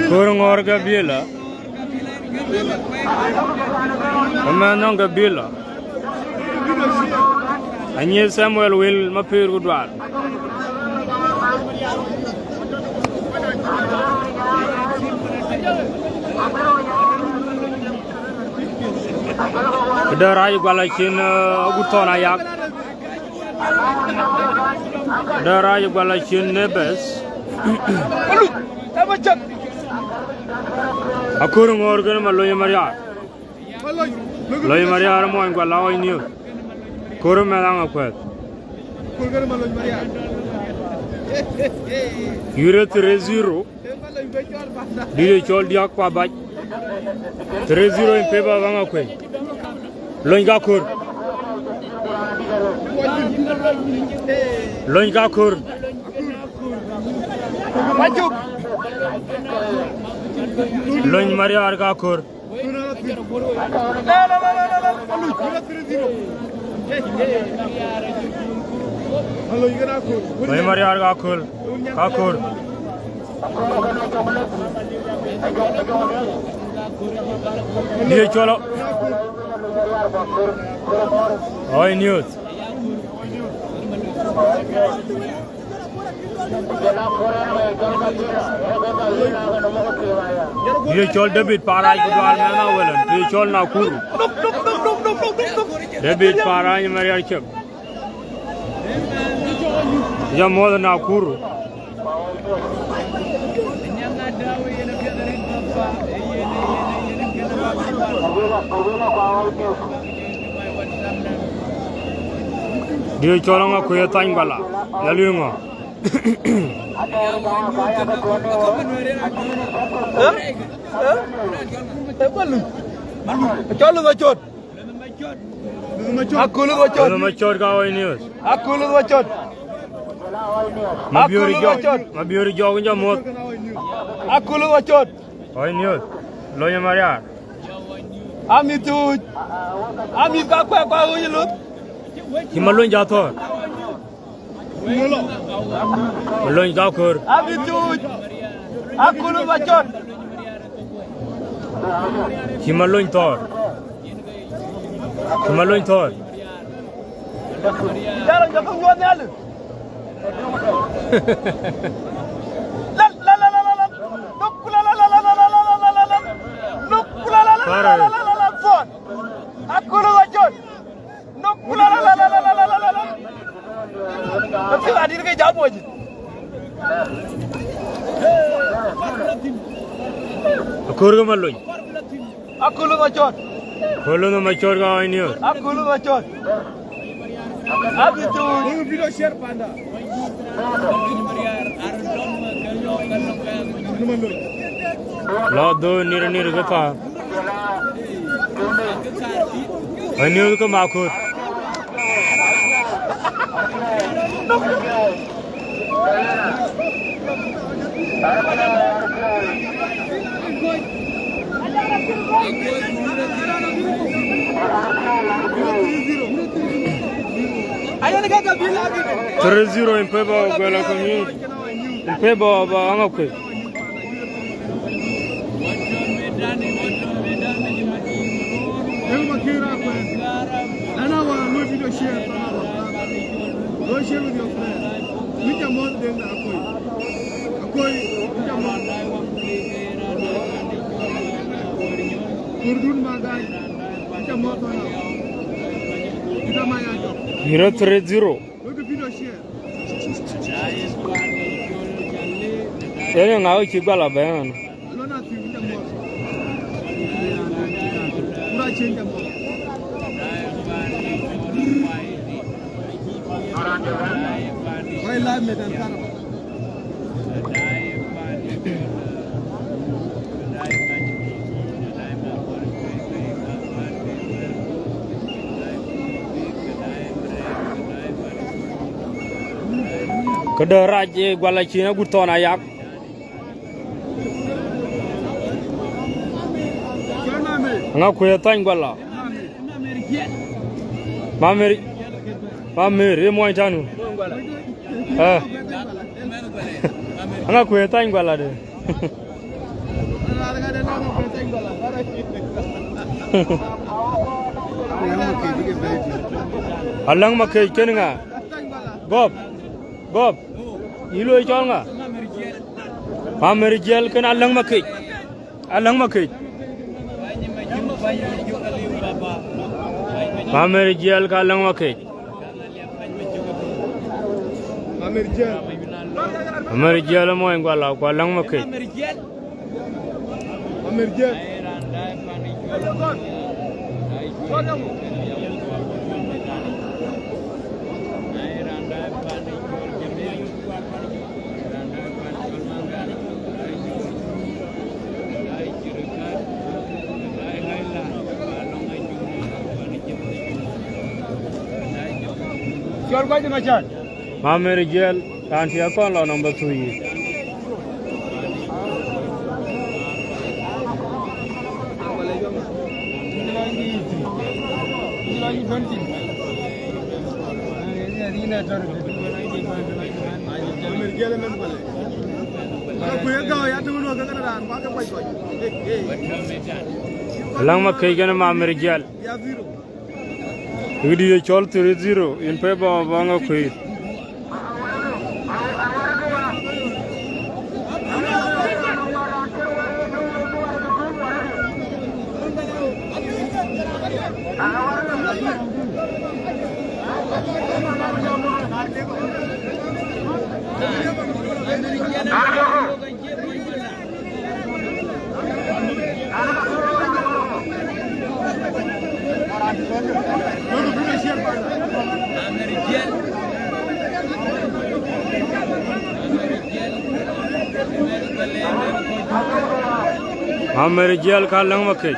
Aköör Ŋɔɔr Gabila. Ëmɛn nɔŋ Gabila. Anyieth Samuel Wil Mapir ku Dual. Këdë rac gual acïn, eh, agut thɔn ayak. Këdë rac gual acïn Nebes. Aköör Ŋɔɔr kenë Malony Marial. Lony Marial muɔny gual la Ɣɔc News. Aköör mɛnh Aŋakuɛth. Yurë three zero. Dït ë cɔl Diäk ku Abac. Three zero in favor of Aŋakuei. Lony ke Aköör. Lony ke Aköör. Lony Marial ke Aköör. Lony Marial ke Aköör. Ke Aköör. Diëc cɔl. Ɣɔc News. Ye cɔl David Parac ku Dual mɛnh Awelɛn, ye cɔl Nakuru. David Parac Marial Cep. Ya muɔ̈th Nakuru. Diëc cɔl Aŋakuei thany bala. Ya luiŋ ŋɔ? Eh? Eh? Eh, ba luny. Cɔl luny acɔt. Aköl luny acɔt. Luny acɔt ka Ɣɔc News. Aköl luny acɔt. Mabiöör Aköl luny jɔk. Acɔt. Mabiöör jɔk in jɔ muɔ̈th. Aköl luny acɔt. Ɣɔc News. Lony Marial. Amïth tuuc. Amïth ka kuɛk kua ɣööc luth. Cï Malony jɔ thɔ̈ɔ̈r. Malony ke Aköör. Abï tuuc. Aköl luny acɔt. Cï Malony thɔ̈ɔ̈r. Cï Malony thɔ̈ɔ̈r. Jaro jɔ ke nyuɔɔth nhial. La, la, la, la, la, la. Nuk, la, la, la, la, la. Nuk, la, la, la, la, la, la, la, la, la. Phone. Aköl luny acɔt. Nuk, la, la, la, la. Apiŋ adït ke jam wöc. Aköör ke Malony. Aköl luny acɔt. Aköl luny acɔt ka Ɣɔc News. Aköl luny acɔt. Abï tuuc. Lɔ dhöö nir nir ke thaa. Ɣɔc News ke Makut. Three zero in favor of Guala community. In favor of, uh, Aŋakuei. Ëŋö ba kï raak kuɛɛn? Lɛ̈n awär, luɔi video share, luɔi share with your friend. Wïc amɔ̈th Deŋ de Akoi. Akoi, wïc amɔ̈th. Kurdun Magai, wïc amɔ̈th ënɔ. Wïc amɔ̈th ya jɔk. Zero three zero. Luɔi video share. Yen ŋa cï Guala bɛ̈n? Këdë rac, eh, Guala cïn agut thɔn ayak. Aŋa kuëë thany guala. Mamer, Mamer, ye muɔny tanu. Eh. Aŋa kuëë thany guala de. Aläŋ Makec kën ŋa? Gɔp. Gɔp. Yï loi cɔl ŋa? Mamer Jiɛl kën Aläŋ Makec. Aläŋ Makec. Mamer Jiɛl ka Aläŋ Makec. Mamer Jiɛl. Mamer Jiɛl muɔny guala ku Aläŋ Makec. Mamer Jiɛl. Cɔl kɔc ë Macar. Mamer Jiɛl, raan cï akɔn lɔ nɔm bä thuu yic. Aläŋ Makec kën Mamer Jiɛl. Wïdï ye cɔl three zero in favor of Aŋakuei. Mamer Jiɛl ka Aläŋ Makec.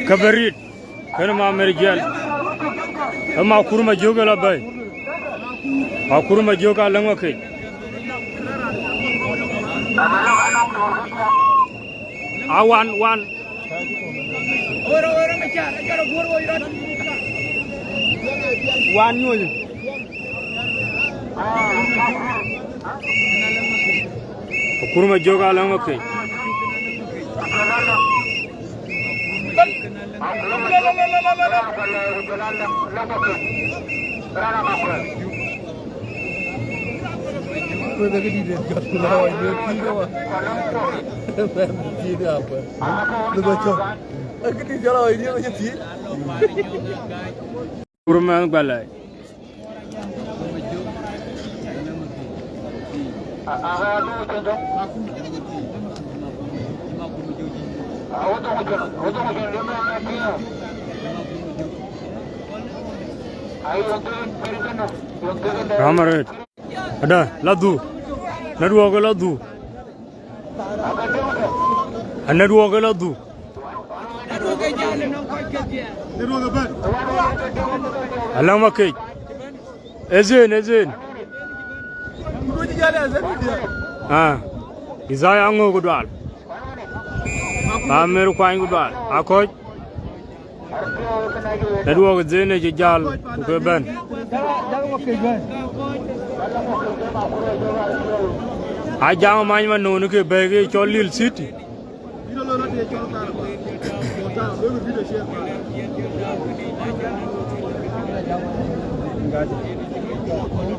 Kabarit. Kënë Mamer Jiɛl. Ë Makur Majök ë lɔ bɛ̈i. Makur Majök Aläŋ Makec. A wan, wan. Wan nyuɔ̈c. Makur Majök Aläŋ Makec. Kurmɛn guala. Ramaret. Ada, la dhuk. Network la dhuk. A network la dhuk. Aläŋ Makec. Ë Zen, ë Zen. Ah. Isaiah aŋö ku dual. Amer kuany ku dual. Akɔc. Network Zen ë cï jäl ku ke bɛ̈n. A Jaŋ Many Manun ke bɛ̈i ke cɔl Lil City.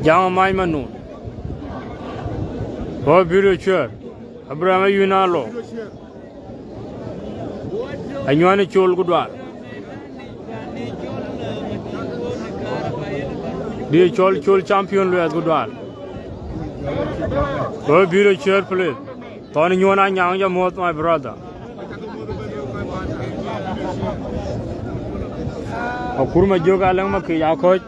Jaŋ Many Manun. Ɣɔ̈k video cuɛɛr. Abraham Ayuen Alo. Anyuan ë Col ku dual. Dï cɔl col champion luɛth ku dual. Go bï rɔ ciɛɛr, please. Thɔn nyuɔn anyaŋ jɔ muɔth, my brother. Akur ma jök alɛŋ ma kic akɔc.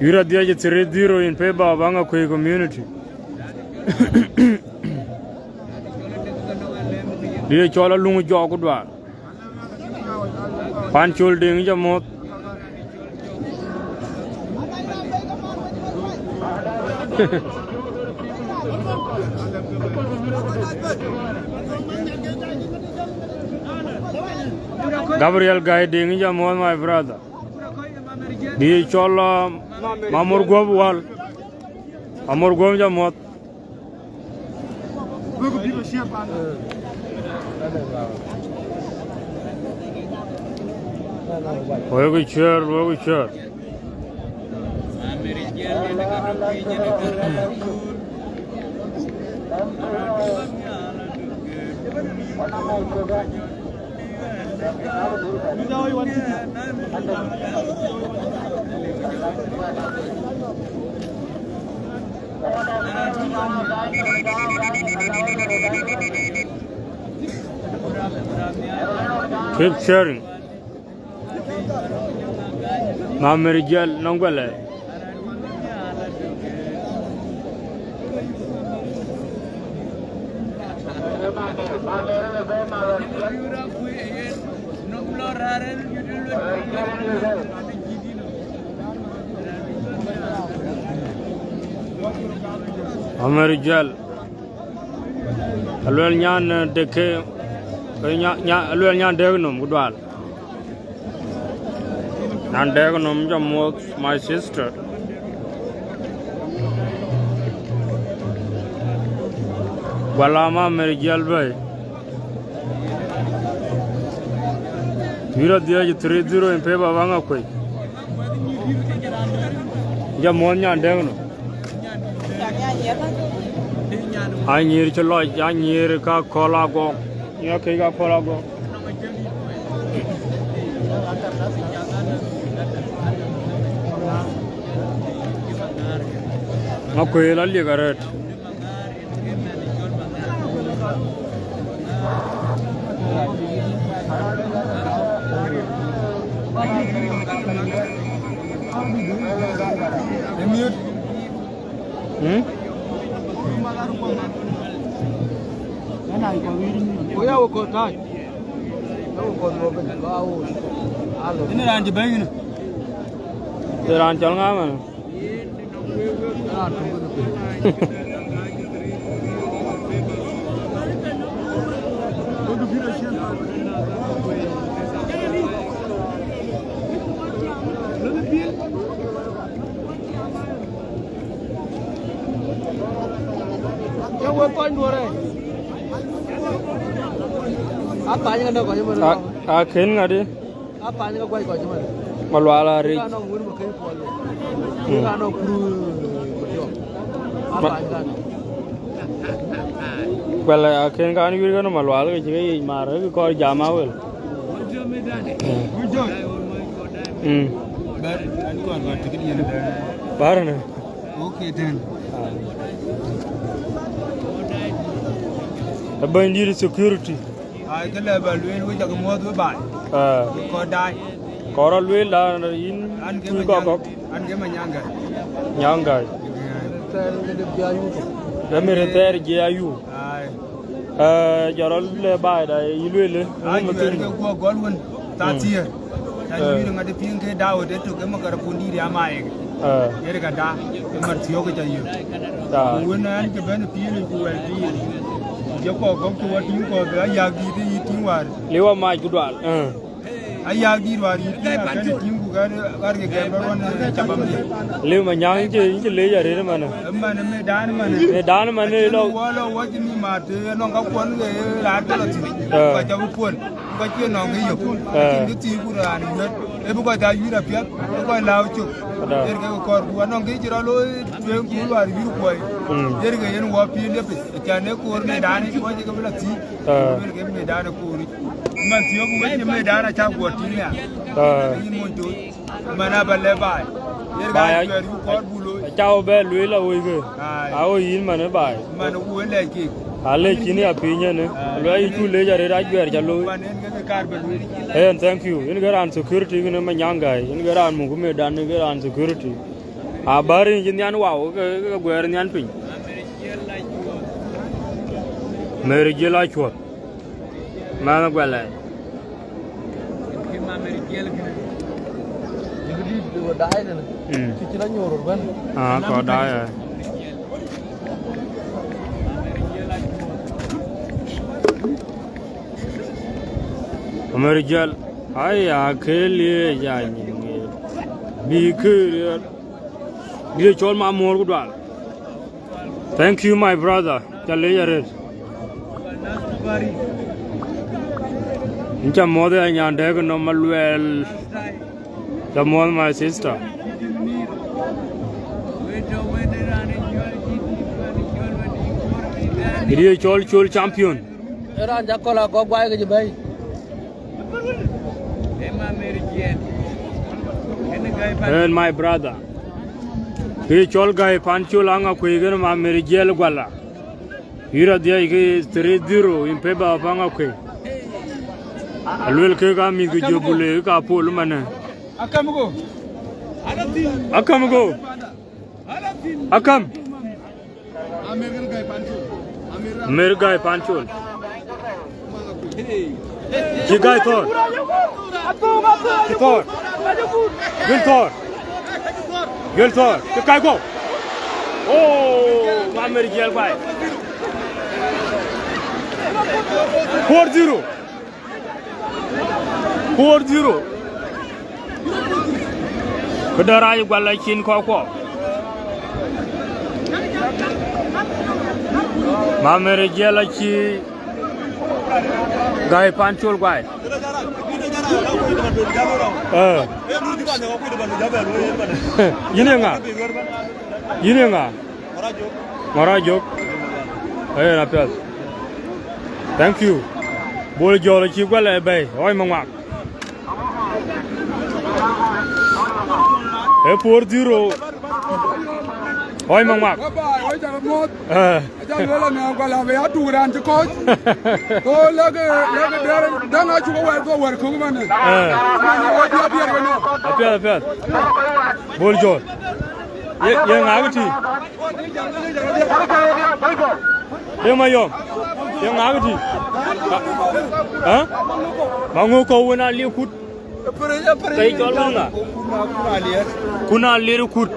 Yura dhiac three zero in favor of Aŋakuei community. Dï cɔl aluŋ jɔk ku dual. Pan col deŋ jɔ muɔth. Gabriel Gai deŋ jɔ muɔth, my brother. Dï cɔl, uh, Mamor Guɔp wal. Mamor Guɔp jɔ muɔth. Wek cuɛɛr, wek cuɛɛr. Keep sharing. Mamer Jiɛl nɔŋ guɛlɛ. Mamer Jiɛl. Aluel nyan, eh, deke, eh, nya-, nya-, aluel nyan dek nom ku dual. Nyan dek nom jɔ muɔth, my sister. Guala Mamer Jiɛl bɛ̈i. Yura dhiac three zero in favor of Aŋakuei. Jɔ muɔth nyan dek nom. Anyïïr cï lɔc, anyïïr ka kɔl agɔk. Ŋa kec ka kɔl agɔk? Ŋa kuëël aliek arëët. Hmm? Ini raan cï bɛ̈ny yïn. Ye raan cɔl ŋa man? Ke wek kɔc duɔ̈r ë. Apany ke dɔ̈k kɔc ëmën. A, a kën ŋadï? Apany ke guac kɔc ëmën. Malual a ric. Ka nɔŋ wun bï kën puɔl. Mm. Ka nɔŋ kuru bï diɔ̈k. Ma- Apany ka nɔŋ. Kuɛl a kën kan yur kën Malual ke cï ke yic mar ke kɔc jam awel. Mm. Bär, an kɔn ba ticket yen bär. Bär në. Okay, then. Ë bɛ̈nydït security. Ai, ke lɛ ba lueel, wek cak muɔ̈th we baai. Ah. Kɔc daai. Kɔc rɔt lueel la yïn an ke kuc kɔk kɔk. An ke ma nyaŋ gäi. Nyaŋ gäi. Ë mïr thɛɛr jiɛc ayup. Ai. Eh, jɔt rɔt lɛ baai da yï lueel. Ai, jɔt ke guɔ gɔl wën. Tha thiëër. Ca yï ŋat piŋ ke Daud ë tök ë makar pun dït ya maik. Eh. Yer ka da, ë mar thiɔ̈k ca yï. Da. Ku wën an ke bɛ̈n piŋ ku wɛl piŋ. Ku jɔ kɔk gɔk cï wä tïŋ kɔk, ayak dït ë yï tïŋ wäär. Liwa mac ku dual. Eh. Ayak dït wäär yï tïŋ akɛn tïŋ ku gär, gär ke gɛm rɔt wën, eh, cabam dït. Liu ma nyaŋ cï, cï lec arëët man. Ë man, ë mëdan man. Mëdan man ë lɔ. Wä lɔ wä cï ni mat, ë nɔŋ ka kuɔn ke raat ke lɔ thïn. Eh. Ka ca bï puɔl. Ku ka cie nɔŋ ke yök. Eh. Lakin ke thiëëc ku raan ë yuɛt, ee bï kɔc aa yuïr apiɛth, bï kɔc lääu cök. Ada. Yen ke kɔɔr ku anɔŋ ke cï rɔt looi tueŋ ku luaar yuïr kuɔi. Mm. Yen ke yen wɔ piëël liep, acan ee koor mëëdan ë kɔc ke bï lɔ thiëëc. Eh. Luel ke mëëdan ë koor yic. Man thiɔ̈k wec ë mëëdan acä guɔ tïŋ ya. Eh. Yïn mony toc, man aba lɛ baai. Yen ka baai, ajuɛɛr yu kɔɔr bu looi. Aca wo bɛ lueel awoi ke. Ai. A wo yïn man ë baai. Man ku ë lɛc kek. A lec cïn ya piny ënë. Ai. Luɛɛl yï cu lec arëët ajuɛɛr ca looi. Man en ke ke kaar bɛ lueel. Yen, thank you. Yen ke raan security kënë Manyaŋ Gäi. Yen ke raan muk medan, yen ke raan security. A bäär yïn cï nhian wau, ke, ke guɛɛr nhian piny. Mary Jiël Acuɔth. Mɛnh Guɛlɛɛc. Mm. Ah, kɔɔr daai, ai. Mary Jiël, ai, ya kë liec, ya nyin ŋic. Bï kë riɛl. Bï cɔl ma muɔɔr ku dual. Thank you, my brother. Ca lec arëët. Yïn ca muɔ̈th ya nyan dɛ̈k nɔm Maluɛl. Ca muɔ̈th, my sister. Kë ye cɔl Col champion. Ë raan ca kɔl agɔk guai ke cï bɛ̈i. And my brother. Kë cɔl Gäi Pancol Aŋakuei kënë ma Mary Jiël Guala. Yï rɔt dhiëc ke three zero in favor of Aŋakuei. Aluel kek a mïth ke jɔ bule ka pol manë. Akam go. Akam go. Akam. Mary Gäi Pancol. Cï Gäi thɔ̈r. Cï thɔ̈r. Gël thɔ̈r. Gël thɔ̈r. Cï Gäi guɔ̈p. Oh, ma Mary Jiël guai. Four zero. Four zero. Këdë rac Guala cin kɔ̈k kuɔ. Ma Mary Jiël acï Gäi Pancol guai. Eh. Yïn ye ŋa? Yïn ye ŋa? Ŋɔ̈r Ajök. Ee, na piɛth. Thank you. Bol Jɔl acï guɛl ë bɛ̈i, ɣɔc Maŋuak. Ee four zero. Ɣɔc Maŋuak. Bye bye, ɣɔc cak muɔ̈th. Eh. Aca luel anɔŋ Guala bï ya tuk raan cï kɔc. Ko lɛ̈k, lɛ̈k dɛ̈ŋ acuk wɛ̈r, ko wɛ̈r kök man. Eh. Man, ɣɔc ya biɛt wën. Apiɛth, apiɛth. Bol Jɔl. Ye, ye ŋa kë tï? Ye Mayɔm. Ye ŋa kë tï? Hä? Ma ŋö kɔ̈u wën a liu kut. Ke cɔl ŋö ŋa? Kun a lir kut.